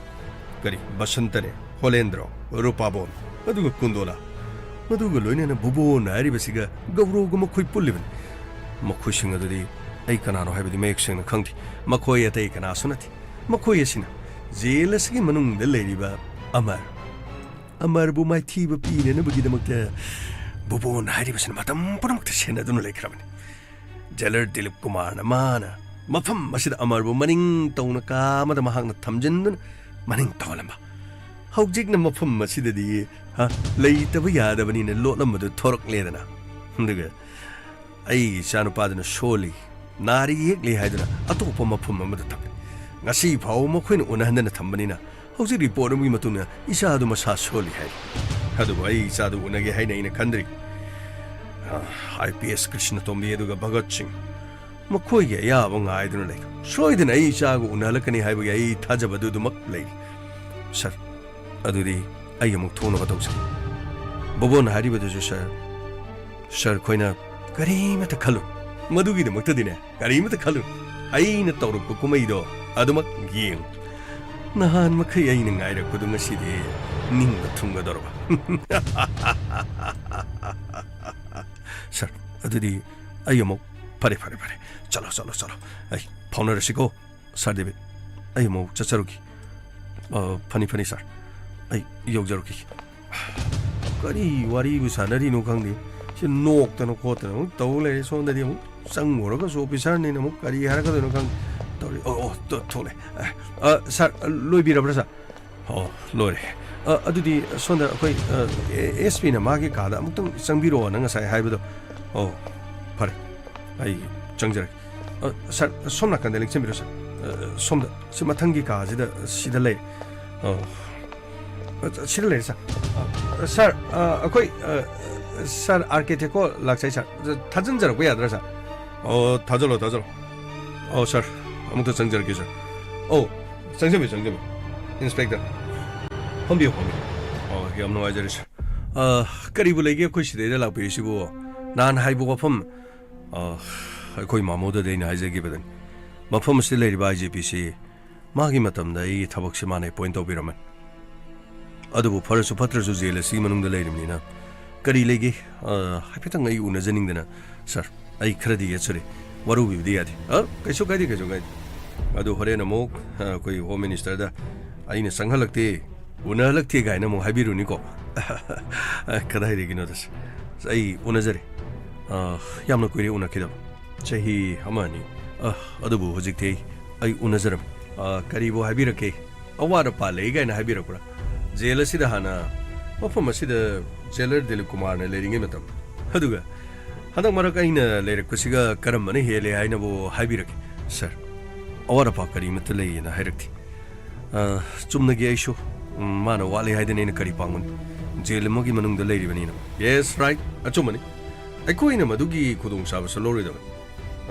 ꯀꯔꯤ, ꯕꯁꯟꯇꯅꯦ, ꯍꯣꯂꯦꯟꯗ꯭ꯔꯣ, ꯔꯨꯄꯥꯕꯣꯟ, ꯑꯗꯨꯒ ꯀꯨꯟꯗꯣꯂꯥ, ꯃꯗꯨꯒ ꯂꯣꯏꯅꯅ ꯕꯨꯕꯣꯟ ꯍꯥꯏꯔꯤꯕꯁꯤꯒ ꯒꯧꯔꯣꯒ ꯃꯈꯣꯏ ꯄꯨꯜꯂꯤꯕꯅꯤ꯫ ꯃꯈꯣꯏꯁꯤꯡ ꯑꯗꯨꯗꯤ ꯑꯩ ꯀꯅꯥꯅꯣ ꯍꯥꯏꯕꯗꯤ ꯃꯌꯦꯛ ꯁꯦꯡꯅ ꯈꯪꯗꯦ꯫ ꯃꯈꯣꯏ ꯑꯇꯩ ꯀꯅꯥꯁꯨ ꯅꯠꯇꯦ꯫ ꯃꯈꯣꯏ ꯑꯁꯤꯅ ꯖꯦꯜ ꯑꯁꯤꯒꯤ ꯃꯅꯨꯡꯗ ꯂꯩꯔꯤꯕ ꯑꯃꯔ, ꯑꯃꯔꯕꯨ ꯃꯥꯏꯊꯤꯕ ꯄꯤꯅꯅꯕꯒꯤꯗꯃꯛꯇ ꯕꯨꯕꯣꯟ ꯍꯥꯏꯔꯤꯕꯁꯤꯅ ꯃꯇꯝ ꯄꯨꯝꯅꯃꯛꯇ ꯁꯦꯟꯅꯗꯨꯅ ꯂꯩꯈ꯭ꯔꯕꯅꯤ꯫ ꯖꯦꯂꯔ ꯗꯤꯂꯤꯞ ꯀꯨꯃꯥꯔꯅ ꯃꯥꯅ ꯃꯐꯝ ꯑꯁꯤꯗ ꯑꯃꯔꯕꯨ ꯃꯅꯤꯡ ꯇꯧꯅ ꯀꯥ ꯑꯃꯗ ꯃꯍꯥꯛꯅ ꯊꯝꯖꯤꯟꯗꯨꯅ ꯃꯅꯤꯡ ꯇꯧꯍꯜꯂꯝꯕ꯫ ꯍꯧꯖꯤꯛꯅ ꯃꯐꯝ ꯑꯁꯤꯗꯗꯤ, ꯍꯥ, ꯂꯩꯇꯕ ꯌꯥꯗꯕꯅꯤꯅ ꯂꯣꯠꯂꯝꯕꯗꯨ ꯊꯣꯔꯛꯂꯦꯗꯅ꯫ ꯑꯗꯨꯒ ꯑꯩꯒꯤ ꯏꯆꯥꯅꯨꯄꯥꯗꯨꯅ ꯁꯣꯜꯂꯤ, ꯅꯥꯔꯤ ꯌꯦꯛꯂꯤ ꯍꯥꯏꯗꯨꯅ ꯑꯇꯣꯞꯄ ꯃꯐꯝ ꯑꯃꯗ ꯊꯝꯂꯤ꯫ ꯉꯁꯤ ꯐꯥꯎꯕ ꯃꯈꯣꯏꯅ ꯎꯅꯍꯟꯗꯅ ꯊꯝꯕꯅꯤꯅ ꯍꯧꯖꯤꯛ ꯔꯤꯄꯣꯔꯠ ꯑꯃꯒꯤ ꯃꯇꯨꯡꯗ ꯏꯆꯥꯗꯨ ꯃꯁꯥ ꯁꯣꯜꯂꯤ ꯍꯥꯏꯔꯤ꯫ ꯑꯗꯨꯕꯨ ꯑꯩ ꯏꯆꯥꯗꯨ ꯎꯅꯒꯦ ꯍꯥꯏꯅ ꯑꯩꯅ ꯈꯟꯗ꯭ꯔꯤ꯫ ꯑꯥꯏ ꯄꯤ ꯑꯦꯁ ꯀ꯭ꯔꯤꯁꯅꯇꯣꯝꯕꯤ ꯑꯗꯨꯒ ꯚꯒꯠ ꯁꯤꯡ ꯃꯈꯣꯏꯒꯤ ꯑꯌꯥꯕ ꯉꯥꯏꯗꯨꯅ ꯂꯩ꯫ ꯁꯣꯏꯗꯅ ꯑꯩ ꯏꯆꯥꯒ ꯎꯅꯍꯜꯂꯛꯀꯅꯤ ꯍꯥꯏꯕꯒꯤ ꯑꯩ ꯊꯥꯖꯕꯗꯨ ꯑꯗꯨꯃꯛ ꯂꯩꯔꯤ꯫ ꯁꯥꯔ, ꯑꯗꯨꯗꯤ ꯑꯩ ꯑꯃꯨꯛ ꯊꯣꯛꯅꯕ ꯇꯧꯖꯒꯦ꯫ ꯕꯣꯕꯣꯟ ꯍꯥꯏꯔꯤꯕꯗꯨꯁꯨ, ꯁꯥꯔ, ꯁꯥꯔ, ꯑꯩꯈꯣꯏꯅ ꯀꯔꯤꯃꯠꯇ ꯈꯜꯂꯨ꯫ ꯃꯗꯨꯒꯤꯗꯃꯛꯇꯗꯤꯅꯦ, ꯀꯔꯤꯃꯠꯇ ꯈꯜꯂꯨ꯫ ꯑꯩꯅ ꯇꯧꯔꯛꯄ ꯀꯨꯝꯍꯩꯗꯣ ꯑꯗꯨꯃꯛ ꯌꯦꯡꯉꯨ꯫ ꯅꯍꯥꯟ ꯃꯈꯩ ꯑꯩꯅ ꯉꯥꯏꯔꯛꯄꯗꯨ ꯉꯁꯤꯗꯤ ꯅꯤꯡꯕ ꯊꯨꯡꯒꯗꯧꯔꯕ꯫ ꯁꯥꯔ, ꯑꯗꯨꯗꯤ ꯑꯩ ꯑꯃꯨꯛ, ꯐꯔꯦ, ꯐꯔꯦ, ꯐꯔꯦ꯫ ꯆꯠꯂꯣ, ꯆꯠꯂꯣ, ꯆꯠꯂꯣ꯫ ꯑꯩ ꯐꯥꯎꯅꯔꯁꯤꯀꯣ, ꯁꯥꯔ ꯗꯦꯕꯤꯠ꯫ ꯑꯩ ꯑꯃꯨꯛ ꯆꯠꯆꯔꯨꯈꯤ꯫ ꯑ, ꯐꯅꯤ, ꯐꯅꯤ, ꯁꯥꯔ꯫ ꯑꯩ ꯌꯧꯖꯔꯨꯈꯤꯒꯦ꯫ ꯀꯔꯤ ꯋꯥꯔꯤꯕꯨ ꯁꯥꯟꯅꯔꯤꯅꯣ ꯈꯪꯗꯦ꯫ ꯁꯤ ꯅꯣꯛꯇꯅ ꯈꯣꯠꯇꯅ ꯑꯃꯨꯛ ꯇꯧ ꯂꯩꯔꯦ꯫ ꯁꯣꯝꯗꯗꯤ ꯑꯃꯨꯛ ꯆꯪꯉꯨꯔꯒꯁꯨ ꯑꯣꯐꯤꯁꯥꯔꯅꯤꯅ ꯑꯃꯨꯛ ꯀꯔꯤ ꯍꯥꯏꯔꯛꯀꯗꯣꯏꯅꯣ ꯈꯪꯗꯦ꯫ ꯑꯣ, ꯑꯣ, ꯊꯣꯛꯂꯦ꯫ ꯁꯥꯔ, ꯂꯣꯏꯕꯤꯔꯕ꯭ꯔꯥ, ꯁꯥꯔ? ꯑꯣ, ꯂꯣꯏꯔꯦ꯫ ꯑꯗꯨꯗꯤ ꯁꯣꯝꯗ ꯑꯩꯈꯣꯏ, ꯑꯦꯁ ꯄꯤꯅ ꯃꯥꯒꯤ ꯀꯥꯗ ꯑꯃꯨꯛꯇꯪ ꯆꯪꯕꯤꯔꯛꯑꯣꯅ ꯉꯁꯥꯏ ꯍꯥꯏꯕꯗꯣ꯫ ꯑꯣ, ꯐꯔꯦ, ꯑꯩ ꯆꯪꯖꯔꯒꯦ꯫ ꯁꯥꯔ, ꯁꯣꯝ ꯅꯥꯀꯟꯗ ꯂꯦꯡꯁꯤꯟꯕꯤꯔꯣ, ꯁꯥꯔ꯫ ꯁꯣꯝꯗ, ꯁꯤ ꯃꯊꯪꯒꯤ ꯀꯥꯁꯤꯗ, ꯁꯤꯗ ꯂꯩ꯫ ꯑꯣ, ꯁꯤꯗ ꯂꯩꯔꯦ, ꯁꯥꯔ꯫ ꯁꯥꯔ, ꯑꯩꯈꯣꯏ, ꯁꯥꯔ, ꯑꯥꯔ ꯀꯦ ꯊꯦꯀꯣ ꯂꯥꯛꯆꯩ, ꯁꯥꯔ꯫ ꯊꯥꯖꯤꯟꯖꯔꯛꯄ ꯌꯥꯗ꯭ꯔꯥ, ꯁꯥꯔ? ꯑꯣ, ꯊꯥꯖꯜꯂꯣ, ꯊꯥꯖꯜꯂꯣ꯫ ꯑꯣ, ꯁꯥꯔ, ꯑꯃꯨꯛꯇ ꯆꯪꯖꯔꯛꯀꯦ, ꯁꯥꯔ꯫ ꯑꯣ, ꯆꯪꯖꯕꯤꯌꯨ, ꯆꯪꯖꯕꯤꯌꯨ, ꯏꯟꯁꯄꯦꯛꯇꯔ꯫ ꯐꯝꯕꯤꯌꯨ, ꯐꯝꯕꯤꯌꯨ꯫ ꯑꯣ, ꯌꯥꯝ ꯅꯨꯡꯉꯥꯏꯖꯔꯦ, ꯁꯥꯔ꯫ ꯀꯔꯤꯕꯨ ꯂꯩꯒꯦ ꯑꯩꯈꯣꯏ ꯁꯤꯗꯩꯗ ꯂꯥꯛꯄꯤꯔꯤꯁꯤꯕꯨ? ꯅꯍꯥꯟ ꯍꯥꯏꯕ ꯋꯥꯐꯝ, ꯑꯩꯈꯣꯏ ꯃꯥꯃꯣꯗꯗꯤ ꯑꯩꯅ ꯍꯥꯏꯖꯈꯤꯕꯗꯨꯅꯤ꯫ ꯃꯐꯝ ꯑꯁꯤꯗ ꯂꯩꯔꯤꯕ ꯑꯥꯏ ꯖꯤ ꯄꯤꯁꯤ ꯃꯥꯒꯤ ꯃꯇꯝꯗ ꯑꯩꯒꯤ ꯊꯕꯛꯁꯦ ꯃꯥꯅ ꯑꯦꯄꯣꯏꯟ ꯇꯧꯕꯤꯔꯝꯃꯦ꯫ ꯑꯗꯨꯕꯨ ꯐꯔꯁꯨ ꯐꯠꯇ꯭ꯔꯁꯨ ꯖꯦꯜ ꯑꯁꯤꯒꯤ ꯃꯅꯨꯡꯗ ꯂꯩꯔꯤꯕꯅꯤꯅ ꯀꯔꯤ ꯂꯩꯒꯦ? ꯑ, ꯍꯥꯏꯐꯦꯠꯇꯪ ꯑꯩ ꯎꯅꯖꯅꯤꯡꯗꯅ꯫ ꯁꯥꯔ, ꯑꯩ ꯈꯔꯗꯤ ꯌꯦꯠꯆꯔꯦ꯫ ꯋꯥꯔꯧꯕꯤꯕꯗꯤ ꯌꯥꯗꯦ꯫ ꯑ, ꯀꯩꯁꯨ ꯀꯥꯏꯗꯦ, ꯀꯩꯁꯨ ꯀꯥꯏꯗꯦ꯫ ꯑꯗꯨ ꯍꯣꯔꯦꯟ ꯑꯃꯨꯛ, ꯑ, ꯑꯩꯈꯣꯏ ꯍꯣꯝ ꯃꯤꯅꯤꯁꯇꯔꯗ ꯑꯩꯅ ꯆꯪꯍꯜꯂꯛꯇꯦ, ꯎꯅꯍꯜꯂꯛꯇꯦ ꯀꯥꯏꯅ ꯑꯃꯨꯛ ꯍꯥꯏꯕꯤꯔꯨꯅꯤꯀꯣ꯫ ꯑ, ꯀꯗꯥꯏꯗꯒꯤꯅꯣꯗ, ꯁꯥꯔ? ꯑꯩ ꯎꯅꯖꯔꯦ꯫ ꯑ, ꯌꯥꯝꯅ ꯀꯨꯏꯔꯦ ꯎꯅꯈꯤꯗꯕ꯫ ꯆꯍꯤ ꯑꯃ ꯑꯅꯤ꯫ ꯑ, ꯑꯗꯨꯕꯨ ꯍꯧꯖꯤꯛꯇꯤ ꯑꯩ ꯎꯅꯖꯔꯝꯃꯤ꯫ ꯑ, ꯀꯔꯤꯕꯨ ꯍꯥꯏꯕꯤꯔꯛꯀꯦ? ꯑꯋꯥꯠ ꯑꯄꯥ ꯂꯩ ꯀꯥꯏꯅ ꯍꯥꯏꯕꯤꯔꯛꯄ꯭ꯔꯥ? ꯖꯦꯜ ꯑꯁꯤꯗ ꯍꯥꯟꯅ, ꯃꯐꯝ ꯑꯁꯤꯗ ꯖꯦꯂꯔ ꯗꯤꯂꯤꯞ ꯀꯨꯃꯥꯔꯅ ꯂꯩꯔꯤꯉꯩ ꯃꯇꯝ, ꯑꯗꯨꯒ ꯍꯟꯗꯛ ꯃꯔꯛ ꯑꯩꯅ ꯂꯩꯔꯛꯄꯁꯤꯒ ꯀꯔꯝꯕꯅ ꯍꯦꯜꯂꯦ ꯍꯥꯏꯅꯕꯨ ꯍꯥꯏꯕꯤꯔꯛꯀꯦ, ꯁꯥꯔ? ꯑꯋꯥꯠ ꯑꯄꯥ ꯀꯔꯤꯃꯠꯇ ꯂꯩꯌꯦꯅ ꯍꯥꯏꯔꯛꯇꯦ꯫ ꯑ, ꯆꯨꯝꯅꯒꯤ ꯑꯩꯁꯨ, ꯎꯝ, ꯃꯥꯅ ꯋꯥꯠꯂꯦ ꯍꯥꯏꯗꯅ ꯑꯩꯅ ꯀꯔꯤ ꯄꯥꯡꯒꯅꯤ? ꯖꯦꯜ ꯑꯃꯒꯤ ꯃꯅꯨꯡꯗ ꯂꯩꯔꯤꯕꯅꯤꯅ꯫ Yes, right, ꯑꯆꯨꯝꯕꯅꯤ꯫ ꯑꯩꯈꯣꯏꯅ ꯃꯗꯨꯒꯤ ꯈꯨꯗꯣꯡꯆꯥꯕꯁꯨ ꯂꯧꯔꯣꯏꯗꯕꯅꯤ꯫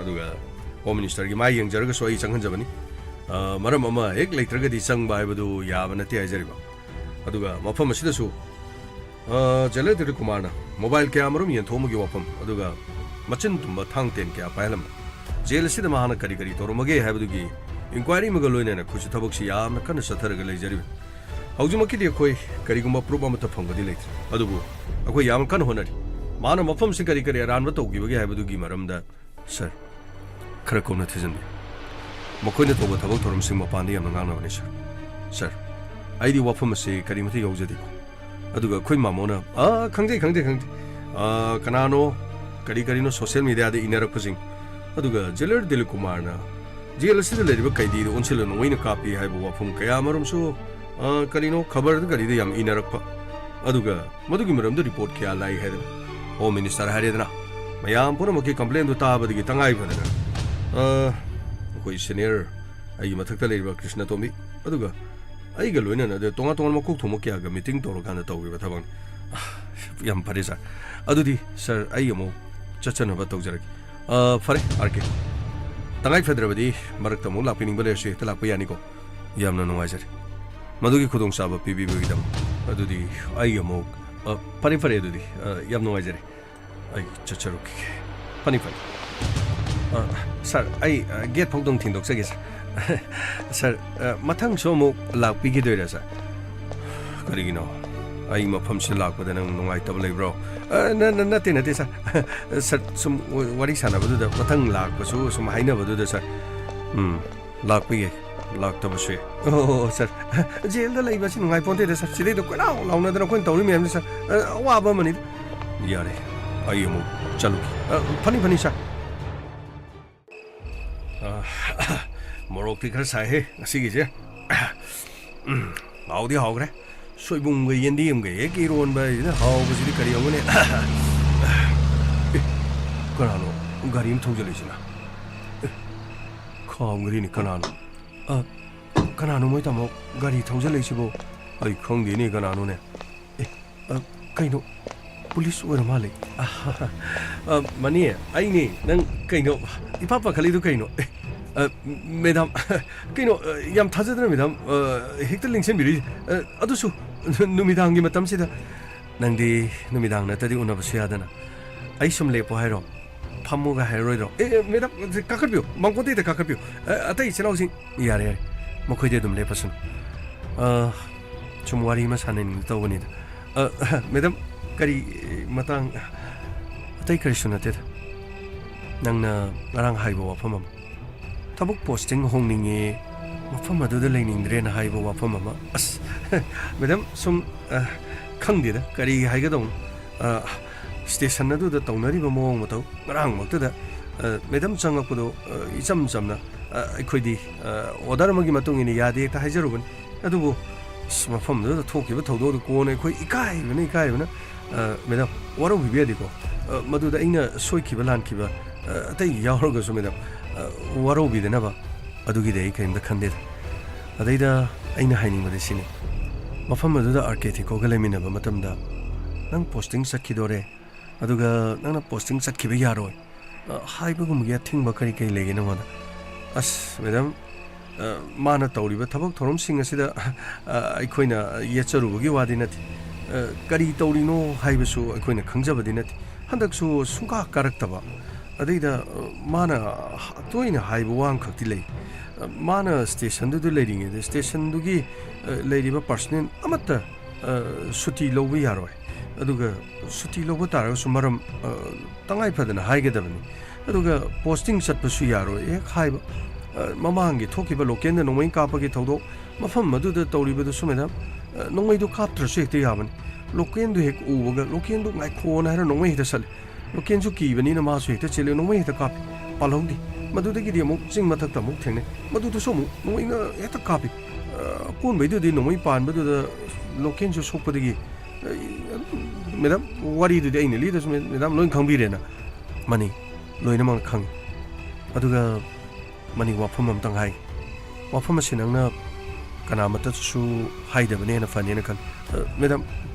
ꯑꯗꯨꯒ ꯍꯣꯝ ꯃꯤꯅꯤꯁꯇꯔꯒꯤ ꯃꯥꯏ ꯌꯦꯡꯖꯔꯒꯁꯨ ꯑꯩ ꯆꯪꯍꯟꯖꯕꯅꯤ꯫ ꯑ, ꯃꯔꯝ ꯑꯃ ꯍꯦꯛ ꯂꯩꯇ꯭ꯔꯒꯗꯤ ꯆꯪꯕ ꯍꯥꯏꯕꯗꯨ ꯌꯥꯕ ꯅꯠꯇꯦ ꯍꯥꯏꯖꯔꯤꯕ꯫ ꯑꯗꯨꯒ ꯃꯐꯝ ꯑꯁꯤꯗꯁꯨ, ꯑ, ꯖꯦꯂꯔ ꯗꯤꯂꯤꯞ ꯀꯨꯃꯥꯔꯅ ꯃꯣꯕꯥꯏꯜ ꯀꯌꯥ ꯃꯔꯨꯝ ꯌꯦꯟꯊꯣꯛꯑꯝꯕꯒꯤ ꯋꯥꯐꯝ, ꯑꯗꯨꯒ ꯃꯆꯤꯟ ꯇꯨꯝꯕ ꯊꯥꯡ ꯇꯦꯟ ꯀꯌꯥ ꯄꯥꯏꯍꯜꯂꯝꯕ, ꯖꯦꯜ ꯑꯁꯤꯗ ꯃꯍꯥꯛꯅ ꯀꯔꯤ ꯀꯔꯤ ꯇꯧꯔꯝꯕꯒꯦ ꯍꯥꯏꯕꯗꯨꯒꯤ ꯏꯟꯀ꯭ꯋꯥꯏꯔꯤ ꯑꯃꯒ ꯂꯣꯏꯅꯅ ꯑꯩꯈꯣꯏꯁꯨ ꯊꯕꯛꯁꯤ ꯌꯥꯝꯅ ꯀꯟꯅ ꯆꯠꯊꯔꯒ ꯂꯩꯖꯔꯤꯕꯅꯤ꯫ ꯍꯧꯖꯤꯛꯃꯛꯀꯤꯗꯤ ꯑꯩꯈꯣꯏ ꯀꯔꯤꯒꯨꯝꯕ ꯄ꯭ꯔꯨꯞ ꯑꯃꯠꯇ ꯐꯪꯕꯗꯤ ꯂꯩꯇ꯭ꯔꯤ, ꯑꯗꯨꯕꯨ ꯑꯩꯈꯣꯏ ꯌꯥꯝꯅ ꯀꯟꯅ ꯍꯣꯠꯅꯔꯤ꯫ ꯃꯥꯅ ꯃꯐꯝꯁꯤ ꯀꯔꯤ ꯀꯔꯤ ꯑꯔꯥꯟꯕ ꯇꯧꯈꯤꯕꯒꯦ ꯍꯥꯏꯕꯗꯨꯒꯤ ꯃꯔꯝꯗ, ꯁꯥꯔ, ꯈꯔ ꯀꯨꯞꯅ ꯊꯤꯖꯤꯟꯕꯤꯌꯨ꯫ ꯃꯈꯣꯏꯅ ꯇꯧꯕ ꯊꯕꯛ ꯊꯧꯔꯝꯁꯤꯡ ꯃꯄꯥꯟꯗ ꯌꯥꯝꯅ ꯉꯥꯡꯅꯕꯅꯤ, ꯁꯥꯔ꯫ ꯁꯥꯔ, ꯑꯩꯗꯤ ꯋꯥꯐꯝ ꯑꯁꯤ ꯀꯔꯤꯃꯠꯇ ꯌꯥꯎꯖꯗꯦꯀꯣ꯫ ꯑꯗꯨꯒ ꯑꯩꯈꯣꯏ ꯃꯥꯃꯣꯅ, "ꯑꯥ, ꯈꯪꯖꯩ, ꯈꯪꯖꯩ, ꯈꯪꯖꯩ꯫ ꯑꯥ, ꯀꯅꯥꯅꯣ, ꯀꯔꯤ ꯀꯔꯤꯅꯣ ꯁꯣꯁꯤꯌꯦꯜ ꯃꯦꯗꯤꯌꯥꯗ ꯏꯅꯔꯛꯄꯁꯤꯡ?" ꯑꯗꯨꯒ ꯖꯦꯂꯔ ꯗꯤꯂꯤꯞ ꯀꯨꯃꯥꯔꯅ ꯖꯦꯜ ꯑꯁꯤꯗ ꯂꯩꯔꯤꯕ ꯀꯩꯗꯤꯗ ꯑꯣꯟꯁꯤꯜꯂ ꯅꯣꯡꯃꯩꯅ ꯀꯥꯞꯄꯤ ꯍꯥꯏꯕ ꯋꯥꯐꯝ ꯀꯌꯥ ꯑꯃꯔꯣꯝꯁꯨ, ꯑ, ꯀꯔꯤꯅꯣ, ꯈꯕꯔꯗ ꯀꯔꯤꯗ ꯌꯥꯝ ꯏꯅꯔꯛꯄ꯫ ꯑꯗꯨꯒ ꯃꯗꯨꯒꯤ ꯃꯔꯝꯗ ꯔꯤꯄꯣꯔꯠ ꯀꯌꯥ ꯂꯥꯛꯏ ꯍꯥꯏꯗꯅ ꯍꯣꯝ ꯃꯤꯅꯤꯁꯇꯔ ꯍꯥꯏꯔꯦꯗꯅ, ꯃꯌꯥꯝ ꯄꯨꯝꯅꯃꯛꯀꯤ ꯀꯝꯄ꯭ꯂꯦꯟꯗꯨ ꯇꯥꯕꯗꯒꯤ ꯇꯉꯥꯏ ꯐꯗꯅ, ꯑ, ꯑꯩꯈꯣꯏ ꯁꯦꯅꯤꯌꯔ, ꯑꯩꯒꯤ ꯃꯊꯛꯇ ꯂꯩꯔꯤꯕ ꯀ꯭ꯔꯤꯁꯅꯇꯣꯝꯕꯤ, ꯑꯗꯨꯒ ꯑꯩꯒ ꯂꯣꯏꯅꯅ ꯑꯗꯨ ꯇꯣꯉꯥꯟ ꯇꯣꯉꯥꯟꯕ ꯃꯀꯣꯛ ꯊꯣꯡꯕ ꯀꯌꯥꯒ ꯃꯤꯇꯤꯡ ꯇꯧꯔꯀꯥꯟꯗ ꯇꯧꯈꯤꯕ ꯊꯕꯛꯅꯤ꯫ ꯑ, ꯌꯥꯝ ꯐꯔꯦ ꯁꯥꯔ꯫ ꯑꯗꯨꯗꯤ ꯁꯥꯔ, ꯑꯩ ꯑꯃꯨꯛ ꯆꯠꯆꯅꯕ ꯇꯧꯖꯔꯒꯦ꯫ ꯑ, ꯐꯔꯦ, ꯑꯥꯔ ꯀꯦ꯫ ꯇꯉꯥꯏ ꯐꯗ꯭ꯔꯕꯗꯤ ꯃꯔꯛꯇ ꯑꯃꯨꯛ ꯂꯥꯛꯄꯤꯅꯤꯡꯕ ꯂꯩꯔꯁꯨ ꯍꯦꯛꯇ ꯂꯥꯛꯄ ꯌꯥꯅꯤꯀꯣ? ꯌꯥꯝꯅ ꯅꯨꯡꯉꯥꯏꯖꯔꯦ꯫ ꯃꯗꯨꯒꯤ ꯈꯨꯗꯣꯡꯆꯥꯕ ꯄꯤꯕꯤꯕꯒꯤꯗꯃꯛ꯫ ꯑꯗꯨꯗꯤ ꯑꯩ ꯑꯃꯨꯛ, ꯑ, ꯐꯔꯦ, ꯐꯔꯦ, ꯑꯗꯨꯗꯤ, ꯑ, ꯌꯥꯝ ꯅꯨꯡꯉꯥꯏꯖꯔꯦ꯫ ꯑꯩ ꯆꯠꯆꯔꯨꯈꯤꯒꯦ꯫ ꯐꯅꯤ, ꯐꯅꯤ꯫ ꯑ, ꯁꯥꯔ, ꯑꯩ, ꯑ, ꯒꯦꯠ ꯐꯥꯎꯗꯪ ꯊꯤꯟꯗꯣꯛꯆꯒꯦ, ꯁꯥꯔ꯫ ꯁꯥꯔ, ꯑ, ꯃꯊꯪꯁꯨ ꯑꯃꯨꯛ ꯂꯥꯛꯄꯤꯈꯤꯗꯣꯏꯔꯥ, ꯁꯥꯔ? ꯀꯔꯤꯒꯤꯅꯣ? ꯑꯩ ꯃꯐꯝꯁꯤꯗ ꯂꯥꯛꯄꯗ ꯅꯪ ꯅꯨꯡꯉꯥꯏꯇꯕ ꯂꯩꯕ꯭ꯔꯣ? ꯑ, ꯅ-, ꯅ-, ꯅꯠꯇꯦ, ꯅꯠꯇꯦ, ꯁꯥꯔ꯫ ꯁꯥꯔ, ꯁꯨꯝ ꯋꯥꯔꯤ ꯁꯥꯟꯅꯕꯗꯨꯗ, ꯃꯊꯪ ꯂꯥꯛꯄꯁꯨ ꯁꯨꯝ ꯍꯥꯏꯅꯕꯗꯨꯗ, ꯁꯥꯔ꯫ ꯎꯝ, ꯂꯥꯛꯄ ꯌꯥꯏ, ꯂꯥꯛꯇꯕꯁꯨ ꯌꯥꯏ꯫ ꯑꯣ, ꯁꯥꯔ, ꯖꯦꯜꯗ ꯂꯩꯕꯁꯤ ꯅꯨꯡꯉꯥꯏꯄꯣꯟꯇꯦꯗ, ꯁꯥꯔ꯫ ꯁꯤꯗꯩꯗ ꯀꯣꯏꯂꯥꯎ ꯂꯥꯎꯅꯗꯅ ꯑꯩꯈꯣꯏꯅ ꯇꯧꯔꯤ ꯃꯌꯥꯝꯁꯤ, ꯁꯥꯔ, ꯑ, ꯑꯋꯥꯕ ꯑꯃꯅꯤ꯫ ꯌꯥꯔꯦ, ꯑꯩ ꯑꯃꯨꯛ ꯆꯠꯂꯨꯒꯦ꯫ ꯑ, ꯐꯅꯤ, ꯐꯅꯤ, ꯁꯥꯔ꯫ ꯑ, ꯃꯣꯔꯣꯛꯇꯤ ꯈꯔ ꯁꯥꯏꯍꯦ ꯉꯁꯤꯒꯤꯁꯦ꯫ ꯎꯝ, ꯍꯥꯎꯗꯤ ꯍꯥꯎꯈ꯭ꯔꯦ꯫ ꯁꯣꯏꯕꯨꯝꯒ ꯌꯦꯟꯗꯦꯝꯒ ꯍꯦꯛ ꯏꯔꯣꯟꯕ ꯍꯥꯏꯁꯤꯅ ꯍꯥꯎꯕꯁꯤꯗꯤ ꯀꯔꯤ ꯑꯃꯅꯦ꯫ ꯑꯦ, ꯀꯅꯥꯅꯣ ꯒꯥꯔꯤ ꯑꯃ ꯊꯧꯖꯜꯂꯛꯏꯁꯤꯅ? ꯑꯦ, ꯈꯥꯝꯒ꯭ꯔꯦꯅꯦ ꯀꯅꯥꯅꯣ? ꯑ, ꯀꯅꯥꯅꯣ ꯃꯣꯏ ꯇꯥꯃꯣ ꯒꯥꯔꯤ ꯊꯧꯖꯜꯂꯛꯏꯁꯤꯕꯣ? ꯑꯩ ꯈꯪꯗꯦꯅꯦ ꯀꯅꯥꯅꯣꯅꯦ꯫ ꯑꯦ, ꯑ, ꯀꯩꯅꯣ? ꯄꯨꯂꯤꯁ ꯑꯣꯏꯔ ꯃꯥꯜꯂꯦ꯫ ꯑ, ꯃꯅꯤ, ꯑꯩꯅꯦ꯫ ꯅꯪ ꯀꯩꯅꯣ ꯏꯄꯥ ꯄꯥꯈꯠꯂꯤꯗꯨ ꯀꯩꯅꯣ? ꯑꯦ, ꯑ, ꯃꯦꯗꯥꯝ, ꯀꯩꯅꯣ, ꯑ, ꯌꯥꯝ ꯊꯥꯖꯗꯅ ꯃꯦꯗꯥꯝ, ꯑ, ꯍꯦꯛꯇ ꯂꯦꯡꯁꯤꯟꯕꯤꯔꯛꯏ꯫ ꯑ, ꯑꯗꯨꯁꯨ ꯅꯨꯃꯤꯗꯥꯡꯒꯤ ꯃꯇꯝꯁꯤꯗ꯫ ꯅꯪꯗꯤ ꯅꯨꯃꯤꯗꯥꯡ ꯅꯠꯇꯗꯤ ꯎꯅꯕꯁꯨ ꯌꯥꯗꯅ꯫ ꯑꯩ ꯁꯨꯝ ꯂꯦꯞꯄꯣ ꯍꯥꯏꯔꯣ? ꯐꯝꯃꯣꯒ ꯍꯥꯏꯔꯔꯣꯏꯗ꯭ꯔꯣ? ꯑꯦ, ꯑꯦ, ꯃꯦꯗꯥꯝ, ꯀꯥꯈꯠꯄꯤꯌꯨ, ꯃꯥꯡꯒꯣꯟꯗꯩꯗ ꯀꯥꯈꯠꯄꯤꯌꯨ꯫ ꯑ, ꯑꯇꯩ ꯏꯆꯤꯜ ꯏꯅꯥꯎꯁꯤꯡ, ꯌꯥꯔꯦ, ꯌꯥꯔꯦ, ꯃꯈꯣꯏꯗꯤ ꯑꯗꯨꯝ ꯂꯦꯞꯄꯁꯅꯨ꯫ ꯑ, ꯁꯨꯝ ꯋꯥꯔꯤ ꯑꯃ ꯁꯥꯟꯅꯅꯤꯡꯗ ꯇꯧꯕꯅꯤꯗ꯫ ꯑ, ꯃꯦꯗꯥꯝ, ꯀꯔꯤ ꯃꯇꯥꯡ? ꯑꯇꯩ ꯀꯔꯤꯁꯨ ꯅꯠꯇꯦꯗ꯫ ꯅꯪꯅ ꯉꯔꯥꯡ ꯍꯥꯏꯕ ꯋꯥꯐꯝ ꯑꯃ, ꯊꯕꯛ ꯄꯣꯁꯇꯤꯡ ꯍꯣꯡꯅꯤꯡꯉꯦ, ꯃꯐꯝ ꯑꯗꯨꯗ ꯂꯩꯅꯤꯡꯗ꯭ꯔꯦꯅ ꯍꯥꯏꯕ ꯋꯥꯐꯝ ꯑꯃ꯫ ꯑꯁ, ꯃꯦꯗꯥꯝ, ꯁꯨꯝ, ꯑ, ꯈꯪꯗꯦꯗ, ꯀꯔꯤ ꯍꯥꯏꯒꯗꯧꯅꯣ꯫ ꯑ, ꯁ꯭ꯇꯦꯁꯟ ꯑꯗꯨꯗ ꯇꯧꯅꯔꯤꯕ ꯃꯑꯣꯡ ꯃꯇꯧ, ꯉꯔꯥꯡꯃꯛꯇꯗ ꯑ, ꯃꯦꯗꯥꯝ ꯆꯪꯉꯛꯄꯗꯣ, ꯑ, ꯏꯆꯝ ꯆꯝꯅ, ꯑ, ꯑꯩꯈꯣꯏꯗꯤ, ꯑ, ꯑꯣꯔꯗꯔ ꯑꯃꯒꯤ ꯃꯇꯨꯡ ꯏꯟꯅ ꯌꯥꯗꯦ ꯍꯦꯛꯇ ꯍꯥꯏꯖꯔꯨꯕꯅꯤ꯫ ꯑꯗꯨꯕꯨ ꯑꯁ, ꯃꯐꯝꯗꯨꯗ ꯊꯣꯛꯈꯤꯕ ꯊꯧꯗꯣꯛꯇꯨ ꯀꯣꯟꯅ ꯑꯩꯈꯣꯏ ꯏꯀꯥꯏꯕꯅ, ꯏꯀꯥꯏꯕꯅ, ꯑ, ꯃꯦꯗꯥꯝ, ꯋꯥꯔꯧꯕꯤꯕ ꯌꯥꯗꯦꯀꯣ꯫ ꯑ, ꯃꯗꯨꯗ ꯑꯩꯅ ꯁꯣꯏꯈꯤꯕ ꯂꯥꯟꯈꯤꯕ, ꯑ, ꯑꯇꯩ ꯌꯥꯎꯔꯒꯁꯨ ꯃꯦꯗꯥꯝ, ꯑ, ꯋꯥꯔꯧꯕꯤꯗꯅꯕ ꯑꯗꯨꯒꯤꯗꯤ ꯑꯩ ꯀꯔꯤꯝꯇ ꯈꯟꯗꯦꯗ꯫ ꯑꯗꯩꯗ ꯑꯩꯅ ꯍꯥꯏꯅꯤꯡꯕꯗꯤ ꯁꯤꯅꯤ, ꯃꯐꯝ ꯑꯗꯨꯗ ꯑꯥꯔ ꯀꯦ ꯊꯤꯀꯣꯒ ꯂꯩꯃꯤꯟꯅꯕ ꯃꯇꯝꯗ ꯅꯪ ꯄꯣꯁꯇꯤꯡ ꯆꯠꯈꯤꯗꯣꯔꯦ, ꯑꯗꯨꯒ ꯅꯪꯅ ꯄꯣꯁꯇꯤꯡ ꯆꯠꯈꯤꯕ ꯌꯥꯔꯣꯏ, ꯑ, ꯍꯥꯏꯕꯒꯨꯝꯕꯒꯤ ꯑꯊꯤꯡꯕ ꯀꯔꯤ ꯀꯔꯤ ꯂꯩꯒꯦ ꯅꯉꯣꯟꯗ? ꯑꯁ, ꯃꯦꯗꯥꯝ, ꯑ, ꯃꯥꯅ ꯇꯧꯔꯤꯕ ꯊꯕꯛ ꯊꯧꯔꯝꯁꯤꯡ ꯑꯁꯤꯗ, ꯑ, ꯑꯩꯈꯣꯏꯅ ꯌꯦꯠꯆꯔꯨꯕꯒꯤ ꯋꯥꯗꯤ ꯅꯠꯇꯦ꯫ ꯑ, ꯀꯔꯤ ꯇꯧꯔꯤꯅꯣ ꯍꯥꯏꯕꯁꯨ ꯑꯩꯈꯣꯏꯅ ꯈꯪꯖꯕꯗꯤ ꯅꯠꯇꯦ꯫ ꯍꯟꯗꯛꯁꯨ ꯁꯨꯡꯀꯥ ꯀꯥꯔꯛꯇꯕ꯫ ꯑꯗꯩꯗ, ꯑ, ꯃꯥꯅ ꯇꯣꯏꯅ ꯍꯥꯏꯕ ꯋꯥ ꯑꯃꯈꯛꯇꯤ ꯂꯩ꯫ ꯑ, ꯃꯥꯅ ꯁ꯭ꯇꯦꯁꯟꯗꯨꯗ ꯂꯩꯔꯤꯉꯩꯗ ꯁ꯭ꯇꯦꯁꯟꯗꯨꯒꯤ, ꯑ, ꯂꯩꯔꯤꯕ ꯄꯥꯔꯁꯣꯅꯦꯜ ꯑꯃꯠꯇ, ꯑ, ꯁꯨꯇꯤ ꯂꯧꯕ ꯌꯥꯔꯣꯏ꯫ ꯑꯗꯨꯒ ꯁꯨꯇꯤ ꯂꯧꯕ ꯇꯥꯔꯒꯁꯨ ꯃꯔꯝ, ꯑ, ꯇꯉꯥꯏ ꯐꯗꯅ ꯍꯥꯏꯒꯗꯕꯅꯤ꯫ ꯑꯗꯨꯒ ꯄꯣꯁꯇꯤꯡ ꯆꯠꯄꯁꯨ ꯌꯥꯔꯣꯏ ꯍꯦꯛ ꯍꯥꯏꯕ꯫ ꯑ, ꯃꯃꯥꯡꯒꯤ ꯊꯣꯛꯈꯤꯕ ꯂꯣꯀꯦꯜꯗ ꯅꯣꯡꯃꯩ ꯀꯥꯞꯄꯒꯤ ꯊꯧꯗꯣꯛ, ꯃꯐꯝ ꯑꯗꯨꯗ ꯇꯧꯔꯤꯕꯗꯨꯁꯨ ꯃꯦꯗꯥꯝ, ꯑ, ꯅꯣꯡꯃꯩꯗꯨ ꯀꯥꯞꯇ꯭ꯔꯁꯨ ꯍꯦꯛꯇ ꯌꯥꯕꯅꯤ꯫ ꯂꯣꯀꯦꯜꯗꯨ ꯍꯦꯛ ꯎꯕꯒ ꯂꯣꯀꯦꯜꯗꯨ ꯉꯥꯏꯈꯣꯅ ꯍꯥꯏꯔ ꯅꯣꯡꯃꯩ ꯍꯦꯛꯇ ꯁꯠꯂꯤ꯫ ꯂꯣꯀꯦꯜꯁꯨ ꯀꯤꯕꯅꯤꯅ ꯃꯥꯁꯨ ꯍꯦꯛꯇ ꯆꯦꯜꯂꯤ, ꯅꯣꯡꯃꯩ ꯍꯦꯛꯇ ꯀꯥꯞꯄꯤ꯫ ꯄꯥꯜꯍꯧꯗꯦ꯫ ꯃꯗꯨꯗꯒꯤꯗꯤ ꯑꯃꯨꯛ ꯆꯤꯡ ꯃꯊꯛꯇ ꯑꯃꯨꯛ ꯊꯦꯡꯅꯩ꯫ ꯃꯗꯨꯗꯁꯨ ꯑꯃꯨꯛ ꯅꯣꯡꯃꯩꯅ ꯍꯦꯛꯇ ꯀꯥꯞꯄꯤ꯫ ꯑ, ꯑꯀꯣꯟꯕꯩꯗꯨꯗꯤ ꯅꯣꯡꯃꯩ ꯄꯥꯟꯕꯗꯨꯗ ꯂꯣꯀꯦꯜꯁꯨ ꯁꯣꯛꯄꯗꯒꯤ, ꯑ, ꯃꯦꯗꯥꯝ, ꯋꯥꯔꯤꯗꯨꯗꯤ ꯑꯩꯅ ꯂꯤꯗ꯭ꯔꯁꯨ ꯃꯦ-, ꯃꯦꯗꯥꯝ ꯂꯣꯏ ꯈꯪꯕꯤꯔꯦꯅ꯫ ꯃꯥꯅꯤ, ꯂꯣꯏꯅꯃꯛ ꯈꯪꯉꯤ꯫ ꯑꯗꯨꯒ ꯃꯅꯤ, ꯋꯥꯐꯝ ꯑꯝꯇꯪ ꯍꯥꯏ꯫ ꯋꯥꯐꯝ ꯑꯁꯤ ꯅꯪꯅ ꯀꯅꯥꯃꯠꯇꯁꯨ ꯍꯥꯏꯗꯕꯅ ꯍꯦꯟꯅ ꯐꯅꯦꯅ ꯈꯜꯂꯤ꯫ ꯑ, ꯃꯦꯗꯥꯝ,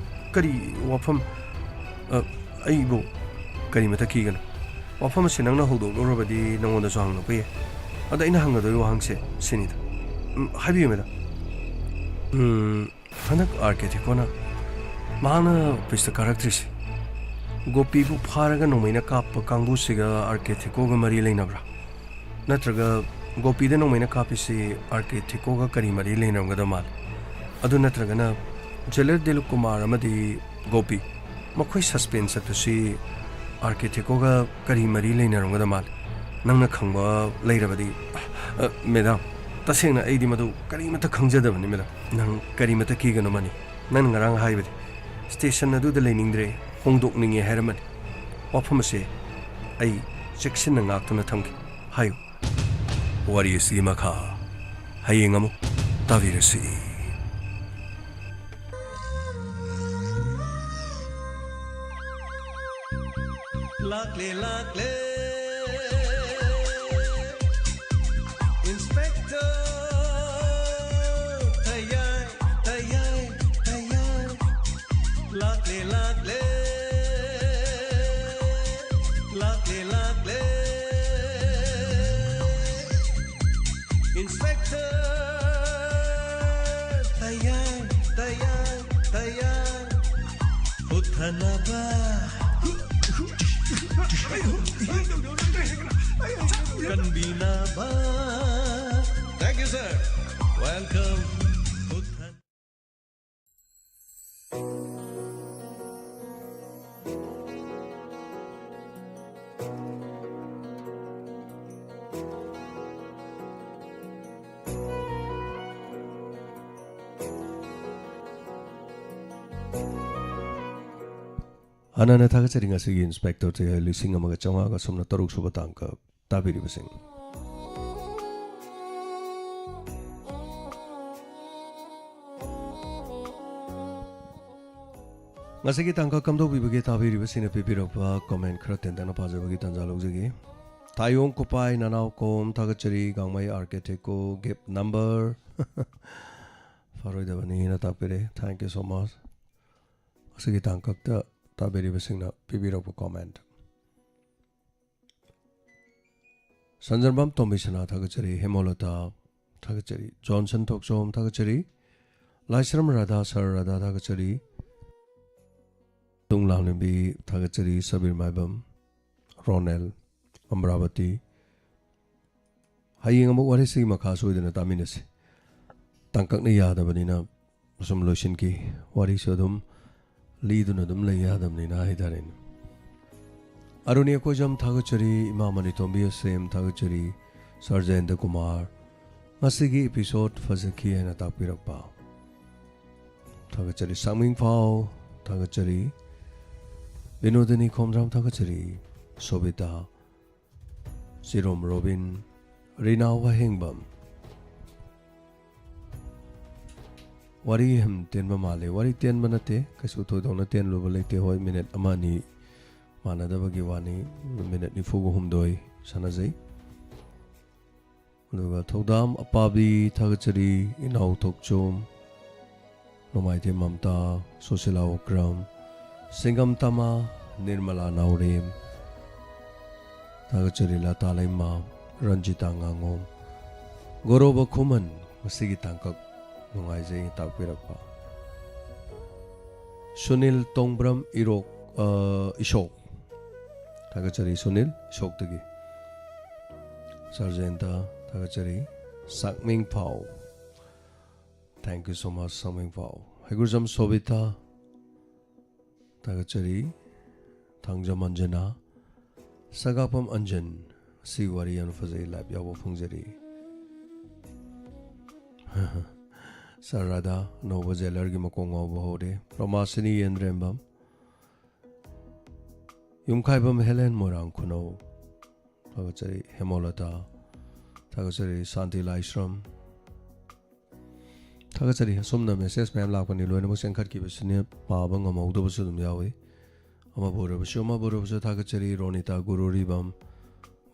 ꯀꯔꯤ ꯋꯥꯐꯝ? ꯑ, ꯑꯩꯕꯨ ꯀꯔꯤꯃꯠꯇ ꯀꯤꯒꯅꯨ꯫ ꯋꯥꯐꯝ ꯑꯁꯤ ꯅꯪꯅ ꯍꯧꯗꯣꯛꯂꯨꯔꯕꯗꯤ ꯅꯉꯣꯟꯗꯁꯨ ꯍꯪꯂꯛꯄ ꯌꯥꯏ꯫ ꯑꯗ ꯑꯩꯅ ꯍꯪꯒꯗꯣꯏ ꯋꯥꯍꯪꯁꯦ ꯁꯤꯅꯤꯗ꯫ ꯎꯝ, ꯍꯥꯏꯕꯤꯌꯨ, ꯃꯦꯗꯥꯝ꯫ ꯎꯝ, ꯍꯟꯗꯛ ꯑꯥꯔ ꯀꯦ ꯊꯤꯀꯣꯅ ꯃꯍꯥꯛꯅ ꯑꯣꯐꯤꯁꯇ ꯀꯥꯔꯛꯇ꯭ꯔꯤꯁꯦ, ꯒꯣꯄꯤꯕꯨ ꯐꯥꯔꯒ ꯅꯣꯡꯃꯩꯅ ꯀꯥꯞꯄ ꯀꯥꯡꯕꯨꯁꯤꯒ ꯑꯥꯔ ꯀꯦ ꯊꯤꯀꯣꯒ ꯃꯔꯤ ꯂꯩꯅꯕ꯭ꯔꯥ? ꯅꯠꯇ꯭ꯔꯒ ꯒꯣꯄꯤꯗ ꯅꯣꯡꯃꯩꯅ ꯀꯥꯞꯄꯤꯁꯤ ꯑꯥꯔ ꯀꯦ ꯊꯤꯀꯣꯒ ꯀꯔꯤ ꯃꯔꯤ ꯂꯩꯅꯔꯝꯒꯗꯕ ꯃꯥꯜꯂꯤ? ꯑꯗꯨ ꯅꯠꯇ꯭ꯔꯒꯅ ꯖꯦꯂꯔ ꯗꯤꯂꯨꯞ ꯀꯨꯃꯥꯔ ꯑꯃꯗꯤ ꯒꯣꯄꯤ, ꯃꯈꯣꯏ ꯁꯁꯄꯦꯟꯁ ꯆꯠꯄꯁꯤ ꯑꯥꯔ ꯀꯦ ꯊꯤꯀꯣꯒ ꯀꯔꯤ ꯃꯔꯤ ꯂꯩꯅꯔꯝꯒꯗꯕ ꯃꯥꯜꯂꯤ? ꯅꯪꯅ ꯈꯪꯕ ꯂꯩꯔꯕꯗꯤ꯫ ꯑ, ꯃꯦꯗꯥꯝ, ꯇꯁꯦꯡꯅ ꯑꯩꯗꯤ ꯃꯗꯨ ꯀꯔꯤꯃꯠꯇ ꯈꯪꯖꯗꯕꯅꯤ, ꯃꯦꯗꯥꯝ꯫ ꯅꯪ ꯀꯔꯤꯃꯠꯇ ꯀꯤꯒꯅꯨ, ꯃꯅꯤ꯫ ꯅꯪꯅ ꯉꯔꯥꯡ ꯍꯥꯏꯕꯗꯤ ꯁ꯭ꯇꯦꯁꯟ ꯑꯗꯨꯗ ꯂꯩꯅꯤꯡꯗ꯭ꯔꯦ, ꯍꯣꯡꯗꯣꯛꯅꯤꯡꯉꯦ ꯍꯥꯏꯔꯝꯃꯅꯤ꯫ ꯋꯥꯐꯝ ꯑꯁꯦ ꯑꯩ ꯆꯦꯛꯁꯤꯟꯅ ꯉꯥꯛꯇꯨꯅ ꯊꯝꯈꯤ꯫ ꯍꯥꯏꯌꯨ, ꯋꯥꯔꯤ ꯑꯁꯤꯒꯤ ꯃꯈꯥ ꯍꯌꯦꯡ ꯑꯃꯨꯛ ꯇꯥꯕꯤꯔꯁꯤ꯫ ꯂꯥꯛꯂꯦ, ꯂꯥꯛꯂꯦ, Inspector꯫ ꯇꯌꯥꯏ, ꯇꯌꯥꯏ, ꯇꯌꯥꯏ꯫ ꯂꯥꯛꯂꯦ, ꯂꯥꯛꯂꯦ, ꯂꯥꯛꯂꯦ, ꯂꯥꯛꯂꯦ꯫ Inspector꯫ ꯇꯌꯥꯏ, ꯇꯌꯥꯏ, ꯇꯌꯥꯏ꯫ ꯍꯨꯠꯊꯅꯕ ꯀꯟꯕꯤꯅꯕ꯫ Thank you, sir. Welcome. ꯍꯨꯠꯊ- ꯍꯥꯟꯅꯅ ꯊꯥꯒꯠꯆꯔꯤ꯫ ꯉꯁꯤꯒꯤ Inspector ꯇꯌꯥꯏ ꯂꯤꯁꯤꯡ ꯑꯃꯒ ꯆꯥꯝꯃꯉꯥꯒ ꯁꯨꯞꯅ ꯇꯔꯨꯛ ꯁꯨꯕ ꯇꯥꯡꯀꯛ ꯇꯥꯕꯤꯔꯤꯕꯁꯤꯡ꯫ ꯉꯁꯤꯒꯤ ꯇꯥꯡꯀꯛ ꯀꯝꯗꯧꯕꯤꯕꯒꯦ? ꯇꯥꯕꯤꯔꯤꯕꯁꯤꯡꯅ ꯄꯤꯕꯤꯔꯛꯄ comment ꯈꯔ ꯇꯦꯟꯇꯛꯅ ꯄꯥꯖꯕꯒꯤ ꯇꯥꯟꯖꯥ ꯂꯧꯖꯒꯦ꯫ ꯊꯥꯌꯣꯡ ꯀꯨꯄꯥꯏ ꯅꯅꯥꯎꯀꯣꯝ ꯊꯥꯒꯠꯆꯔꯤ꯫ Gangmei R K Theko gift number ꯐꯔꯣꯏꯗꯕꯅꯤꯅ ꯇꯥꯛꯄꯤꯔꯦ꯫ Thank you so much꯫ ꯉꯁꯤꯒꯤ ꯇꯥꯡꯀꯛꯇ ꯇꯥꯕꯤꯔꯤꯕꯁꯤꯡꯅ ꯄꯤꯕꯤꯔꯛꯄ comment꯫ ꯁꯟꯖꯔꯕꯝ ꯇꯣꯝꯕꯤꯁꯅꯥ ꯊꯥꯒꯠꯆꯔꯤ꯫ ꯍꯦꯃꯣꯂꯇꯥ ꯊꯥꯒꯠꯆꯔꯤ꯫ ꯖꯣꯟꯁꯟ ꯊꯣꯛꯆꯣꯝ ꯊꯥꯒꯠꯆꯔꯤ꯫ ꯂꯥꯏꯁ꯭ꯔꯝ ꯔꯥꯙꯥ, ꯁꯔ ꯔꯥꯙꯥ ꯊꯥꯒꯠꯆꯔꯤ꯫ ꯇꯨꯡ ꯂꯥꯡꯂꯦꯝꯕꯤ ꯊꯥꯒꯠꯆꯔꯤ꯫ ꯁꯕꯤꯔ ꯃꯥꯏꯕꯝ, ꯔꯣꯅꯦꯜ, ꯑꯃꯔꯥꯕꯇꯤ꯫ ꯍꯌꯦꯡ ꯑꯃꯨꯛ ꯋꯥꯔꯤꯁꯤꯒꯤ ꯃꯈꯥ ꯁꯣꯏꯗꯅ ꯇꯥꯃꯤꯟꯅꯁꯤ꯫ ꯇꯥꯡꯀꯛꯅ ꯌꯥꯗꯕꯅꯤꯅ ꯑꯁꯨꯝ ꯂꯣꯏꯁꯤꯟꯈꯤ꯫ ꯋꯥꯔꯤꯁꯨ ꯑꯗꯨꯝ ꯂꯤꯗꯨꯅ ꯑꯗꯨꯝ ꯂꯩ ꯌꯥꯗꯕꯅꯤꯅ ꯍꯥꯏꯇꯥꯔꯦꯅꯦ꯫ ꯑꯔꯨꯅꯤ ꯑꯀꯣꯏꯖꯝ ꯊꯥꯒꯠꯆꯔꯤ, ꯏꯃꯥ ꯃꯅꯤꯇꯣꯝꯕꯤ ꯑꯁꯦꯝ ꯊꯥꯒꯠꯆꯔꯤ, ꯁꯔ ꯖꯌꯟꯇ ꯀꯨꯃꯥꯔ꯫ ꯉꯁꯤꯒꯤ episode ꯐꯖꯈꯤ ꯍꯥꯏꯅ ꯇꯥꯛꯄꯤꯔꯛꯄ ꯊꯥꯒꯠꯆꯔꯤ꯫ ꯁꯥꯡꯃꯤꯡꯐꯥꯎ ꯊꯥꯒꯠꯆꯔꯤ꯫ ꯕꯤꯅꯣꯗꯤꯅꯤ ꯈꯣꯝꯗ꯭ꯔꯥꯝ ꯊꯥꯒꯠꯆꯔꯤ꯫ ꯁꯣꯕꯤꯇꯥ ꯆꯤꯔꯣꯝ ꯔꯣꯕꯤꯟ, ꯔꯤꯅꯥ ꯋꯥꯍꯦꯡꯕꯝ꯫ ꯋꯥꯔꯤ ꯌꯥꯝ ꯇꯦꯟꯕ ꯃꯥꯜꯂꯦ꯫ ꯋꯥꯔꯤ ꯇꯦꯟꯕ ꯅꯠꯇꯦ, ꯀꯩꯁꯨ ꯊꯣꯏꯗꯣꯛꯅ ꯇꯦꯟꯂꯨꯕ ꯂꯩꯇꯦ꯫ ꯍꯣꯏ, ꯃꯤꯅꯤꯠ ꯑꯃ ꯑꯅꯤ ꯃꯥꯟꯅꯗꯕꯒꯤ ꯋꯥꯅꯤ, ꯃꯤꯅꯤꯠ ꯅꯤꯐꯨꯒ ꯍꯨꯝꯗꯣꯏ ꯁꯥꯟꯅꯖꯩ꯫ ꯑꯗꯨꯒ ꯊꯧꯗꯥꯝ ꯑꯄꯥꯕꯤ, ꯊꯥꯒꯠꯆꯔꯤ꯫ ꯏꯅꯥꯎ ꯊꯣꯛꯆꯣꯝ, ꯅꯣꯡꯃꯥꯏꯊꯦꯝ ꯃꯝꯇꯥ, ꯁꯨꯁꯤꯂꯥ ꯑꯣꯀ꯭ꯔꯝ, ꯁꯤꯡꯒꯝ ꯇꯃꯥ, ꯅꯤꯔꯃꯂꯥ ꯅꯥꯎꯔꯦꯝ, ꯊꯥꯒꯠꯆꯔꯤ꯫ ꯂꯇꯥ ꯂꯩꯃꯥ, ꯔꯟꯖꯤꯇꯥ ꯉꯥꯉꯣꯝ, ꯒꯣꯔꯣꯕ ꯈꯨꯃꯟ, ꯉꯁꯤꯒꯤ ꯇꯥꯡꯀꯛ ꯅꯨꯡꯉꯥꯏꯖꯩ ꯇꯥꯛꯄꯤꯔꯛꯄ꯫ ꯁꯨꯅꯤꯜ ꯇꯣꯡꯕ꯭ꯔꯝ ꯏꯔꯣꯛ, ꯑ, ꯏꯁꯣꯛ, ꯊꯥꯒꯠꯆꯔꯤ꯫ ꯁꯨꯅꯤꯜ ꯏꯁꯣꯛꯇꯒꯤ꯫ ꯁꯔꯖꯦꯟꯇ, ꯊꯥꯒꯠꯆꯔꯤ꯫ ꯁꯥꯛꯃꯤꯡ ꯐꯥꯎ, thank you so much, ꯁꯥꯛꯃꯤꯡ ꯐꯥꯎ꯫ ꯍꯩꯒ꯭ꯔꯨꯖꯝ ꯁꯣꯕꯤꯇꯥ, ꯊꯥꯒꯠꯆꯔꯤ꯫ ꯊꯥꯡꯖꯝ ꯑꯟꯖꯅꯥ, ꯁꯒꯥꯄꯝ ꯑꯟꯖꯟ, ꯁꯤ ꯋꯥꯔꯤ ꯌꯥꯝꯅ ꯐꯖꯩ, ꯂꯥꯏꯚ ꯌꯥꯎꯕ ꯐꯪꯖꯔꯤ꯫ ꯁꯥꯔ ꯔꯥꯙꯥ, ꯑꯅꯧꯕ ꯖꯦꯂꯔꯒꯤ ꯃꯀꯣꯛ ꯉꯥꯎꯕ ꯍꯧꯔꯦ꯫ ꯔꯣꯃꯥꯁꯤꯅꯤ ꯌꯦꯟꯗ꯭ꯔꯦꯝꯕꯝ, ꯌꯨꯝꯈꯥꯏꯕꯝ ꯍꯦꯂꯦꯟ ꯃꯣꯏꯔꯥꯡ ꯈꯨꯅꯧ, ꯊꯥꯒꯠꯆꯔꯤ꯫ ꯍꯦꯃꯣꯂꯇꯥ, ꯊꯥꯒꯠꯆꯔꯤ꯫ ꯁꯥꯟꯇꯤ ꯂꯥꯏꯁ꯭ꯔꯝ, ꯊꯥꯒꯠꯆꯔꯤ꯫ ꯑꯁꯨꯝꯅ ꯃꯦꯁꯦꯖ ꯃꯌꯥꯝ ꯂꯥꯛꯄꯅꯤ, ꯂꯣꯏꯅꯃꯛ ꯆꯦꯟꯈꯠꯈꯤꯕꯁꯤꯅ ꯄꯥꯕ ꯉꯝꯍꯧꯗꯕꯁꯨ ꯑꯗꯨꯝ ꯌꯥꯎꯏ꯫ ꯑꯃꯕꯨ ꯑꯣꯏꯔꯕꯁꯨ, ꯑꯃꯕꯨ ꯑꯣꯏꯔꯕꯁꯨ ꯊꯥꯒꯠꯆꯔꯤ꯫ ꯔꯣꯅꯤꯇꯥ ꯒꯨꯔꯨꯔꯤꯕꯝ,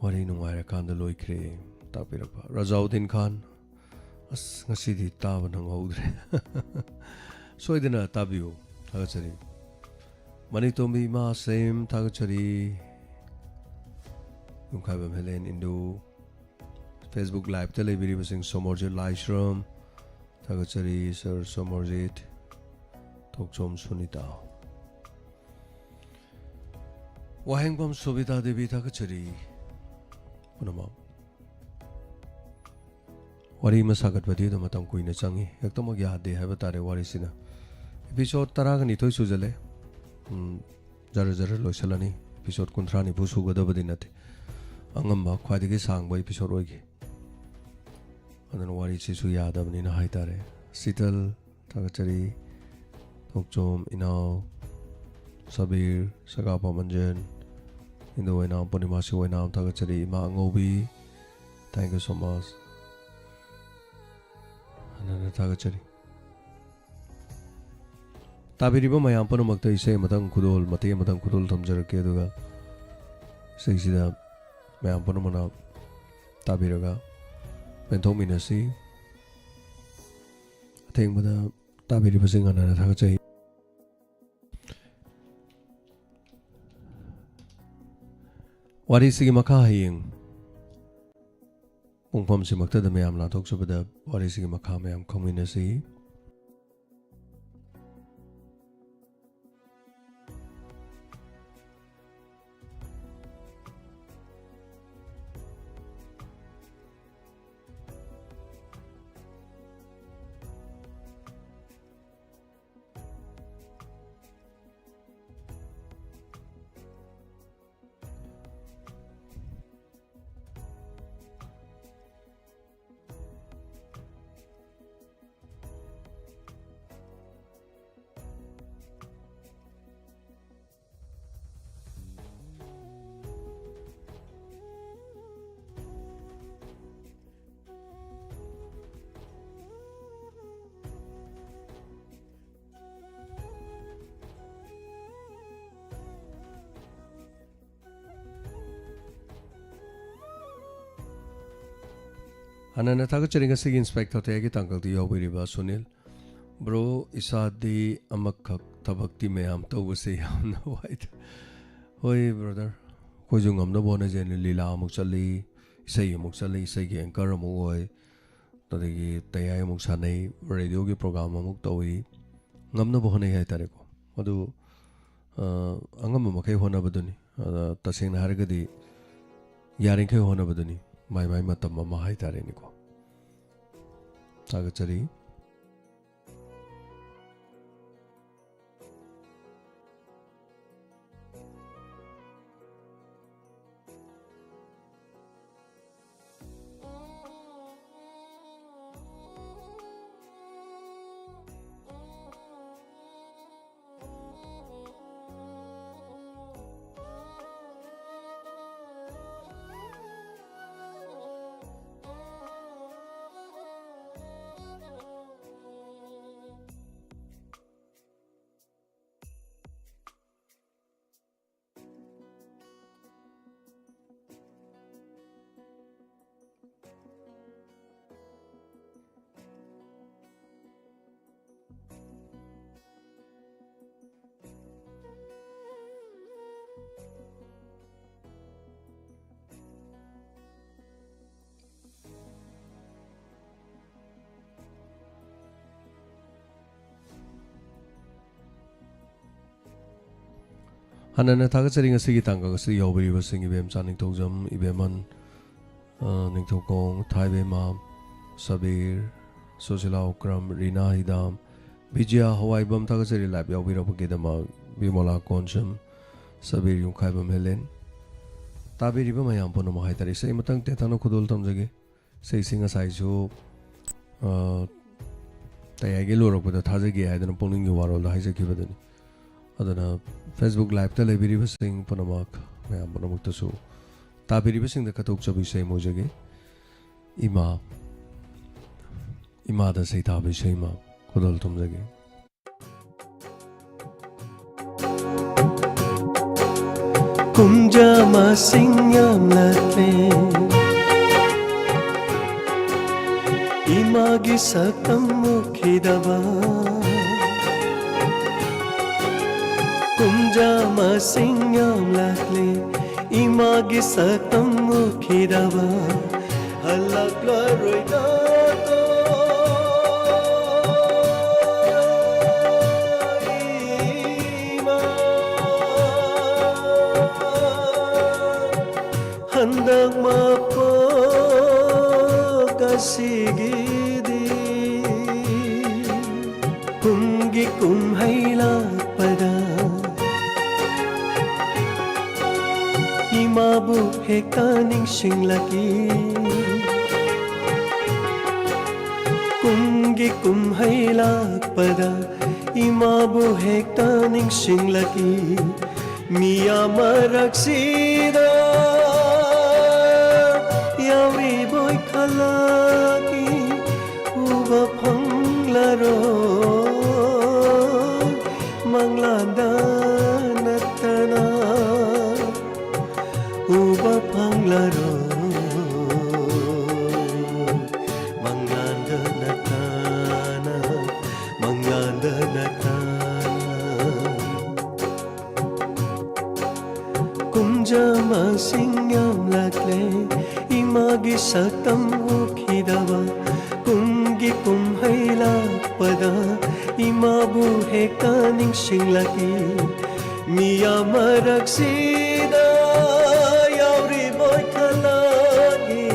ꯋꯥꯔꯤ ꯅꯨꯡꯉꯥꯏꯔꯀꯥꯟꯗ ꯂꯣꯏꯈ꯭ꯔꯦ ꯇꯥꯛꯄꯤꯔꯛꯄ꯫ ꯔꯖꯥꯎꯗꯤꯟ ꯈꯥꯟ, ꯑꯁ, ꯉꯁꯤꯗꯤ ꯇꯥꯕ ꯅꯪꯍꯧꯗ꯭ꯔꯦ꯫ ꯁꯣꯏꯗꯅ ꯇꯥꯕꯤꯌꯨ, ꯊꯥꯒꯠꯆꯔꯤ꯫ ꯃꯅꯤꯇꯣꯝꯕꯤ ꯏꯃꯥ ꯁꯦꯝ, ꯊꯥꯒꯠꯆꯔꯤ꯫ ꯌꯨꯝꯈꯥꯏꯕꯝ ꯍꯦꯂꯦꯟ ꯏꯟꯗꯨ, Facebook ꯂꯥꯏꯚꯇ ꯂꯩꯕꯤꯔꯤꯕꯁꯤꯡ, ꯁꯣꯃꯣꯔꯖꯤꯠ ꯂꯥꯏꯁ꯭ꯔꯝ, ꯊꯥꯒꯠꯆꯔꯤ꯫ ꯁꯔ ꯁꯣꯃꯣꯔꯖꯤꯠ, ꯊꯣꯛꯆꯣꯝ ꯁꯨꯅꯤꯇꯥ, ꯋꯥꯍꯦꯡꯕꯝ ꯁꯣꯕꯤꯇꯥ ꯗꯦꯕꯤ, ꯊꯥꯒꯠꯆꯔꯤ꯫ ꯄꯨꯝꯅꯃꯛ꯫ ꯋꯥꯔꯤ ꯑꯃ ꯁꯥꯒꯠꯄꯗꯤ ꯑꯗꯨꯝ ꯃꯇꯝ ꯀꯨꯏꯅ ꯆꯪꯉꯤ, ꯍꯦꯛꯇꯃꯛ ꯌꯥꯗꯦ ꯍꯥꯏꯕ ꯇꯥꯔꯦ ꯋꯥꯔꯤꯁꯤꯅ꯫ ꯏꯄꯤꯁꯣꯠ ꯇꯔꯥꯒ ꯅꯤꯊꯣꯏ ꯁꯨꯖꯜꯂꯦ꯫ ꯎꯝ, ꯖꯔ ꯖꯔ ꯂꯣꯏꯁꯤꯜꯂꯅꯤ꯫ ꯏꯄꯤꯁꯣꯠ ꯀꯨꯟꯊ꯭ꯔꯥ ꯅꯤꯐꯨ ꯁꯨꯒꯗꯕꯗꯤ ꯅꯠꯇꯦ꯫ ꯑꯉꯝꯕ ꯈ꯭ꯋꯥꯏꯗꯒꯤ ꯁꯥꯡꯕ ꯏꯄꯤꯁꯣꯠ ꯑꯣꯏꯈꯤ꯫ ꯑꯗꯨꯅ ꯋꯥꯔꯤꯁꯤꯁꯨ ꯌꯥꯗꯕꯅꯤꯅ ꯍꯥꯏꯇꯥꯔꯦ꯫ ꯁꯤꯇꯜ, ꯊꯥꯒꯠꯆꯔꯤ꯫ ꯊꯣꯛꯆꯣꯝ, ꯏꯅꯥꯎ, ꯁꯕꯤꯔ, ꯁꯒꯥꯄꯝ ꯑꯟꯖꯟ, ꯏꯟꯗꯣ ꯑꯣꯏꯅꯥꯝ, ꯄꯨꯔꯅꯤꯃꯥꯁꯤ ꯑꯣꯏꯅꯥꯝ ꯊꯥꯒꯠꯆꯔꯤ꯫ ꯏꯃꯥ ꯑꯉꯧꯕꯤ, thank you so much꯫ ꯍꯟꯅ ꯍꯟꯅ ꯊꯥꯒꯠꯆꯔꯤ꯫ ꯇꯥꯕꯤꯔꯤꯕ ꯃꯌꯥꯝ ꯄꯨꯝꯅꯃꯛꯇ ꯏꯁꯩ ꯑꯃꯇꯪ ꯈꯨꯗꯣꯜ, ꯃꯇꯦꯛ ꯑꯃꯇꯪ ꯈꯨꯗꯣꯜ ꯊꯝꯖꯔꯛꯀꯦ, ꯑꯗꯨꯒ ꯏꯁꯩꯁꯤꯗ ꯃꯌꯥꯝ ꯄꯨꯝꯅꯃꯛꯅ ꯇꯥꯕꯤꯔꯒ ꯄꯦꯟꯊꯣꯛꯃꯤꯟꯅꯁꯤ꯫ ꯑꯊꯦꯡꯕꯗ ꯇꯥꯕꯤꯔꯤꯕꯁꯤꯡ ꯍꯟꯅ ꯍꯟꯅ ꯊꯥꯒꯠꯆꯩ꯫ ꯋꯥꯔꯤꯁꯤꯒꯤ ꯃꯈꯥ ꯍꯌꯦꯡ ꯄꯨꯡꯐꯝꯁꯤꯃꯛꯇꯗ ꯃꯌꯥꯝ ꯂꯥꯟꯊꯣꯛꯆꯕꯗ ꯋꯥꯔꯤꯁꯤꯒꯤ ꯃꯈꯥ ꯃꯌꯥꯝ ꯈꯪꯃꯤꯟꯅꯁꯤ꯫ ꯍꯥꯟꯅꯅ ꯊꯥꯒꯠꯆꯔꯤ ꯉꯁꯤꯒꯤ ꯏꯟꯁꯄꯦꯛꯇꯔ ꯇꯌꯥꯒꯤ ꯇꯥꯡꯀꯛꯇ ꯌꯥꯎꯕꯤꯔꯤꯕ ꯁꯨꯅꯤꯜ꯫ ꯕ꯭ꯔꯣ, ꯏꯁꯥꯗꯤ ꯑꯃꯈꯛ ꯊꯕꯛꯇꯤ ꯃꯌꯥꯝ ꯇꯧꯕꯁꯦ ꯌꯥꯝꯅ ꯋꯥꯏꯗ꯫ ꯍꯣꯏ ꯕ꯭ꯔꯗꯔ, ꯑꯩꯈꯣꯏꯁꯨ ꯉꯝꯅꯕ ꯍꯣꯠꯅꯖꯩꯅꯦ꯫ ꯂꯤꯂꯥ ꯑꯃꯨꯛ ꯆꯠꯂꯤ, ꯏꯁꯩ ꯑꯃꯨꯛ ꯆꯠꯂꯤ, ꯏꯁꯩꯒꯤ ꯑꯦꯡꯀꯔ ꯑꯃꯨꯛ ꯑꯣꯏ, ꯑꯗꯒꯤ ꯇꯌꯥꯏ ꯑꯃꯨꯛ ꯁꯥꯟꯅꯩ, ꯔꯦꯗꯤꯑꯣꯒꯤ ꯄ꯭ꯔꯣꯒ꯭ꯔꯥꯝ ꯑꯃꯨꯛ ꯇꯧꯏ꯫ ꯉꯝꯅꯕ ꯍꯣꯠꯅꯩ ꯍꯥꯏꯇꯥꯔꯦꯀꯣ꯫ ꯑꯗꯨ, ꯑ, ꯑꯉꯝꯕ ꯃꯈꯩ ꯍꯣꯠꯅꯕꯗꯨꯅꯤ꯫ ꯑꯗ ꯇꯁꯦꯡꯅ ꯍꯥꯏꯔꯒꯗꯤ ꯌꯥꯔꯤꯈꯩ ꯍꯣꯠꯅꯕꯗꯨꯅꯤ, ꯃꯥꯏ ꯃꯥꯏ ꯃꯇꯝ ꯑꯃ ꯍꯥꯏꯇꯥꯔꯦꯅꯦꯀꯣ꯫ ꯊꯥꯒꯠꯆꯔꯤ꯫ ꯍꯥꯟꯅꯅ ꯊꯥꯒꯠꯆꯔꯤ ꯉꯁꯤꯒꯤ ꯇꯥꯡꯀꯛ ꯑꯁꯤꯗ ꯌꯥꯎꯕꯤꯔꯤꯕꯁꯤꯡ: ꯏꯕꯦꯝꯆꯥ ꯅꯤꯡꯊꯧꯖꯝ, ꯏꯕꯦꯝꯍꯟ, ꯑ, ꯅꯤꯡꯊꯧꯈꯣꯡ, ꯊꯥꯏꯕꯦꯝꯃ, ꯁꯕꯤꯔ, ꯁꯨꯁꯤꯂꯥ ꯎꯀ꯭ꯔꯝ, ꯔꯤꯅꯥ ꯍꯤꯗꯥꯝ, ꯕꯤꯖꯌꯥ ꯍꯋꯥꯏꯕꯝ꯫ ꯊꯥꯒꯠꯆꯔꯤ live ꯌꯥꯎꯕꯤꯔꯛꯄꯒꯤꯗꯃꯛ ꯕꯤꯃꯣꯂꯥ ꯀꯣꯟꯁꯝ, ꯁꯕꯤꯔ ꯌꯨꯝꯈꯥꯏꯕꯝ ꯍꯦꯂꯦꯟ꯫ ꯇꯥꯕꯤꯔꯤꯕ ꯃꯌꯥꯝ ꯄꯨꯝꯅꯃꯛ ꯍꯥꯏꯇꯥꯔꯦ, ꯏꯁꯩ ꯑꯃꯇꯪ ꯇꯦꯟꯇꯛꯅ ꯈꯨꯗꯣꯜ ꯇꯝꯖꯒꯦ꯫ ꯏꯁꯩꯁꯤ ꯉꯁꯥꯏꯁꯨ, ꯑ, ꯇꯌꯥꯏꯒꯤ ꯂꯣꯏꯔꯛꯄꯗ ꯊꯥꯖꯒꯦ ꯍꯥꯏꯗꯅ ꯄꯨꯛꯅꯤꯡꯒꯤ ꯋꯥꯔꯣꯜꯗ ꯍꯥꯏꯖꯈꯤꯕꯗꯨꯅꯤ꯫ ꯑꯗꯨꯅ Facebook liveꯇ ꯂꯩꯕꯤꯔꯤꯕꯁꯤꯡ ꯄꯨꯝꯅꯃꯛ, ꯃꯌꯥꯝ ꯄꯨꯝꯅꯃꯛꯇꯁꯨ ꯇꯥꯕꯤꯔꯤꯕꯁꯤꯡꯗ ꯀꯠꯊꯣꯛꯆꯕ ꯏꯁꯩ ꯑꯃ ꯑꯣꯏꯖꯒꯦ꯫ ꯏꯃꯥ, ꯏꯃꯥꯗ ꯁꯩꯊꯥꯕ ꯏꯁꯩ ꯑꯃ ꯈꯨꯗꯣꯜ ꯇꯝꯖꯒꯦ꯫ ꯀꯨꯝꯖꯥ ꯃꯁꯤꯡ ꯌꯥꯝꯂꯛꯂꯦ, ꯏꯃꯥꯒꯤ ꯁꯛꯇꯝ ꯎꯈꯤꯗꯕ꯫ ꯀꯨꯝꯖꯥ ꯃꯁꯤꯡ ꯌꯥꯝꯂꯛꯂꯦ, ꯏꯃꯥꯒꯤ ꯁꯛꯇꯝ ꯎꯈꯤꯗꯕ꯫ ꯍꯜꯂꯛꯂꯔꯣꯏꯗꯀꯣ ꯏꯃꯥ, ꯍꯟꯗꯛ ꯃꯄꯣꯛ ꯑꯁꯤꯒꯤꯗꯤ꯫ ꯀꯨꯝꯒꯤ ꯀꯨꯝꯍꯩ ꯂꯥꯛꯄꯗ ꯏꯃꯥꯕꯨ ꯍꯦꯛꯇ ꯅꯤꯡꯁꯤꯡꯂꯛꯏ꯫ ꯀꯨꯝꯒꯤ ꯀꯨꯝꯍꯩ ꯂꯥꯛꯄꯗ ꯏꯃꯥꯕꯨ ꯍꯦꯛꯇ ꯅꯤꯡꯁꯤꯡꯂꯛꯏ꯫ ꯃꯤꯌꯥꯝ ꯃꯔꯛꯁꯤꯗ ꯌꯥꯎꯔꯤꯕꯣꯏ ꯈꯜꯂꯛꯏ, ꯎꯕ ꯐꯪꯂꯔꯣꯏ ꯃꯪꯂꯥꯟꯗ ꯅꯠꯇꯅ, ꯎꯕ ꯐꯪꯂꯔꯣꯏ ꯃꯪꯂꯥꯟꯗ ꯅꯠꯇꯅ, ꯃꯪꯂꯥꯟꯗ ꯅꯠꯇꯅ꯫ ꯀꯨꯝꯖꯥ ꯃꯁꯤꯡ ꯌꯥꯝꯂꯛꯂꯦ, ꯏꯃꯥꯒꯤ ꯁꯛꯇꯝ ꯎꯈꯤꯗꯕ꯫ ꯀꯨꯝꯒꯤ ꯀꯨꯝꯍꯩ ꯂꯥꯛꯄꯗ ꯏꯃꯥꯕꯨ ꯍꯦꯛꯇ ꯅꯤꯡꯁꯤꯡꯂꯛꯏ꯫ ꯃꯤꯌꯥꯝ ꯃꯔꯛꯁꯤꯗ ꯌꯥꯎꯔꯤꯕꯣꯏ ꯈꯜꯂꯛꯏ,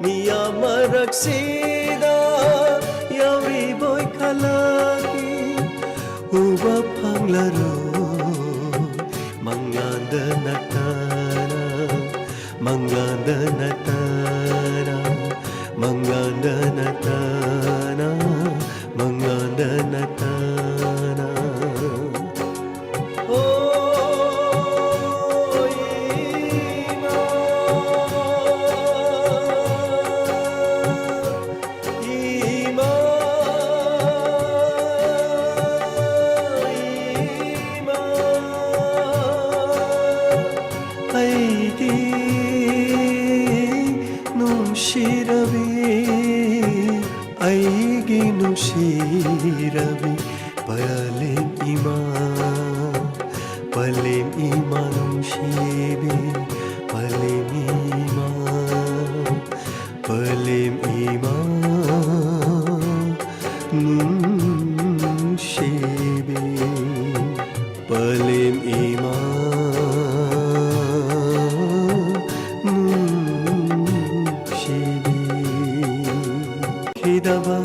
ꯃꯤꯌꯥꯝ ꯃꯔꯛꯁꯤꯗ ꯌꯥꯎꯔꯤꯕꯣꯏ ꯈꯜꯂꯛꯏ, ꯎꯕ ꯐꯪꯂꯔꯣꯏ ꯃꯪꯂꯥꯟꯗ ꯅꯠꯇꯅ, ꯃꯪꯂꯥꯟꯗ ꯅꯠꯇꯅ, ꯃꯪꯂꯥꯟꯗ ꯅꯠꯇꯅ, ꯃꯪꯂꯥꯟꯗ ꯅꯠꯇꯅ꯫ ꯍꯣ ꯏꯃꯥ, ꯏꯃꯥ, ꯏꯃꯥ, ꯑꯩꯒꯤ ꯅꯨꯡꯁꯤꯔꯕꯤ, ꯑꯩꯒꯤ ꯅꯨꯡꯁꯤꯔꯕꯤ ꯄꯂꯦꯝ ꯏꯃꯥ, ꯄꯂꯦꯝ ꯏꯃꯥ ꯅꯨꯡꯁꯤꯕꯤ, ꯄꯂꯦꯝ ꯏꯃꯥ, ꯄꯂꯦꯝ ꯏꯃꯥ ꯅꯨꯡꯁꯤꯕꯤ, ꯄꯂꯦꯝ ꯏꯃꯥ ꯅꯨꯡꯁꯤꯕꯤ꯫ ꯈꯤꯗꯕ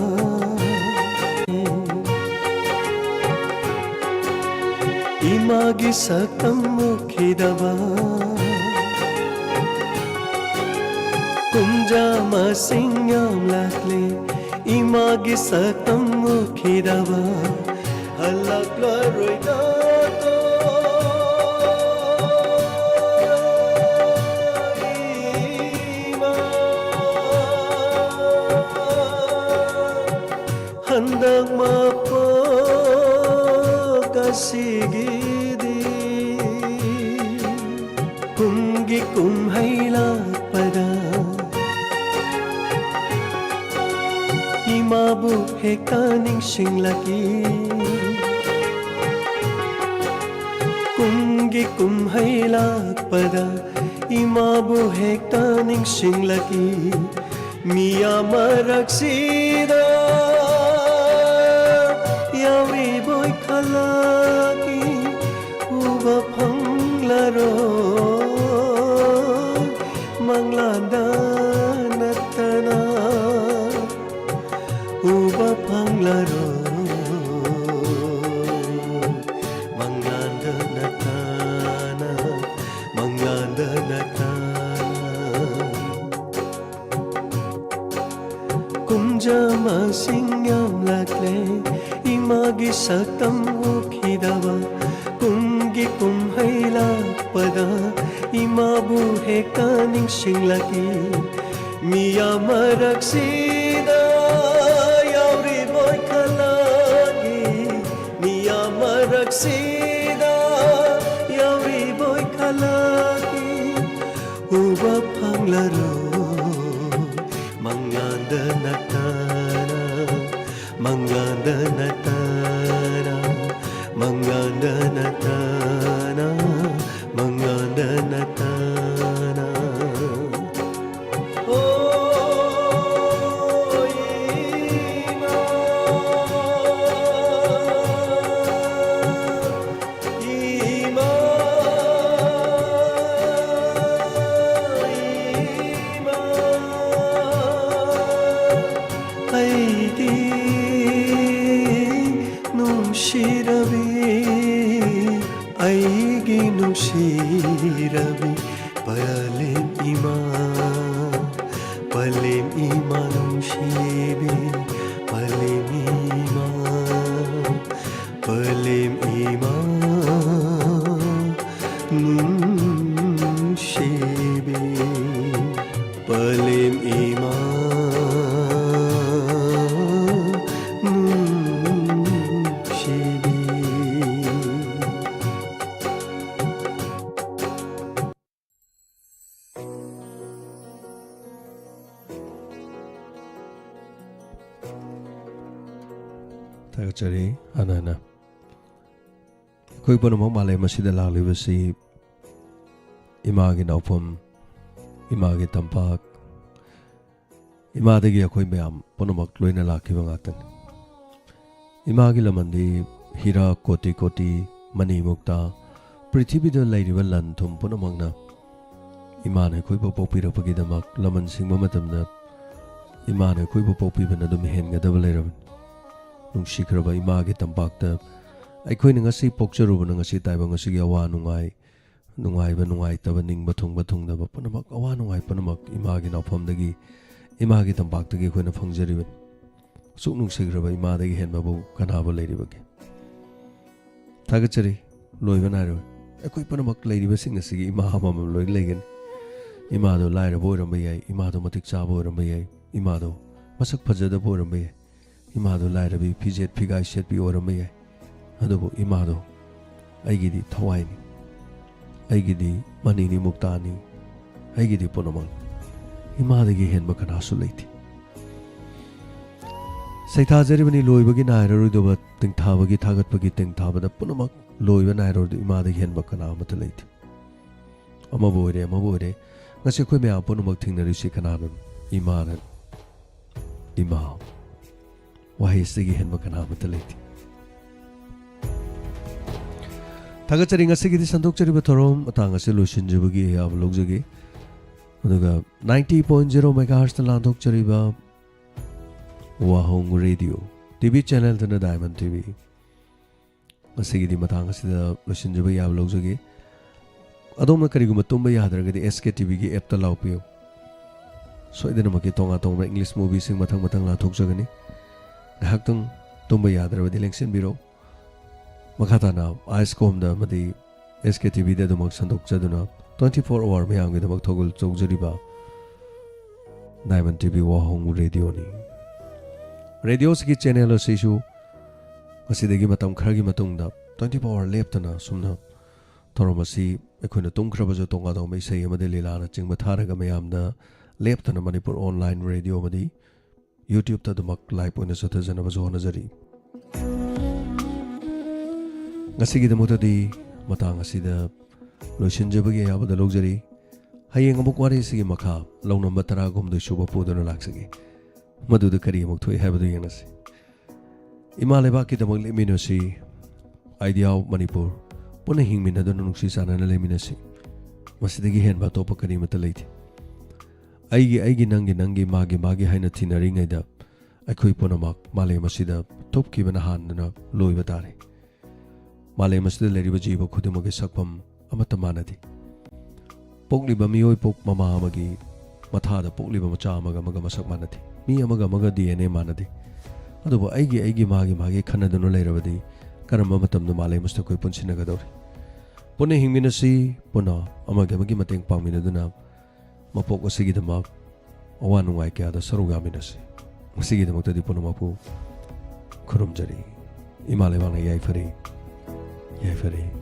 ꯏꯃꯥꯒꯤ ꯁꯛꯇꯝ ꯎꯈꯤꯗꯕ ꯀꯨꯝꯖꯥ ꯃꯁꯤꯡ ꯌꯥꯝꯂꯛꯂꯦ꯫ ꯏꯃꯥꯒꯤ ꯁꯛꯇꯝ ꯎꯈꯤꯗꯕ ꯍꯜꯂꯛꯂꯔꯣꯏꯗ ꯏꯃꯥ꯫ ꯍꯟꯗꯛ ꯃꯄꯣꯛ ꯑꯁꯤꯒꯤꯗꯤ ꯀꯨꯝꯒꯤ ꯀꯨꯝꯍꯩ ꯂꯥꯛꯄꯗ ꯏꯃꯥꯕꯨ ꯍꯦꯛꯇ ꯅꯤꯡꯁꯤꯡꯂꯛꯏ꯫ ꯀꯨꯝꯒꯤ ꯀꯨꯝꯍꯩ ꯂꯥꯛꯄꯗ ꯏꯃꯥꯕꯨ ꯍꯦꯛꯇ ꯅꯤꯡꯁꯤꯡꯂꯛꯏ꯫ ꯃꯤꯌꯥꯝ ꯃꯔꯛꯁꯤꯗ ꯌꯥꯎꯔꯤꯕꯣꯏ ꯈꯜꯂꯛꯏ꯫ ꯇꯝ ꯎꯈꯤꯗꯕ ꯀꯨꯝꯒꯤ ꯀꯨꯝꯍꯩ ꯂꯥꯛꯄꯗ ꯏꯃꯥꯕꯨ ꯍꯦꯛꯇ ꯅꯤꯡꯁꯤꯡꯂꯛꯏ꯫ ꯃꯤꯌꯥꯝ ꯃꯔꯛꯁꯤꯗ ꯌꯥꯎꯔꯤꯕꯣꯏ ꯈꯜꯂꯛꯏ꯫ ꯃꯤꯌꯥꯝ ꯃꯔꯛꯁꯤꯗ ꯌꯥꯎꯔꯤꯕꯣꯏ ꯈꯜꯂꯛꯏ꯫ ꯎꯕ ꯐꯪꯂꯔꯣꯏ ꯃꯪꯂꯥꯟꯗ ꯅꯠꯇꯅ, ꯃꯪꯂꯥꯟꯗ ꯅꯠꯇꯅ, ꯃꯪꯂꯥꯟꯗ ꯅꯠꯇꯅ, ꯃꯪꯂꯥꯟꯗ ꯅꯠꯇꯅ꯫ ꯑꯣ ꯏꯃꯥ, ꯏꯃꯥ, ꯏꯃꯥ, ꯑꯩꯒꯤ ꯅꯨꯡꯁꯤꯔꯕꯤ, ꯑꯩꯒꯤ ꯅꯨꯡꯁꯤꯔꯕꯤ ꯄꯂꯦꯝ ꯏꯃꯥ, ꯄꯂꯦꯝ ꯏꯃꯥ ꯅꯨꯡꯁꯤꯕꯤ, ꯄꯂꯦꯝ ꯏꯃꯥ, ꯄꯂꯦꯝ ꯏꯃꯥ ꯅꯨꯡꯁꯤꯕꯤ, ꯄꯂꯦꯝ ꯏꯃꯥ ꯅꯨꯡꯁꯤꯕꯤ꯫ ꯊꯥꯒꯠꯆꯔꯤ꯫ ꯍꯟꯅ ꯍꯟꯅ ꯑꯩꯈꯣꯏ ꯄꯨꯝꯅꯃꯛ ꯃꯥꯂꯦꯝ ꯑꯁꯤꯗ ꯂꯥꯛꯂꯤꯕꯁꯤ ꯏꯃꯥꯒꯤ ꯅꯥꯎꯐꯝ, ꯏꯃꯥꯒꯤ ꯇꯝꯄꯥꯛ, ꯏꯃꯥꯗꯒꯤ ꯑꯩꯈꯣꯏ ꯃꯌꯥꯝ ꯄꯨꯝꯅꯃꯛ ꯂꯣꯏꯅ ꯂꯥꯛꯈꯤꯕ ꯉꯥꯛꯇꯅꯤ꯫ ꯏꯃꯥꯒꯤ ꯂꯃꯟꯗꯤ ꯍꯤꯔꯥ ꯀꯣꯇꯤ ꯀꯣꯇꯤ, ꯃꯅꯤ ꯃꯨꯛꯇꯥ, ꯄ꯭ꯔꯤꯊꯤꯕꯤꯗ ꯂꯩꯔꯤꯕ ꯂꯟ ꯊꯨꯝ ꯄꯨꯝꯅꯃꯛꯅ ꯏꯃꯥꯅ ꯑꯩꯈꯣꯏꯕꯨ ꯄꯣꯛꯄꯤꯔꯛꯄꯒꯤꯗꯃꯛ ꯂꯃꯟ ꯁꯤꯡꯕ ꯃꯇꯝꯗ ꯏꯃꯥꯅ ꯑꯩꯈꯣꯏꯕꯨ ꯄꯣꯛꯄꯤꯕꯅ ꯑꯗꯨꯝ ꯍꯦꯟꯒꯗꯕ ꯂꯩꯔꯕꯅꯤ꯫ ꯅꯨꯡꯁꯤꯈ꯭ꯔꯕ ꯏꯃꯥꯒꯤ ꯇꯝꯄꯥꯛꯇ ꯑꯩꯈꯣꯏꯅ ꯉꯁꯤ ꯄꯣꯛꯆꯔꯨꯕꯅ ꯉꯁꯤ ꯇꯥꯏꯕꯪ ꯑꯁꯤꯒꯤ ꯑꯋꯥ ꯅꯨꯡꯉꯥꯏ, ꯅꯨꯡꯉꯥꯏꯕ ꯅꯨꯡꯉꯥꯏꯇꯕ, ꯅꯤꯡꯕ ꯊꯨꯡꯕ ꯊꯨꯡꯗꯕ ꯄꯨꯝꯅꯃꯛ, ꯑꯋꯥ ꯅꯨꯡꯉꯥꯏ ꯄꯨꯝꯅꯃꯛ ꯏꯃꯥꯒꯤ ꯅꯥꯎꯐꯝꯗꯒꯤ, ꯏꯃꯥꯒꯤ ꯇꯝꯄꯥꯛꯇꯒꯤ ꯑꯩꯈꯣꯏꯅ ꯐꯪꯖꯔꯤꯕꯅꯤ꯫ ꯑꯁꯨꯛ ꯅꯨꯡꯁꯤꯈ꯭ꯔꯕ ꯏꯃꯥꯗꯒꯤ ꯍꯦꯟꯕꯕꯨ ꯀꯅꯥꯕꯨ ꯂꯩꯔꯤꯕꯒꯦ? ꯊꯥꯒꯠꯆꯔꯤ꯫ ꯂꯣꯏꯕ ꯅꯥꯏꯔꯣꯏ꯫ ꯑꯩꯈꯣꯏ ꯄꯨꯝꯅꯃꯛ ꯂꯩꯔꯤꯕꯁꯤꯡ ꯑꯁꯤꯒꯤ ꯏꯃꯥ ꯑꯃꯃꯝ ꯂꯣꯏꯅ ꯂꯩꯒꯅꯤ꯫ ꯏꯃꯥꯗꯣ ꯂꯥꯏꯔꯕ ꯑꯣꯏꯔꯝꯕ ꯌꯥꯏ, ꯏꯃꯥꯗꯣ ꯃꯇꯤꯛ ꯆꯥꯕ ꯑꯣꯏꯔꯝꯕ ꯌꯥꯏ, ꯏꯃꯥꯗꯣ ꯃꯁꯛ ꯐꯖꯗꯕ ꯑꯣꯏꯔꯝꯕ ꯌꯥꯏ, ꯏꯃꯥꯗꯣ ꯂꯥꯏꯔꯕꯤ ꯐꯤꯖꯦꯠ ꯐꯤꯒꯥꯏ ꯁꯦꯠꯄꯤ ꯑꯣꯏꯔꯝꯕ ꯌꯥꯏ꯫ ꯑꯗꯨꯕꯨ ꯏꯃꯥꯗꯣ ꯑꯩꯒꯤꯗꯤ ꯊꯋꯥꯏꯅꯤ, ꯑꯩꯒꯤꯗꯤ ꯃꯅꯤꯅꯤ ꯃꯨꯛꯇꯥꯅꯤ, ꯑꯩꯒꯤꯗꯤ ꯄꯨꯝꯅꯃꯛꯅꯤ꯫ ꯏꯃꯥꯗꯒꯤ ꯍꯦꯟꯕ ꯀꯅꯥꯁꯨ ꯂꯩꯇꯦ꯫ ꯁꯩꯊꯥꯖꯔꯤꯕꯅꯤ ꯂꯣꯏꯕꯒꯤ ꯅꯥꯏꯔꯔꯣꯏꯗꯕ ꯇꯦꯡꯊꯥꯕꯒꯤ ꯊꯥꯒꯠꯄꯒꯤ ꯇꯦꯡꯊꯥꯕꯗ ꯄꯨꯝꯅꯃꯛ ꯂꯣꯏꯕ ꯅꯥꯏꯔꯔꯣꯏꯗꯕ ꯏꯃꯥꯗꯒꯤ ꯍꯦꯟꯕ ꯀꯅꯥ ꯑꯃꯠꯇ ꯂꯩꯇꯦ꯫ ꯑꯃꯕꯨ ꯑꯣꯏꯔꯦ, ꯑꯃꯕꯨ ꯑꯣꯏꯔꯦ, ꯉꯁꯤ ꯑꯩꯈꯣꯏ ꯃꯌꯥꯝ ꯄꯨꯝꯅꯃꯛ ꯊꯦꯡꯅꯔꯤꯁꯤ ꯀꯅꯥꯅꯣ? ꯏꯃꯥꯅ꯫ ꯏꯃꯥ꯫ ꯋꯥꯍꯩꯁꯤꯗꯒꯤ ꯍꯦꯟꯕ ꯀꯅꯥ ꯑꯃꯠꯇ ꯂꯩꯇꯦ꯫ ꯊꯥꯒꯠꯆꯔꯤ꯫ ꯉꯁꯤꯒꯤꯗꯤ ꯁꯟꯗꯣꯛꯆꯔꯤꯕ ꯊꯧꯔꯝ ꯃꯇꯥꯡ ꯑꯁꯤ ꯂꯣꯏꯁꯤꯟꯖꯕꯒꯤ ꯑꯌꯥꯕ ꯂꯧꯖꯒꯦ꯫ ꯑꯗꯨꯒ ninety point zero megahertzꯇ ꯂꯥꯟꯊꯣꯛꯆꯔꯤꯕ ꯋꯥꯍꯣꯡ ꯔꯦꯗꯤꯑꯣ ꯇꯤ ꯚꯤ ꯆꯦꯅꯦꯜꯗꯅ Diamond ꯇꯤ ꯚꯤ꯫ ꯉꯁꯤꯒꯤꯗꯤ ꯃꯇꯥꯡ ꯑꯁꯤꯗ ꯂꯣꯏꯁꯤꯟꯖꯕ ꯌꯥꯕ ꯂꯧꯖꯒꯦ꯫ ꯑꯗꯣꯝꯅ ꯀꯔꯤꯒꯨꯝꯕ ꯇꯨꯝꯕ ꯌꯥꯗ꯭ꯔꯒꯗꯤ ꯑꯦꯁ ꯀꯦ ꯇꯤ ꯚꯤꯒꯤ ꯑꯦꯞꯇ ꯂꯥꯎꯄꯤꯌꯨ꯫ ꯁꯣꯏꯗꯅꯃꯛꯀꯤ ꯇꯣꯉꯥꯟ ꯇꯣꯉꯥꯟꯕ ꯏꯪꯂꯤꯁ ꯃꯨꯚꯤꯁꯤꯡ ꯃꯊꯪ ꯃꯊꯪ ꯂꯥꯟꯊꯣꯛꯆꯒꯅꯤ꯫ ꯉꯥꯏꯍꯥꯛꯇꯪ ꯇꯨꯝꯕ ꯌꯥꯗ꯭ꯔꯕꯗꯤ ꯂꯦꯡꯁꯤꯟꯕꯤꯔꯣ꯫ ꯃꯈꯥ ꯇꯥꯅ ꯑꯥꯏꯁ ꯀꯣꯝꯗ ꯑꯃꯗꯤ ꯑꯦꯁ ꯀꯦ ꯇꯤ ꯚꯤꯗ ꯑꯗꯨꯃꯛ ꯁꯟꯗꯣꯛꯆꯗꯨꯅ twenty four hour ꯃꯌꯥꯝꯒꯤꯗꯃꯛ ꯊꯧꯒꯜ ꯆꯣꯡꯖꯔꯤꯕ Diamond ꯇꯤ ꯚꯤ ꯋꯥꯍꯣꯡ ꯔꯦꯗꯤꯑꯣꯅꯤ꯫ ꯔꯦꯗꯤꯑꯣꯁꯤꯒꯤ ꯆꯦꯅꯦꯜ ꯑꯁꯤꯁꯨ ꯉꯁꯤꯗꯒꯤ ꯃꯇꯝ ꯈꯔꯒꯤ ꯃꯇꯨꯡꯗ twenty four hour ꯂꯦꯞꯇꯅ ꯑꯁꯨꯝꯅ ꯊꯧꯔꯝ ꯑꯁꯤ ꯑꯩꯈꯣꯏꯅ ꯇꯨꯝꯈ꯭ꯔꯕꯁꯨ ꯇꯣꯉꯥꯟ ꯇꯣꯉꯥꯟꯕ ꯏꯁꯩ ꯑꯃꯗꯤ ꯂꯤꯂꯥꯅꯆꯤꯡꯕ ꯊꯥꯔꯒ ꯃꯌꯥꯝꯗ ꯂꯦꯞꯇꯅ ꯃꯅꯤꯄꯨꯔ ꯑꯣꯟꯂꯥꯏꯟ ꯔꯦꯗꯤꯑꯣ ꯑꯃꯗꯤ YouTubeꯇ ꯑꯗꯨꯃꯛ ꯂꯥꯏꯚ ꯑꯣꯏꯅ ꯆꯠꯊꯖꯅꯕꯁꯨ ꯍꯣꯠꯅꯖꯔꯤ꯫ ꯉꯁꯤꯒꯤꯗꯃꯛꯇꯗꯤ ꯃꯇꯥꯡ ꯑꯁꯤꯗ ꯂꯣꯏꯁꯤꯟꯖꯕꯒꯤ ꯑꯌꯥꯕꯗ ꯂꯧꯖꯔꯤ꯫ ꯍꯌꯦꯡ ꯑꯃꯨꯛ ꯋꯥꯔꯤꯁꯤꯒꯤ ꯃꯈꯥ ꯂꯧꯅꯝꯕ ꯇꯔꯥꯍꯨꯝꯗꯣꯏ ꯁꯨꯕ ꯄꯨꯗꯨꯅ ꯂꯥꯛꯆꯒꯦ꯫ ꯃꯗꯨꯗ ꯀꯔꯤ ꯑꯃꯨꯛ ꯊꯣꯛꯏ ꯍꯥꯏꯕꯗꯨ ꯌꯦꯡꯂꯁꯤ꯫ ꯏꯃꯥ ꯂꯩꯕꯥꯛꯀꯤꯗꯃꯛ ꯂꯦꯞꯃꯤꯟꯅꯁꯤ꯫ Idea of Manipur. ꯄꯨꯟꯅ ꯍꯤꯡꯃꯤꯟꯅꯗꯨꯅ ꯅꯨꯡꯁꯤ ꯆꯥꯟꯅꯅ ꯂꯩꯃꯤꯟꯅꯁꯤ꯫ ꯃꯁꯤꯗꯒꯤ ꯍꯦꯟꯕ ꯑꯇꯣꯞꯄ ꯀꯔꯤꯃꯠꯇ ꯂꯩꯇꯦ꯫ ꯑꯩꯒꯤ, ꯑꯩꯒꯤ, ꯅꯪꯒꯤ, ꯅꯪꯒꯤ, ꯃꯥꯒꯤ, ꯃꯥꯒꯤ ꯍꯥꯏꯅ ꯊꯤꯅꯔꯤꯉꯩꯗ ꯑꯩꯈꯣꯏ ꯄꯨꯝꯅꯃꯛ ꯃꯥꯂꯦꯝ ꯑꯁꯤꯗ ꯊꯨꯞꯈꯤꯕꯅ ꯍꯥꯟꯗꯨꯅ ꯂꯣꯏꯕ ꯇꯥꯔꯦ꯫ ꯃꯥꯂꯦꯝ ꯑꯁꯤꯗ ꯂꯩꯔꯤꯕ ꯖꯤꯕ ꯈꯨꯗꯤꯡꯃꯛꯀꯤ ꯁꯛꯐꯝ ꯑꯃꯠꯇ ꯃꯥꯟꯅꯗꯦ꯫ ꯄꯣꯛꯂꯤꯕ ꯃꯤꯑꯣꯏ ꯄꯣꯛ ꯃꯃꯥ ꯑꯃꯒꯤ ꯃꯊꯥꯗ ꯄꯣꯛꯂꯤꯕ ꯃꯆꯥ ꯑꯃꯒ ꯑꯃꯒ ꯃꯁꯛ ꯃꯥꯟꯅꯗꯦ꯫ ꯃꯤ ꯑꯃꯒ ꯑꯃꯒ ꯗꯤ ꯑꯦꯟ ꯑꯦ ꯃꯥꯟꯅꯗꯦ꯫ ꯑꯗꯨꯕꯨ ꯑꯩꯒꯤ ꯑꯩꯒꯤ ꯃꯥꯒꯤ ꯃꯥꯒꯤ ꯈꯟꯅꯗꯨꯅ ꯂꯩꯔꯕꯗꯤ ꯀꯔꯝꯕ ꯃꯇꯝꯗ ꯃꯥꯂꯦꯝ ꯑꯁꯤꯗ ꯑꯩꯈꯣꯏ ꯄꯨꯟꯁꯤꯟꯅꯒꯗꯧꯔꯤ? ꯄꯨꯟꯅ ꯍꯤꯡꯃꯤꯟꯅꯁꯤ, ꯄꯨꯟꯅ ꯑꯃꯒꯤ ꯑꯃꯒꯤ ꯃꯇꯦꯡ ꯄꯥꯡꯃꯤꯟꯅꯗꯨꯅ ꯃꯄꯣꯛ ꯑꯁꯤꯒꯤꯗꯃꯛ ꯑꯋꯥ ꯅꯨꯡꯉꯥꯏ ꯀꯌꯥꯗ ꯁꯔꯨꯛ ꯌꯥꯃꯤꯟꯅꯁꯤ꯫ ꯃꯁꯤꯒꯤꯗꯃꯛꯇꯗꯤ ꯄꯨꯝꯅꯃꯛꯄꯨ ꯈꯨꯔꯨꯝꯖꯔꯤ꯫ ꯏꯃꯥ ꯂꯩꯕꯥꯛꯅ ꯌꯥꯏꯐꯔꯦ, ꯌꯥꯏꯐꯔꯦ꯫